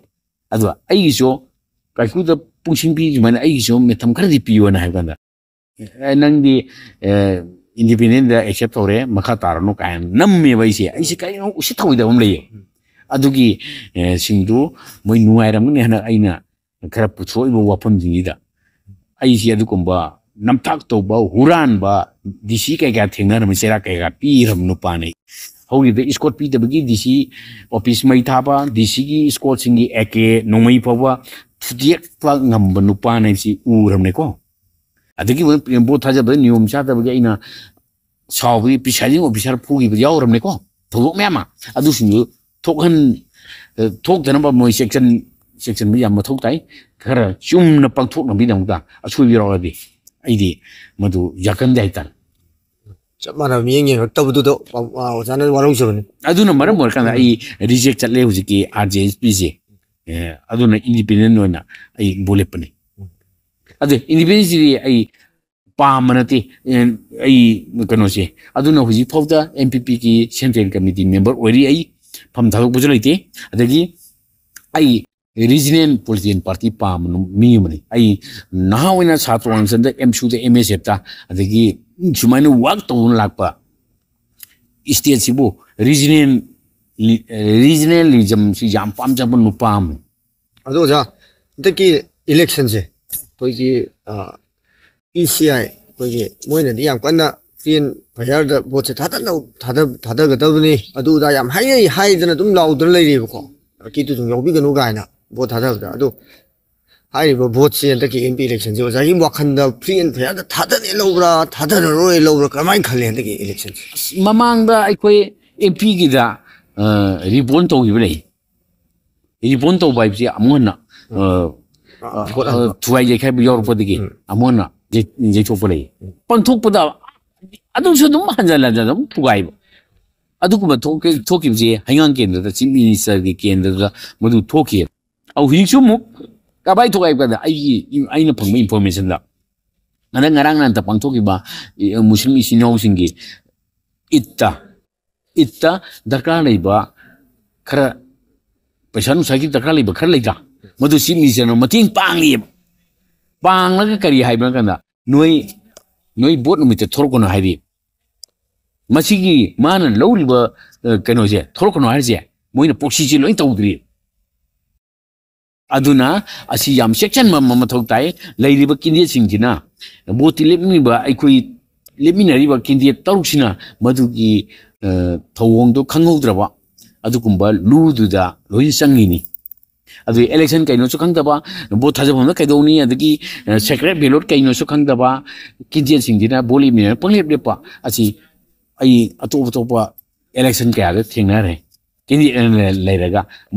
ꯑꯗꯣ ꯑꯩꯒꯤꯁꯨ ꯀꯥꯏꯀꯨꯗ ꯄꯨꯡꯁꯤꯡ ꯄꯤ ꯁꯨꯃꯥꯏꯅ ꯑꯩꯒꯤꯁꯨ ꯃꯇꯝ ꯈꯔꯗꯤ ꯄꯤꯌꯣꯅ ꯍꯥꯏꯕ ꯀꯥꯟꯗ, "ꯑꯦ, ꯅꯪꯗꯤ, ꯑꯦ, ꯏꯟꯗꯤꯄꯦꯟꯗꯦꯟꯗ ꯑꯦꯛꯁꯦꯞ ꯇꯧꯔꯦ, ꯃꯈꯥ ꯇꯥꯔꯅꯨ" ꯀꯥꯏꯅ ꯅꯝꯃꯦꯕ ꯑꯩꯁꯦ꯫ ꯑꯩꯁꯦ ꯀꯔꯤꯅꯣ ꯎꯁꯤꯠ ꯊꯑꯣꯏꯗꯕ ꯑꯃ ꯂꯩꯌꯦ꯫ ꯑꯗꯨꯒꯤ, ꯑꯦ, ꯁꯤꯡꯗꯨ ꯃꯣꯏ ꯅꯨꯡꯉꯥꯏꯔꯝꯒꯅꯤ ꯍꯥꯏꯅ ꯑꯩꯅ ꯈꯔ ꯄꯨꯊꯣꯛꯏꯕ ꯋꯥꯐꯝꯁꯤꯡꯁꯤꯗ ꯑꯩꯁꯤ ꯑꯗꯨꯒꯨꯝꯕ ꯅꯝꯊꯥꯛ ꯇꯧꯕ, ꯍꯨꯔꯥꯟꯕ, ꯗꯤ ꯁꯤ ꯀꯩꯀꯥ ꯊꯦꯡꯅꯔꯝꯃꯤ, ꯆꯩꯔꯥꯛ ꯀꯩꯀꯥ ꯄꯤꯔꯕ ꯅꯨꯄꯥꯅꯤ꯫ ꯍꯧꯈꯤꯕꯗ ꯏꯁꯀꯣꯔꯠ ꯄꯤꯗꯕꯒꯤ ꯗꯤ ꯁꯤ ꯑꯣꯐꯤꯁ ꯃꯩ ꯊꯥꯕ, ꯗꯤ ꯁꯤꯒꯤ ꯏꯁꯀꯣꯔꯠꯁꯤꯡꯒꯤ ꯑꯦ ꯀꯦ ꯅꯣꯡꯃꯩ ꯐꯥꯎꯕ ꯊꯨꯗꯦꯛꯄ ꯉꯝꯕ ꯅꯨꯄꯥꯅ ꯍꯥꯏꯕꯁꯤ ꯎꯔꯕꯅꯦꯀꯣ꯫ ꯑꯗꯒꯤ ꯃꯣꯏ ꯚꯣꯠ ꯊꯥꯖꯕꯗ ꯅꯤꯌꯣꯝ ꯆꯥꯗꯕꯒꯤ ꯑꯩꯅ ꯁꯥꯎꯕꯒꯤ presiding officer ꯐꯨꯈꯤꯕ ꯌꯥꯎꯔꯕꯅꯦꯀꯣ, ꯊꯧꯗꯣꯛ ꯃꯌꯥꯝ ꯑꯃ꯫ ꯑꯗꯨꯁꯤꯡꯗꯨ ꯊꯣꯛꯍꯟ ꯊꯣꯛꯇꯅꯕ ꯃꯣꯏ ꯆꯦꯛꯁꯤꯟ ꯆꯦꯛꯁꯤꯟꯕ ꯌꯥꯝ ꯃꯊꯧ ꯇꯥꯏ꯫ ꯈꯔ ꯆꯨꯝꯅ ꯄꯥꯡꯊꯣꯛꯅꯕꯒꯤꯗꯃꯛꯇ ꯑꯁꯣꯏꯕ ꯌꯥꯎꯔꯗꯤ ꯑꯩꯗꯤ ꯃꯗꯨ ꯌꯥꯀꯟꯗꯦ ꯍꯥꯏꯇꯥꯔꯦ꯫ ꯆꯞ ꯃꯥꯟꯅꯕ ꯃꯤꯠꯌꯦꯡ ꯌꯦꯡꯉꯛꯇꯕꯗꯨꯗ ꯑꯣꯖꯥꯅ ꯋꯥꯔꯧꯖꯕꯅꯤ꯫ ꯑꯗꯨꯅ ꯃꯔꯝ ꯑꯣꯏꯔꯀꯥꯟꯗ ꯑꯩ reject ꯆꯠꯂꯦ ꯍꯧꯖꯤꯛꯀꯤ RJSP ꯁꯦ꯫ ꯑꯗꯨꯅ independent ꯑꯣꯏꯅ ꯑꯩ ꯚꯣꯠ ꯂꯦꯞꯄꯅꯤ꯫ ꯑꯗꯨ independent ꯁꯤꯗꯤ ꯑꯩ ꯄꯥꯝꯕ ꯅꯠꯇꯦ꯫ ꯑꯩ ꯀꯩꯅꯣꯁꯦ, ꯑꯗꯨꯅ ꯍꯧꯖꯤꯛ ꯐꯥꯎꯗ MPP ꯒꯤ central committee member ꯑꯣꯏꯔꯤ꯫ ꯑꯩ ꯐꯝ ꯊꯥꯗꯣꯛꯄꯁꯨ ꯂꯩꯇꯦ꯫ ꯑꯗꯒꯤ ꯑꯩ regional political party ꯄꯥꯝꯕ ꯃꯤ ꯑꯃꯅꯤ꯫ ꯑꯩ ꯅꯍꯥ ꯑꯣꯏꯅ ꯁꯥꯇ꯭ꯔ ꯋꯥꯡꯁꯟꯗ, AMSU ꯗ, MSF ꯇ, ꯑꯗꯒꯤ ꯁꯨꯃꯥꯏꯅ work ꯇꯧꯗꯨꯅ ꯂꯥꯛꯄ state ꯁꯤꯕꯨ regional regionalism ꯁꯤ ꯌꯥꯝ ꯄꯥꯝꯖꯕ ꯅꯨꯄꯥ ꯑꯃꯅꯤ꯫ ꯑꯗꯣ ꯑꯣꯖꯥ, ꯍꯟꯗꯛꯀꯤ election ꯁꯦ ꯑꯩꯈꯣꯏꯒꯤ PCI, ꯑꯩꯈꯣꯏꯒꯤ ꯃꯣꯏꯅꯗꯤ ꯌꯥꯝ ꯀꯟꯅ free and fair ꯗ ꯚꯣꯠꯁꯦ ꯊꯥꯗꯅ ꯊꯥꯗ- ꯊꯥꯗꯒꯗꯕꯅꯤ, ꯑꯗꯨ ꯑꯗꯥ ꯌꯥꯝ ꯍꯥꯏꯅꯩ, ꯍꯥꯏꯗꯅ ꯑꯗꯨꯝ ꯂꯥꯎꯗꯅ ꯂꯩꯔꯤꯕꯀꯣ, ꯀꯤꯇꯨ ꯑꯗꯨꯝ ꯌꯥꯎꯕꯤꯒꯅꯨ ꯀꯥꯏꯅ ꯚꯣꯠ ꯊꯥꯗꯕꯗ꯫ ꯑꯗꯣ ꯍꯥꯏꯔꯤꯕ ꯚꯣꯠꯁꯦ, ꯍꯟꯗꯛꯀꯤ MP election ꯁꯦ ꯑꯣꯖꯥꯒꯤ ꯋꯥꯈꯜꯗ free and fair ꯗ ꯊꯥꯗꯅꯦ ꯂꯧꯕ꯭ꯔꯥ, ꯊꯥꯗꯔꯔꯣꯏ ꯂꯧꯕ꯭ꯔꯥ, ꯀꯔꯝꯍꯥꯏꯅ ꯈꯜꯂꯦ ꯍꯟꯗꯛꯀꯤ election ꯁꯦ? ꯃꯃꯥꯡꯗ ꯑꯩꯈꯣꯏ MP ꯒꯤꯗ ꯔꯤꯕꯣꯟ ꯇꯧꯈꯤꯕ ꯂꯩ꯫ ꯔꯤꯕꯣꯟ ꯇꯧꯕ ꯍꯥꯏꯕꯁꯤ ꯑꯃꯨꯛ ꯍꯟꯅ ꯊꯨꯒꯥꯏ ꯌꯩꯈꯥꯏꯕ ꯌꯥꯎꯔꯛꯄꯗꯒꯤ ꯑꯃꯨꯛ ꯍꯟꯅ ꯌꯩꯊꯣꯛꯄ ꯂꯩ꯫ ꯄꯥꯡꯊꯣꯛꯄꯗ ꯑꯗꯨꯁꯨ ꯑꯗꯨꯝ ꯍꯟꯖꯟ ꯍꯟꯖꯟ ꯑꯗꯨꯝ ꯊꯨꯒꯥꯏꯕ꯫ ꯑꯗꯨꯒꯨꯝꯕ ꯊꯣꯛꯈꯤꯕꯁꯦ ꯍꯩꯉꯥꯡ ꯀꯦꯟꯗ꯭ꯔꯗ, chief minister ꯒꯤ ꯀꯦꯟꯗ꯭ꯔꯗ ꯃꯗꯨ ꯊꯣꯛꯈꯤ꯫ ꯑꯗꯨ ꯍꯧꯖꯤꯛꯁꯨ ꯑꯃꯨꯛ ꯀꯃꯥꯏꯅ ꯊꯣꯛꯂꯛꯏ ꯍꯥꯏꯕ ꯀꯥꯟꯗ, ꯑꯩꯒꯤ ꯑꯩꯅ ꯐꯪꯕ information ꯗ, ꯍꯟꯗꯛ ꯉꯔꯥꯡ ꯅꯍꯥꯟꯇ ꯄꯥꯡꯊꯣꯛꯈꯤꯕ ꯃꯨꯁꯂꯤꯝ ꯏꯆꯤꯟ ꯏꯅꯥꯎꯁꯤꯡꯒꯤ ꯏꯠꯇ ꯏꯠꯇ ꯗꯔꯀꯥꯔ ꯂꯩꯕ ꯈꯔ, ꯄꯩꯁꯥ ꯅꯨꯡꯁꯥꯒꯤ ꯗꯔꯀꯥꯔ ꯂꯩꯕ ꯈꯔ ꯂꯩꯇ꯭ꯔꯥ? ꯃꯗꯨ chief minister ꯅ ꯃꯇꯦꯡ ꯄꯥꯡꯉꯦꯕ꯫ ꯄꯥꯡꯂꯒ ꯀꯔꯤ ꯍꯥꯏꯕ ꯀꯥꯟꯗ, ꯅꯣꯏ ꯅꯣꯏ ꯚꯣꯠ ꯅꯨꯃꯤꯠꯇ ꯊꯣꯛꯂꯛꯀꯅꯨ ꯍꯥꯏꯔꯤ꯫ ꯃꯁꯤꯒꯤ ꯃꯥꯅ ꯂꯧꯔꯤꯕ ꯀꯩꯅꯣꯁꯦ, ꯊꯣꯛꯂꯛꯀꯅꯨ ꯍꯥꯏꯔꯤꯁꯦ, ꯃꯣꯏꯅ proxy ꯁꯦ ꯂꯣꯏ ꯇꯧꯗ꯭ꯔꯤ꯫ ꯑꯗꯨꯅ ꯑꯁꯤ ꯌꯥꯝ ꯆꯦꯛꯁꯤꯟꯕ ꯑꯃ ꯃꯊꯧ ꯇꯥꯏ꯫ ꯂꯩꯔꯤꯕ candidate ꯁꯤꯡꯁꯤꯅ, ꯚꯣꯠꯇꯤ ꯂꯦꯞꯅꯤꯡꯉꯤꯕ, ꯑꯩꯈꯣꯏ ꯂꯦꯞꯃꯤꯟꯅꯔꯤꯕ candidate ꯇꯔꯨꯛꯁꯤꯅ ꯃꯗꯨꯒꯤ ꯊꯧꯑꯣꯡꯗꯣ ꯈꯪꯍꯧꯗ꯭ꯔꯕ ꯑꯗꯨꯒꯨꯝꯕ ꯂꯨꯗꯨꯗ ꯂꯣꯏꯅ ꯆꯪꯉꯤꯅꯤ꯫ ꯑꯗꯨ ꯏꯂꯦꯛꯁꯟ ꯀꯩꯅꯣꯁꯨ ꯈꯪꯗꯕ, ꯚꯣꯠ ꯊꯥꯗꯐꯝꯗ ꯀꯩꯗꯧꯅꯤ, ꯑꯗꯒꯤ ꯁꯦꯀ꯭ꯔꯦꯠ ꯕꯦꯂꯣꯠ ꯀꯩꯅꯣꯁꯨ ꯈꯪꯗꯕ ꯀꯦꯟꯗꯤꯗꯦꯠꯁꯤꯡꯁꯤꯅ ꯚꯣꯠ ꯂꯦꯞꯅꯦꯅ ꯄꯪꯂꯦꯞ ꯂꯦꯞꯄ ꯑꯁꯤ ꯑꯩ ꯑꯇꯣꯞ ꯑꯇꯣꯞꯄ ꯏꯂꯦꯛꯁꯟ ꯀꯌꯥꯗ ꯊꯦꯡꯅꯔꯦ꯫ ꯀꯦꯟꯗꯤꯗꯦꯠ ꯂꯩꯔꯒ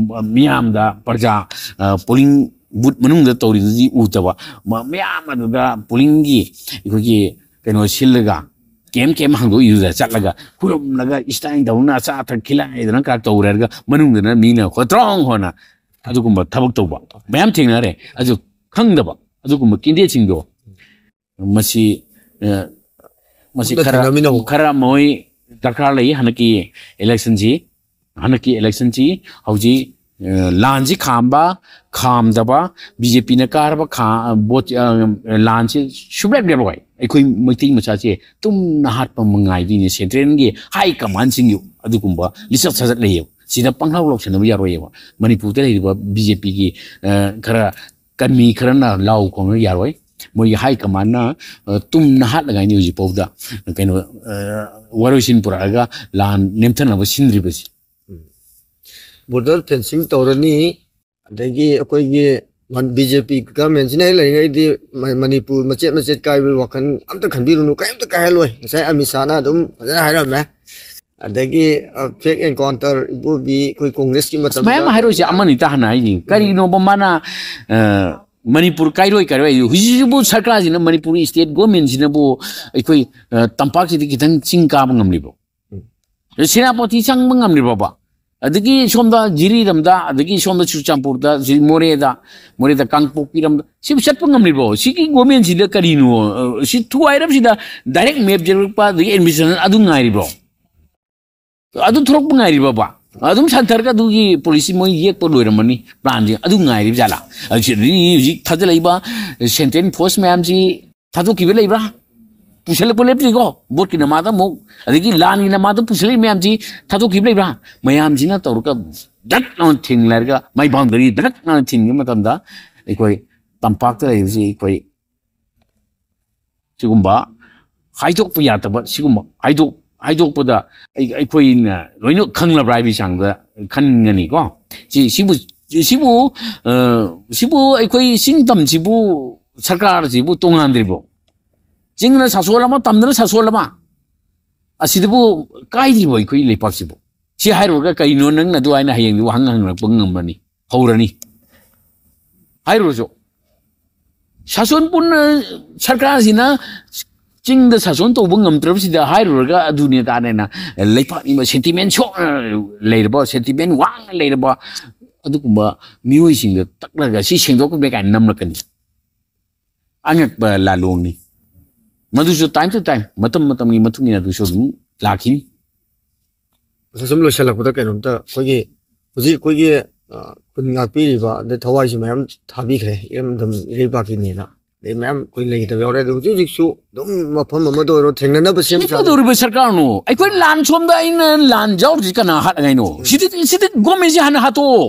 ꯃꯤꯌꯥꯝꯗ, ꯄ꯭ꯔꯖꯥ, ꯄꯣꯂꯤꯡ ꯕꯨꯠ ꯃꯅꯨꯡꯗ ꯇꯧꯔꯤꯗꯨꯗꯤ ꯎꯗꯕ, ꯃ-, ꯃꯌꯥꯝ ꯑꯗꯨꯗ ꯄꯣꯂꯤꯡꯒꯤ ꯑꯩꯈꯣꯏꯒꯤ ꯀꯩꯅꯣ ꯁꯤꯜꯂꯒ ꯀꯦꯝ ꯀꯦꯝ ꯍꯥꯡꯗꯣꯛꯏꯗꯨꯗ ꯆꯠꯂꯒ ꯈꯨꯔꯨꯝꯂꯒ ꯏꯁꯇꯥꯏꯟ ꯇꯧꯅ ꯑꯆꯥ ꯑꯊꯛ ꯈꯤꯂꯥꯏꯗꯅ ꯀꯥ ꯇꯧꯔꯦ ꯍꯥꯏꯔꯒ ꯃꯅꯨꯡꯗꯅ ꯃꯤꯅ ꯍꯣꯇ꯭ꯔꯣꯡ ꯍꯣꯅ ꯑꯗꯨꯒꯨꯝꯕ ꯊꯕꯛ ꯇꯧꯕ ꯃꯌꯥꯝ ꯊꯦꯡꯅꯔꯦ꯫ ꯑꯗꯨ ꯈꯪꯗꯕ ꯑꯗꯨꯒꯨꯝꯕ ꯀꯦꯟꯗꯤꯗꯦꯠꯁꯤꯡꯗꯣ ꯃꯁꯤ, ꯑ, ꯃꯁꯤ ꯃꯨꯟꯅ ꯈꯔ, ꯊꯦꯡꯅꯃꯤꯟꯅꯧ꯫ ꯈꯔ ꯃꯣꯏ ꯗꯔꯀꯥꯔ ꯂꯩ ꯍꯟꯗꯛꯀꯤ ꯏꯂꯦꯛꯁꯟꯁꯤ꯫ ꯍꯟꯗꯛꯀꯤ ꯏꯂꯦꯛꯁꯟꯁꯤ ꯍꯧꯖꯤꯛ, ꯑ, ꯂꯥꯟꯁꯤ ꯈꯥꯝꯕ, ꯈꯥꯝꯗꯕ, ꯕꯤ ꯖꯦ ꯄꯤꯅ ꯀꯥꯔꯕ ꯈꯥ-, ꯚꯣꯠ, ꯑ, ꯂꯥꯟꯁꯤ ꯁꯨꯡꯂꯦꯞ ꯂꯦꯞꯂꯣꯏ꯫ ꯑꯩꯈꯣꯏ ꯃꯩꯇꯩ ꯃꯆꯥꯁꯦ ꯇꯨꯝꯅ ꯍꯥꯠꯄ ꯃꯉꯥꯏꯗꯣꯏꯅꯤ꯫ ꯁꯦꯟꯇ꯭ꯔꯦꯜꯒꯤ ꯍꯥꯏ ꯀꯃꯥꯟꯁꯤꯡꯒꯤ ꯑꯗꯨꯒꯨꯝꯕ ꯂꯤꯆꯠ ꯁꯥꯖꯠ ꯂꯩꯌꯦꯕ꯫ ꯁꯤꯗ ꯄꯪꯂꯥꯎ ꯂꯥꯎꯁꯟꯅꯕ ꯌꯥꯔꯣꯏꯌꯦꯕ꯫ ꯃꯅꯤꯄꯨꯔꯗ ꯂꯩꯔꯤꯕ ꯕꯤ ꯖꯦ ꯄꯤꯒꯤ, ꯑ, ꯈꯔ ꯀꯔꯃꯤ ꯈꯔꯅ ꯂꯥꯎ ꯈꯣꯡꯅ ꯌꯥꯔꯣꯏ꯫ ꯃꯣꯏꯒꯤ ꯍꯥꯏ ꯀꯃꯥꯟꯅ, ꯑ, ꯇꯨꯝꯅ ꯍꯥꯠꯂꯒ ꯍꯥꯏꯅꯤ ꯍꯧꯖꯤꯛ ꯐꯥꯎꯗ ꯀꯩꯅꯣ, ꯑ, ꯋꯥꯔꯣꯏꯁꯤꯟ ꯄꯨꯔꯛꯑꯒ ꯂꯥꯟ ꯅꯦꯝꯊꯅꯕ ꯁꯤꯟꯗ꯭ꯔꯤꯕꯁꯤ꯫ ꯕꯣꯔꯗꯔ ꯐꯦꯟꯁꯤꯡ ꯇꯧꯔꯅꯤ, ꯑꯗꯒꯤ ꯑꯩꯈꯣꯏꯒꯤ ꯕꯤ ꯖꯦ ꯄꯤ ꯒꯃꯦꯟꯁꯤꯅ ꯍꯦꯛ ꯂꯩꯔꯤꯉꯩꯗꯤ ꯃ-, ꯃꯅꯤꯄꯨꯔ ꯃꯆꯦꯠ ꯃꯆꯦꯠ ꯀꯥꯏꯕꯒꯤ ꯋꯥꯈꯜ ꯑꯝꯇ ꯈꯟꯕꯤꯔꯨꯅꯨ, ꯀꯔꯤꯝꯇ ꯀꯥꯏꯍꯜꯂꯣꯏ꯫ ꯉꯁꯥꯏ ꯑꯃꯤꯠ ꯁꯥꯍꯅ ꯑꯗꯨꯝ ꯐꯖꯅ ꯍꯥꯏꯔꯝꯃꯦ꯫ ꯑꯗꯒꯤ, ꯑ, fake encounter ꯏꯕꯣꯕꯤ ꯑꯩꯈꯣꯏ ꯀꯣꯡꯒ꯭ꯔꯦꯁꯀꯤ ꯃꯇꯝꯗ ꯃꯌꯥꯝ ꯍꯥꯏꯔꯣꯏꯁꯦ, ꯑꯃꯅꯤ ꯇ ꯍꯥꯟꯅ ꯍꯥꯏꯁꯦ꯫ ꯀꯔꯤꯒꯤꯅꯣꯕ ꯃꯥꯅ, ꯑ, ꯃꯅꯤꯄꯨꯔ ꯀꯥꯏꯔꯣꯏ ꯀꯥꯏꯔꯣꯏ ꯍꯥꯏꯁꯦ? ꯍꯧꯖꯤꯛꯁꯤꯕꯨ ꯁꯔꯀꯥꯔꯁꯤꯅ, ꯃꯅꯤꯄꯨꯔꯒꯤ state government ꯁꯤꯅꯕꯨ ꯑꯩꯈꯣꯏ, ꯑ, ꯇꯝꯄꯥꯛꯁꯤꯗ ꯈꯤꯇꯪ ꯆꯤꯡ ꯀꯥꯕ ꯉꯝꯂꯤꯕꯣ? ꯁꯦꯅꯥꯄꯇꯤ ꯆꯪꯕ ꯉꯝꯂꯤꯕꯣꯕ? ꯑꯗꯒꯤ ꯁꯣꯝꯗ ꯖꯤꯔꯤꯔꯝꯗ, ꯑꯗꯒꯤ ꯁꯣꯝꯗ ꯆꯨꯔꯆꯥꯟꯄꯨꯔꯗ, ꯁꯤ ꯃꯣꯔꯦꯗ, ꯃꯣꯔꯦꯗ ꯀꯥꯡꯄꯣꯛꯄꯤꯔꯝꯗ, ꯁꯤꯕꯨ ꯆꯠꯄ ꯉꯝꯂꯤꯕꯣ? ꯁꯤꯒꯤ ꯒꯣꯔꯃꯦꯟꯁꯤꯗ ꯀꯔꯤꯅꯣ? ꯑ, ꯁꯤ ꯊꯨꯒꯥꯏꯔꯕꯁꯤꯗ direct map ꯌꯦꯛꯂꯛꯄ, ꯑꯗꯒꯤ administration ꯑꯗꯨ ꯉꯥꯏꯔꯤꯕ꯭ꯔꯣ? ꯑꯗꯨ ꯊꯣꯔꯛꯄ ꯉꯥꯏꯔꯤꯕꯕ? ꯑꯗꯨꯝ ꯁꯟꯊꯔꯒ ꯑꯗꯨꯒꯤ policy ꯃꯣꯏ ꯌꯦꯛꯄ ꯂꯣꯏꯔꯝꯃꯅꯤ, plan ꯁꯦ ꯑꯗꯨ ꯉꯥꯏꯔꯤꯕ ꯖꯥꯠꯂꯥ? ꯑꯗꯨ ꯁꯤꯗꯤ ꯍꯧꯖꯤꯛ ꯊꯥꯖꯤꯜꯂꯛꯏꯕ central force ꯃꯌꯥꯝꯁꯤ ꯊꯥꯗꯣꯛꯈꯤꯕ ꯂꯩꯕ꯭ꯔꯥ? ꯄꯨꯁꯜꯂꯛꯄ ꯂꯦꯞꯇ꯭ꯔꯤꯀꯣ, ꯚꯣꯠꯀꯤ ꯅꯃꯥꯗ ꯑꯃꯨꯛ, ꯑꯗꯒꯤ ꯂꯥꯟꯒꯤ ꯅꯃꯥꯗ ꯄꯨꯁꯜꯂꯛꯏ ꯃꯌꯥꯝꯁꯤ ꯊꯥꯗꯣꯛꯈꯤꯕ ꯂꯩꯕ꯭ꯔꯥ? ꯃꯌꯥꯝꯁꯤꯅ ꯇꯧꯔꯒ ꯗꯛ ꯂꯥꯎꯅ ꯊꯤꯡꯂꯔꯒ, ꯃꯥꯏ boundary ꯗꯛ ꯂꯥꯎꯅ ꯊꯤꯡꯕ ꯃꯇꯝꯗ ꯑꯩꯈꯣꯏ ꯇꯝꯄꯥꯛꯇ ꯂꯩꯕꯁꯤ ꯑꯩꯈꯣꯏ ꯁꯤꯒꯨꯝꯕ ꯍꯥꯏꯗꯣꯛꯄ ꯌꯥꯗꯕ, ꯁꯤꯒꯨꯝꯕ ꯍꯥꯏꯗꯣꯛ-, ꯍꯥꯏꯗꯣꯛꯄꯗ ꯑꯩ-, ꯑꯩꯈꯣꯏꯅ ꯂꯣꯏꯅ ꯈꯪꯂꯕ꯭ꯔꯥ ꯍꯥꯏꯕꯒꯤ ꯆꯥꯡꯗ ꯈꯟꯒꯅꯤꯀꯣ꯫ ꯁꯤ, ꯁꯤꯕꯨ ꯁꯤꯕꯨ ꯑ, ꯁꯤꯕꯨ ꯑꯩꯈꯣꯏ ꯆꯤꯡ ꯇꯝꯁꯤꯕꯨ ꯁꯔꯀꯥꯔꯁꯤꯕꯨ ꯇꯣꯉꯥꯟꯗ꯭ꯔꯤꯕꯣ? ꯆꯤꯡꯅ ꯁꯥꯁꯣꯜ ꯑꯃ, ꯇꯝꯗꯅ ꯁꯥꯁꯣꯜ ꯑꯃ, ꯑꯁꯤꯗꯕꯨ ꯀꯥꯏꯗ꯭ꯔꯤꯕꯣ ꯑꯩꯈꯣꯏ ꯂꯩꯄꯥꯛꯁꯤꯕꯨ? ꯁꯤ ꯍꯥꯏꯔꯨꯔꯒ ꯀꯩꯅꯣ ꯅꯪꯅ ꯑꯗꯨ ꯍꯥꯏꯅ ꯍꯌꯦꯡꯗꯤ ꯋꯥꯍꯪ ꯍꯪꯂꯛꯄ ꯉꯝꯃꯅꯤ, ꯍꯧꯔꯅꯤ꯫ ꯍꯥꯏꯔꯨꯔꯁꯨ, ꯁꯥꯁꯣꯟ ꯄꯨꯟꯅ ꯁꯔꯀꯥꯔꯁꯤꯅ ꯆꯤꯡꯗ ꯁꯥꯁꯣꯟ ꯇꯧꯕ ꯉꯝꯗ꯭ꯔꯕꯁꯤꯗ ꯍꯥꯏꯔꯨꯔꯒ ꯑꯗꯨꯅꯦ ꯇꯥꯅꯦꯅ ꯂꯩꯄꯥꯛꯅꯤꯡꯕ ꯁꯦꯟꯇꯤꯃꯦꯟ ꯁꯣꯛꯅ ꯂꯩꯔꯕ, ꯁꯦꯟꯇꯤꯃꯦꯟ ꯋꯥꯡꯅ ꯂꯩꯔꯕ ꯑꯗꯨꯒꯨꯝꯕ ꯃꯤꯑꯣꯏꯁꯤꯡꯗ ꯇꯛꯂꯒ ꯁꯤ ꯁꯦꯡꯗꯣꯛꯀꯗꯦ ꯀꯥꯏꯅ ꯅꯝꯂꯛꯀꯅꯤ꯫ ꯑꯉꯛꯄ ꯂꯥꯂꯣꯡꯅꯤ꯫ ꯃꯗꯨꯁꯨ time to time, ꯃꯇꯝ ꯃꯇꯝꯒꯤ ꯃꯇꯨꯡ ꯏꯟꯅ ꯑꯗꯨꯁꯨ ꯑꯗꯨꯝ ꯂꯥꯛꯈꯤꯅꯤ꯫ ꯑꯁ, ꯁꯨꯝ ꯂꯣꯏꯁꯤꯜꯂꯛꯄꯗ ꯀꯩꯅꯣꯝꯇ, ꯑꯩꯈꯣꯏꯒꯤ ꯍꯧꯖꯤꯛ ꯑꯩꯈꯣꯏꯒꯤ ꯑ, ꯈꯨꯟ ꯉꯥꯛꯄꯤꯔꯤꯕ ꯑꯗꯩ ꯊꯋꯥꯏꯁꯨ ꯃꯌꯥꯝ ꯊꯥꯕꯤꯈ꯭ꯔꯦ, ꯏꯔꯝꯗꯝ ꯏꯔꯩꯕꯥꯛꯀꯤꯅꯦꯅ꯫ ꯑꯗꯩ ꯃꯌꯥꯝ ꯑꯩꯈꯣꯏ ꯂꯩꯈꯤꯗꯕ ꯌꯥꯎꯔꯦ꯫ ꯑꯗꯣ ꯍꯧꯖꯤꯛ ꯍꯧꯖꯤꯛꯁꯨ ꯑꯗꯨꯝ ꯃꯐꯝ ꯑꯃꯗ ꯑꯣꯏꯔꯣ ꯊꯦꯡꯅꯅꯕ ꯁꯦꯝ ꯁꯥꯔꯦ꯫ ꯀꯩꯗꯧꯔꯤꯕ ꯁꯔꯀꯥꯔꯅꯣ? ꯑꯩꯈꯣꯏ ꯂꯥꯟ ꯁꯣꯝꯗ ꯑꯩꯅ ꯂꯥꯟ ꯌꯥꯎꯔꯤꯁꯤ ꯀꯅꯥ ꯍꯥꯠꯅꯉꯥꯏꯅꯣ? ꯁꯤꯗꯤ, ꯁꯤꯗꯤ ꯒꯣꯔꯃꯦꯟꯁꯤ ꯍꯥꯟꯅ ꯍꯥꯠꯇꯣꯛꯑꯣ꯫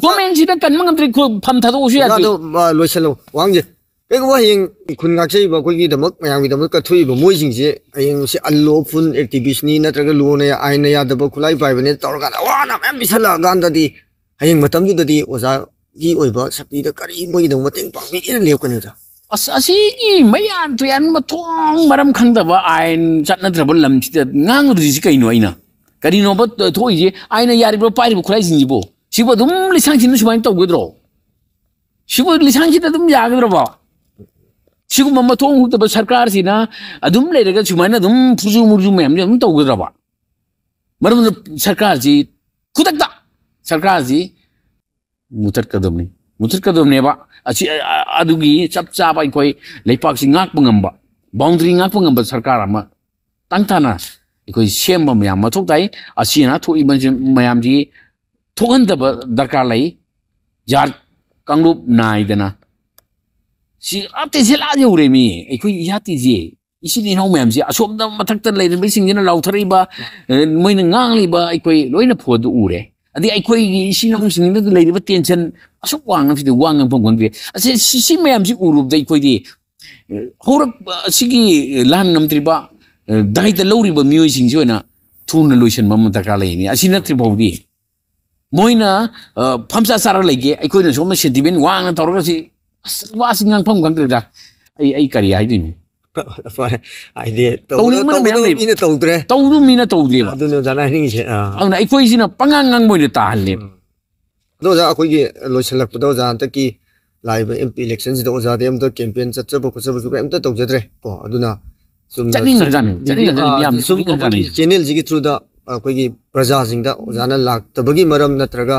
ꯒꯣꯔꯃꯦꯟꯁꯤꯗ ꯀꯟꯕ ꯉꯝꯗ꯭ꯔꯤ, ꯈꯨ-, ꯐꯝ ꯊꯥꯗꯣꯛꯑꯁꯨ ꯌꯥꯗꯦ꯫ ꯑꯗꯣ, ꯑ, ꯂꯣꯏꯁꯤꯜꯂꯣ꯫ ꯋꯥꯍꯪꯁꯦ, ꯀꯩꯒꯨꯝꯕ ꯍꯌꯦꯡ ꯈꯨꯟ ꯉꯥꯛꯆꯔꯤꯕ ꯑꯩꯈꯣꯏꯒꯤꯗꯃꯛ, ꯃꯌꯥꯝꯒꯤꯗꯃꯛ ꯀꯠꯊꯣꯛꯏꯕ ꯃꯣꯏꯁꯤꯡꯁꯦ ꯍꯌꯦꯡ ꯁꯤ unlawful activistꯅꯤ ꯅꯠꯇ꯭ꯔꯒ ꯂꯣꯅ, ꯑꯥꯏꯟꯅ ꯌꯥꯗꯕ ꯈꯨꯠꯂꯥꯏ ꯄꯥꯏꯕꯅꯦ ꯇꯧꯔꯀꯥꯟꯗ ꯑꯋꯥ ꯑꯅꯥ ꯃꯌꯥꯝ ꯄꯤꯁꯜꯂꯛꯑꯀꯥꯟꯗꯗꯤ ꯍꯌꯦꯡ ꯃꯇꯝꯗꯨꯗꯗꯤ ꯑꯣꯖꯥꯒꯤ ꯑꯣꯏꯕ ꯁꯛꯇꯤꯗ ꯀꯔꯤ ꯃꯣꯏꯒꯤꯗꯃꯛ ꯃꯇꯦꯡ ꯄꯥꯡꯕꯤꯒꯦꯅ ꯂꯦꯞꯀꯅꯤ ꯑꯣꯖꯥ? ꯑꯁ, ꯑꯁꯤꯒꯤ ꯃꯌꯥꯟ ꯇꯨꯌꯥꯟ ꯃꯊꯣꯡ ꯃꯔꯝ ꯈꯪꯗꯕ ꯑꯥꯏꯟ ꯆꯠꯅꯗ꯭ꯔꯕ ꯂꯝꯁꯤꯗ ꯉꯥꯡꯗ꯭ꯔꯤꯁꯤ ꯀꯩꯅꯣ? ꯑꯩꯅ ꯀꯔꯤꯅꯣꯕ ꯊꯣꯛꯏꯁꯦ? ꯑꯥꯏꯟꯅ ꯌꯥꯔꯤꯕ꯭ꯔꯣ ꯄꯥꯏꯔꯤꯕ ꯈꯨꯠꯂꯥꯏꯁꯤꯡꯁꯤꯕꯨ? ꯁꯤꯕꯨ ꯑꯗꯨꯝ ꯂꯤꯁꯥꯡꯁꯤꯟꯅ ꯁꯨꯃꯥꯏꯅ ꯇꯧꯒꯗ꯭ꯔꯣ? ꯁꯤꯕꯨ ꯂꯤꯁꯥꯡꯁꯤꯟꯅ ꯑꯗꯨꯝ ꯌꯥꯒꯗ꯭ꯔꯕ? ꯁꯤꯒꯨꯝꯕ ꯃꯊꯣꯡ ꯍꯨꯛꯇꯕ ꯁꯔꯀꯥꯔꯁꯤꯅ ꯑꯗꯨꯝ ꯂꯩꯔꯒ ꯁꯨꯃꯥꯏꯅ ꯑꯗꯨꯝ ꯐꯨꯖꯨ ꯃꯨꯔꯖꯨ ꯃꯌꯥꯝꯁꯦ ꯑꯗꯨꯝ ꯇꯧꯒꯗ꯭ꯔꯕ? ꯃꯔꯝꯗꯤ ꯁꯔꯀꯥꯔꯁꯤ ꯈꯨꯗꯛꯇ ꯁꯔꯀꯥꯔꯁꯤ ꯃꯨꯊꯠꯀꯗꯕꯅꯤ, ꯃꯨꯊꯠꯀꯗꯕꯅꯦꯕ꯫ ꯑꯁꯤ, ꯑ-, ꯑ-, ꯑꯗꯨꯒꯤ ꯆꯞ ꯆꯥꯕ ꯑꯩꯈꯣꯏ ꯂꯩꯄꯥꯛꯁꯤ ꯉꯥꯛꯄ ꯉꯝꯕ, ꯕꯥꯎꯟꯗꯔꯤ ꯉꯥꯛꯄ ꯉꯝꯕ ꯁꯔꯀꯥꯔ ꯑꯃ ꯇꯪ ꯇꯥꯅ ꯑꯩꯈꯣꯏ ꯁꯦꯝꯕ ꯃꯌꯥꯝ ꯃꯊꯧ ꯇꯥꯏ꯫ ꯑꯁꯤ ꯑꯅꯥ ꯊꯣꯛꯏꯕ ꯃꯌꯥꯝꯁꯤ ꯊꯣꯛꯍꯟꯗꯕ ꯗꯔꯀꯥꯔ ꯂꯩ꯫ ꯖꯥꯠ ꯀꯥꯡꯂꯨꯞ ꯅꯥꯏꯗꯅ ꯁꯤ ꯑꯇꯩꯁꯦ ꯂꯥ ꯌꯧꯔꯦ ꯃꯤ, ꯑꯩꯈꯣꯏ ꯏꯖꯥꯇꯤꯁꯦ, ꯏꯆꯤꯟ ꯏꯅꯥꯎ ꯃꯌꯥꯝꯁꯦ ꯑꯁꯣꯝꯗ ꯃꯊꯛꯇ ꯂꯩꯔꯤꯕꯁꯤꯡꯁꯤꯅ ꯂꯥꯎꯊꯔꯛꯏꯕ, ꯑ, ꯃꯣꯏꯅ ꯉꯥꯡꯂꯤꯕ ꯑꯩꯈꯣꯏ ꯂꯣꯏꯅ ꯐꯣꯟꯗ ꯎꯔꯦ꯫ ꯑꯗꯩ ꯑꯩꯈꯣꯏꯒꯤ ꯏꯆꯤꯟ ꯏꯅꯥꯎꯁꯤꯡꯁꯤꯗ ꯂꯩꯔꯤꯕ ꯇꯦꯟꯁꯟ ꯑꯁꯨꯛ ꯋꯥꯡꯅ ꯁꯤꯗ ꯋꯥ ꯉꯥꯡꯐꯝ ꯈꯪꯗꯦ꯫ ꯑꯁꯤ, ꯁꯤ, ꯁꯤ ꯃꯌꯥꯝꯁꯤ ꯎꯔꯨꯕꯗ ꯑꯩꯈꯣꯏꯗꯤ, ꯑ, ꯍꯧꯔꯛꯄ ꯑꯁꯤꯒꯤ ꯂꯥꯟ ꯉꯝꯗ꯭ꯔꯤꯕ, ꯑ, ꯗꯥꯏꯇ ꯂꯧꯔꯤꯕ ꯃꯤꯑꯣꯏꯁꯤꯡꯁꯤ ꯑꯣꯏꯅ ꯊꯨꯅ ꯂꯣꯏꯁꯤꯟꯕ ꯑꯃ ꯗꯔꯀꯥꯔ ꯂꯩꯅꯤ꯫ ꯑꯁꯤ ꯅꯠꯇ꯭ꯔꯤ ꯐꯥꯎꯗꯤ ꯃꯣꯏꯅ ꯑ, ꯐꯝꯆꯥ ꯆꯥꯔ ꯂꯩꯒꯦ, ꯑꯩꯈꯣꯏꯅ ꯁꯣꯝꯗ ꯁꯦꯟꯇꯤꯃꯦꯟ ꯋꯥꯡꯅ ꯇꯧꯔꯒ ꯁꯤ, ꯑꯁ, ꯋꯥꯁꯤ ꯉꯥꯡꯐꯝ ꯈꯪꯗ꯭ꯔꯦꯗ꯫ ꯑꯩ ꯑꯩ ꯀꯔꯤ ꯍꯥꯏꯗꯣꯏꯅꯣ? ꯍꯣꯏ, ꯍꯥꯏꯗꯤ ꯇꯧꯅꯤꯡꯕꯅ ꯃꯌꯥꯝ ꯂꯩꯕ꯫ ꯃꯤꯅ ꯇꯧꯗ꯭ꯔꯦ꯫ ꯇꯧꯗꯨ ꯃꯤꯅ ꯇꯧꯗꯦꯕ꯫ ꯑꯗꯨꯅ ꯑꯣꯖꯥꯅ ꯍꯥꯏꯅꯤꯡꯉꯤꯁꯦ꯫ ꯑꯥ꯫ ꯑꯗꯨꯅ ꯑꯩꯈꯣꯏꯁꯤꯅ ꯄꯉꯥꯡ ꯉꯥꯡꯕ ꯑꯣꯏꯅ ꯇꯥꯍꯜꯂꯦꯕ꯫ ꯑꯗꯣ ꯑꯣꯖꯥ, ꯑꯩꯈꯣꯏꯒꯤ ꯂꯣꯏꯁꯤꯜꯂꯛꯄꯗ ꯑꯣꯖꯥ, ꯍꯟꯗꯛꯀꯤ ꯂꯥꯛꯏꯕ M P election ꯁꯤꯗ ꯑꯣꯖꯥꯗꯤ ꯑꯝꯇ campaign ꯆꯠꯆꯕ ꯈꯣꯠꯆꯕꯁꯨ ꯀꯩꯝꯇ ꯇꯧꯖꯗ꯭ꯔꯦ ꯀꯣ꯫ ꯑꯗꯨꯅ ꯆꯨꯝꯅ ꯆꯠꯅꯤꯡꯈ꯭ꯔꯖꯥꯠꯅꯤ, ꯁꯨꯝ, ꯆꯠꯅꯤꯡꯈ꯭ꯔꯖꯥꯠꯅꯤ, ꯑꯥ, ꯌꯥꯝ ꯁꯨꯝ ꯆꯠꯅꯤꯡꯈ꯭ꯔꯖꯥꯠꯅꯤ꯫ ꯑꯩꯈꯣꯏꯒꯤ channel ꯁꯤꯒꯤ through ꯗ ꯑꯩꯈꯣꯏꯒꯤ ꯄ꯭ꯔꯖꯥꯁꯤꯡꯗ ꯑꯣꯖꯥꯅ ꯂꯥꯛꯇꯕꯒꯤ ꯃꯔꯝ ꯅꯠꯇ꯭ꯔꯒ,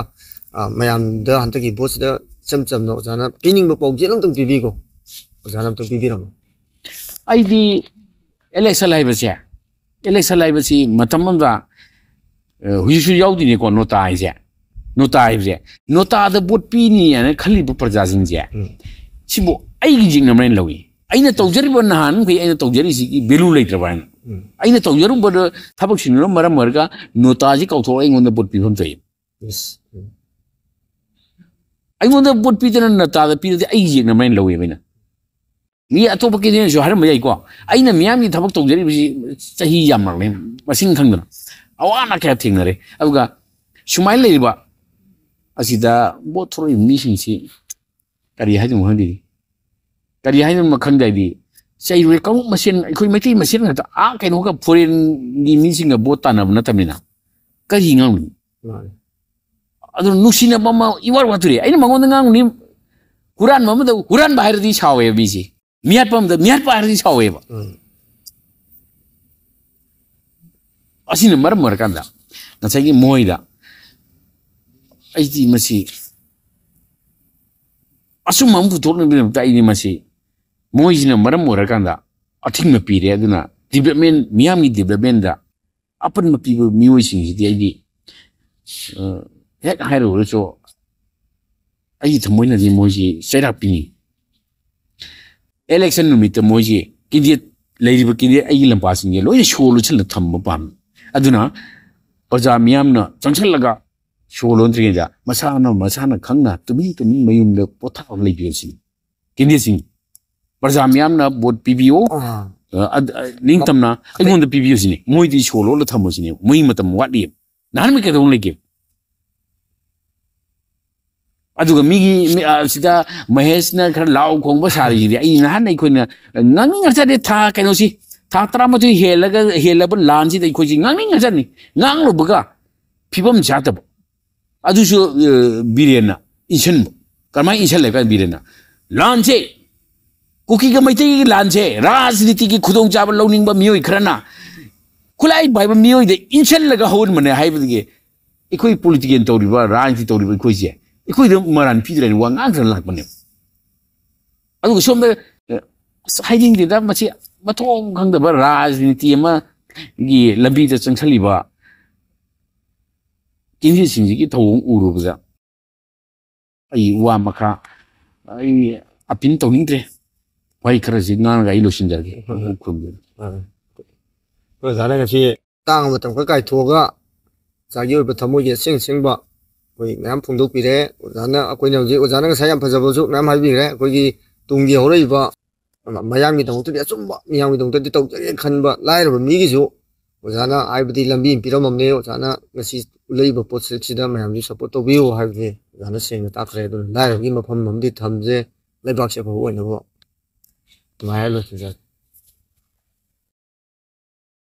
ꯑꯥ, ꯃꯌꯥꯝꯗ ꯍꯟꯗꯛꯀꯤ vote ꯁꯤꯗ ꯏꯆꯝ ꯆꯝꯅ ꯑꯣꯖꯥꯅ ꯄꯤꯅꯤꯡꯕ ꯄꯥꯎꯖꯦꯜ ꯑꯝꯇꯪ ꯄꯤꯕꯤꯀꯣ꯫ ꯑꯣꯖꯥꯅ ꯑꯝꯇꯪ ꯄꯤꯕꯤꯔꯝꯃꯣ꯫ ꯑꯩꯗꯤ election ꯍꯥꯏꯕꯁꯦ, election ꯍꯥꯏꯕꯁꯤ ꯃꯇꯝ ꯑꯃꯗ, ꯑ, ꯍꯧꯖꯤꯛꯁꯨ ꯌꯥꯎꯗꯣꯏꯅꯤꯀꯣ, ꯅꯣꯇꯥ ꯍꯥꯏꯁꯦ꯫ ꯅꯣꯇꯥ ꯍꯥꯏꯕꯁꯦ, ꯅꯣꯇꯥꯗ vote ꯄꯤꯅꯤ ꯍꯥꯏꯅ ꯈꯜꯂꯤꯕ ꯄ꯭ꯔꯖꯥꯁꯤꯡꯁꯦ, ꯎꯝ꯫ ꯁꯤꯕꯨ ꯑꯩꯒꯤ ꯌꯦꯛꯅꯕ ꯍꯥꯏꯅ ꯂꯧꯏ꯫ ꯑꯩꯅ ꯇꯧꯖꯔꯤꯕ ꯅꯍꯥꯟꯈꯩ ꯑꯩꯅ ꯇꯧꯖꯔꯤꯁꯤꯒꯤ value ꯂꯩꯇ꯭ꯔꯕ ꯍꯥꯏꯅ꯫ ꯎꯝ꯫ ꯑꯩꯅ ꯇꯧꯖꯔꯨꯕꯗ ꯊꯕꯛ ꯁꯤꯟꯅꯕ ꯃꯔꯝ ꯑꯣꯏꯔꯒ ꯅꯣꯇꯥꯁꯤ ꯀꯥꯎꯊꯣꯛꯑꯒ ꯑꯩꯉꯣꯟꯗ vote ꯄꯤꯐꯝ ꯊꯣꯛꯏ꯫ Yes. ꯎꯝ꯫ ꯑꯩꯉꯣꯟꯗ vote ꯄꯤꯗꯅ ꯅꯣꯇꯥꯗ ꯄꯤꯔꯗꯤ ꯑꯩꯒꯤ ꯌꯦꯛꯅꯕ ꯍꯥꯏꯅ ꯂꯧꯋꯦꯕ ꯑꯩꯅ꯫ ꯃꯤ ꯑꯇꯣꯞꯄ candidateꯁꯨ ꯍꯥꯏꯔꯝꯕ ꯌꯥꯏꯀꯣ꯫ ꯑꯩꯅ ꯃꯤꯌꯥꯝꯒꯤ ꯊꯕꯛ ꯇꯧꯖꯔꯤꯕꯁꯤ ꯆꯍꯤ ꯌꯥꯝꯃꯛꯂꯦ, ꯃꯁꯤꯡ ꯈꯪꯗꯅ꯫ ꯑꯋꯥ ꯑꯅꯥ ꯀꯌꯥ ꯊꯦꯡꯅꯔꯦ꯫ ꯑꯗꯨꯒ ꯁꯨꯃꯥꯏꯅ ꯂꯩꯔꯤꯕ ꯑꯁꯤꯗ vote ꯊꯣꯛꯂꯛꯏꯕ ꯃꯤꯁꯤꯡꯁꯤ ꯀꯔꯤ ꯍꯥꯏꯗꯣꯏꯅꯣ ꯈꯪꯗꯦ꯫ ꯀꯔꯤ ꯍꯥꯏꯗꯣꯏꯅꯣ ꯈꯪꯗꯦ ꯍꯥꯏꯗꯤ, ꯆꯩꯔꯣꯏ ꯀꯥꯡꯂꯨꯞ ꯃꯁꯦꯟ, ꯑꯩꯈꯣꯏ ꯃꯩꯇꯩ ꯃꯁꯦꯟ ꯉꯥꯛꯇ, ꯑꯥ ꯀꯩꯅꯣꯒ foreignꯒꯤ ꯃꯤꯁꯤꯡꯒ vote ꯇꯥꯟꯅꯕ ꯅꯠꯇꯕꯅꯤꯅ꯫ ꯀꯔꯤ ꯉꯥꯡꯅꯤ? ꯃꯥꯅꯦ꯫ ꯑꯗꯨ ꯅꯨꯡꯁꯤꯅꯕ ꯑꯃ ꯏꯋꯥꯠ ꯋꯥꯠꯇ꯭ꯔꯦ꯫ ꯑꯩꯅ ꯃꯉꯣꯟꯗ ꯉꯥꯡꯕꯅꯤ, ꯍꯨꯔꯥꯟꯕ ꯑꯃꯗ ꯍꯨꯔꯥꯟꯕ ꯍꯥꯏꯔꯗꯤ ꯁꯥꯎꯋꯦꯕ ꯃꯤꯁꯦ꯫ ꯃꯤꯍꯥꯠꯄ ꯑꯃꯗ ꯃꯤꯍꯥꯠꯄ ꯍꯥꯏꯔꯗꯤ ꯁꯥꯎꯋꯦꯕ꯫ ꯎꯝ꯫ ꯑꯁꯤꯅ ꯃꯔꯝ ꯑꯣꯏꯔꯀꯥꯟꯗ ꯉꯁꯥꯏꯒꯤ ꯃꯣꯏꯗ ꯑꯩꯗꯤ ꯃꯁꯤ ꯑꯆꯨꯝꯕ ꯑꯃ ꯄꯨꯊꯣꯛꯅꯕꯒꯤꯗꯃꯛꯇ ꯑꯩꯗꯤ ꯃꯁꯤ ꯃꯣꯏꯁꯤꯅ ꯃꯔꯝ ꯑꯣꯏꯔꯀꯥꯟꯗ ꯑꯊꯤꯡꯕ ꯄꯤꯔꯦ꯫ ꯑꯗꯨꯅ development, ꯃꯤꯌꯥꯝꯒꯤ developmentꯗ ꯑꯄꯟꯕ ꯄꯤꯕ ꯃꯤꯑꯣꯏꯁꯤꯡꯁꯤꯗꯤ ꯑꯩꯗꯤ, ꯑ, ꯍꯦꯛ ꯍꯥꯏꯔꯨꯔꯁꯨ ꯑꯩꯒꯤ ꯊꯃꯣꯏꯅꯗꯤ ꯃꯣꯏꯁꯤ ꯆꯩꯔꯥꯛ ꯄꯤꯅꯤꯡꯉꯤ꯫ Election ꯅꯨꯃꯤꯠꯇ ꯃꯣꯏꯁꯤ candidate, ꯂꯩꯔꯤꯕ candidate ꯑꯩꯒꯤ ꯂꯝꯄꯥꯁꯤꯡꯁꯦ ꯂꯣꯏꯅ ꯁꯣ ꯂꯣꯟꯁꯤꯜꯂ ꯊꯝꯕ ꯄꯥꯝꯃꯤ꯫ ꯑꯗꯨꯅ ꯄ꯭ꯔꯖꯥ ꯃꯤꯌꯥꯝꯅ ꯆꯪꯁꯤꯜꯂꯒ ꯁꯣ ꯂꯣꯟꯗ꯭ꯔꯤꯉꯩꯗ ꯃꯁꯥꯅ, ꯃꯁꯥꯅ ꯈꯪꯅ ꯇꯨꯃꯤꯟ ꯇꯨꯃꯤꯟ ꯃꯌꯨꯝꯗ ꯄꯣꯊꯥꯔꯒ ꯂꯩꯕꯤꯌꯨ ꯁꯤꯅꯤ꯫ Candidateꯁꯤꯡ, ꯄ꯭ꯔꯖꯥ ꯃꯤꯌꯥꯝꯅ vote ꯄꯤꯕꯤꯌꯨ, ꯑꯥ꯫ ꯑ, ꯑ, ꯅꯤꯡꯇꯝꯅ ꯑꯩꯉꯣꯟꯗ ꯄꯤꯕꯤꯌꯨ ꯁꯤꯅꯤ꯫ ꯃꯣꯏꯗꯤ ꯁꯣ ꯂꯣꯜꯂ ꯊꯝꯃꯨ ꯁꯤꯅꯤ꯫ ꯃꯣꯏ ꯃꯇꯝ ꯋꯥꯠꯂꯤ꯫ ꯅꯍꯥꯟꯃꯩ ꯀꯩꯗꯧ ꯂꯩꯒꯦ? ꯑꯗꯨꯒ ꯃꯤꯒꯤ ꯃꯤ, ꯑ, ꯁꯤꯗ ꯃꯍꯦꯁꯅ ꯈꯔ ꯂꯥꯎ ꯈꯣꯡꯕ ꯁꯥꯔꯤꯁꯤꯗꯤ ꯑꯩ ꯅꯍꯥꯟ ꯑꯩꯈꯣꯏꯅ ꯉꯥꯡꯅꯤꯡꯉꯛꯆꯗꯦ꯫ ꯊꯥ ꯀꯩꯅꯣꯁꯤ, ꯊꯥ ꯇꯔꯥꯃꯥꯊꯣꯏ ꯍꯦꯜꯂꯒ, ꯍꯦꯜꯂꯕ ꯂꯥꯟꯁꯤꯗ ꯑꯩꯈꯣꯏꯁꯤ ꯉꯥꯡꯅꯤꯡꯉꯛꯆꯅꯤ꯫ ꯉꯥꯡꯂꯨꯕꯒ ꯐꯤꯕꯝ ꯆꯥꯗꯕ꯫ ꯑꯗꯨꯁꯨ, ꯑ, ꯕꯤꯔꯦꯟꯅ ꯏꯟꯁꯤꯟꯕ꯫ ꯀꯔꯝꯍꯥꯏꯅ ꯏꯟꯁꯤꯜꯂꯦ ꯀꯥꯏꯅ ꯕꯤꯔꯦꯟꯅ? ꯂꯥꯟꯁꯦ, ꯀꯨꯀꯤꯒ ꯃꯩꯇꯩꯒꯤ ꯂꯥꯟꯁꯦ ꯔꯥꯖꯅꯤꯇꯤꯒꯤ ꯈꯨꯗꯣꯡꯆꯥꯕ ꯂꯧꯅꯤꯡꯕ ꯃꯤꯑꯣꯏ ꯈꯔꯅ ꯈꯨꯠꯂꯥꯏ ꯄꯥꯏꯕ ꯃꯤꯑꯣꯏꯗ ꯏꯟꯁꯤꯜꯂꯒ ꯍꯧꯍꯟꯕꯅꯦ ꯍꯥꯏꯕꯗꯒꯤ ꯑꯩꯈꯣꯏ ꯄꯣꯂꯤꯇꯤꯀꯦꯜ ꯇꯧꯔꯤꯕ, ꯔꯥꯖꯅꯤꯇꯤ ꯇꯧꯔꯤꯕ ꯑꯩꯈꯣꯏꯁꯦ, ꯑꯩꯈꯣꯏꯗ ꯃꯔꯥꯟ ꯄꯤꯗ꯭ꯔꯦꯅ ꯋꯥ ꯉꯥꯡꯗꯅ ꯂꯥꯛꯄꯅꯦꯕ꯫ ꯑꯗꯨꯒ ꯁꯣꯝꯗ, ꯑ, ꯑꯁ, ꯍꯥꯏꯅꯤꯡꯗꯦꯗ, ꯃꯁꯤ ꯃꯊꯣꯡ ꯈꯪꯗꯕ ꯔꯥꯖꯅꯤꯇꯤ ꯑꯃꯒꯤ ꯂꯝꯕꯤꯗ ꯆꯪꯁꯜꯂꯤꯕ ꯀꯦꯟꯗꯤꯗꯦꯠꯁꯤꯡꯁꯤꯒꯤ ꯊꯧꯑꯣꯡ ꯎꯔꯨꯕꯗ ꯑꯩ ꯋꯥ ꯃꯈꯥ ꯑꯩ ꯑꯄꯤꯜ ꯇꯧꯅꯤꯡꯗ꯭ꯔꯦ꯫ ꯋꯥꯍꯩ ꯈꯔꯁꯤ ꯉꯥꯡꯉꯒ ꯑꯩ ꯂꯣꯏꯁꯤꯟꯖꯔꯒꯦ꯫ ꯍꯣꯏ, ꯍꯣꯏ꯫ ꯈꯨꯔꯨꯝꯖꯔꯤ꯫ ꯑꯥ꯫ ꯑꯣꯖꯥꯅ ꯉꯁꯤ ꯇꯥꯡ ꯑꯃꯇꯪꯈꯛ ꯀꯥꯏꯊꯣꯛꯑꯒ ꯑꯣꯖꯥꯒꯤ ꯑꯣꯏꯕ ꯊꯃꯣꯏꯒꯤ ꯑꯁꯦꯡ ꯑꯁꯦꯡꯕ ꯑꯩꯈꯣꯏ ꯃꯌꯥꯝ ꯐꯣꯡꯗꯣꯛꯄꯤꯔꯦ꯫ ꯑꯣꯖꯥꯅ, ꯑꯩꯈꯣꯏꯅ ꯍꯧꯖꯤꯛ, ꯑꯣꯖꯥꯅ ꯉꯁꯥꯏ ꯌꯥꯝ ꯐꯖꯕꯁꯨ ꯃꯌꯥꯝ ꯍꯥꯏꯕꯤꯈ꯭ꯔꯦ꯫ ꯑꯩꯈꯣꯏꯒꯤ ꯇꯨꯡꯒꯤ ꯍꯧꯔꯛꯏꯕ ꯃꯌꯥꯝꯒꯤꯗꯃꯛꯇꯗꯤ ꯑꯆꯨꯝꯕ, ꯃꯤꯌꯥꯝꯒꯤꯗꯃꯛꯇꯗꯤ ꯇꯧꯖꯒꯦ ꯈꯟꯕ ꯂꯥꯏꯔꯕ ꯃꯤꯒꯤꯁꯨ ꯑꯣꯖꯥꯅ ꯍꯥꯏꯕꯗꯤ ꯂꯝꯕꯤ ꯑꯃ ꯄꯤꯔꯝꯃꯕꯅꯦ꯫ ꯑꯣꯖꯥꯅ ꯉꯁꯤ ꯎꯠꯂꯛꯏꯕ ꯄꯣꯠꯁꯤꯗ ꯃꯌꯥꯝꯁꯨ ꯁꯞꯄꯣꯔꯠ ꯇꯧꯕꯤꯌꯨ ꯍꯥꯏꯕꯁꯦ ꯑꯣꯖꯥꯅ ꯁꯦꯡꯅ ꯇꯥꯛꯈ꯭ꯔꯦ꯫ ꯑꯗꯨꯅ ꯂꯥꯏꯔꯕꯒꯤ ꯃꯐꯝ ꯑꯃꯗꯤ ꯊꯝꯖꯦ, ꯂꯩꯕꯥꯛꯁꯦ ꯑꯐꯕ ꯑꯣꯏꯅꯕ꯫ ꯑꯗꯨꯃꯥꯏꯅ ꯂꯣꯏꯁꯤꯟꯖꯔꯦ꯫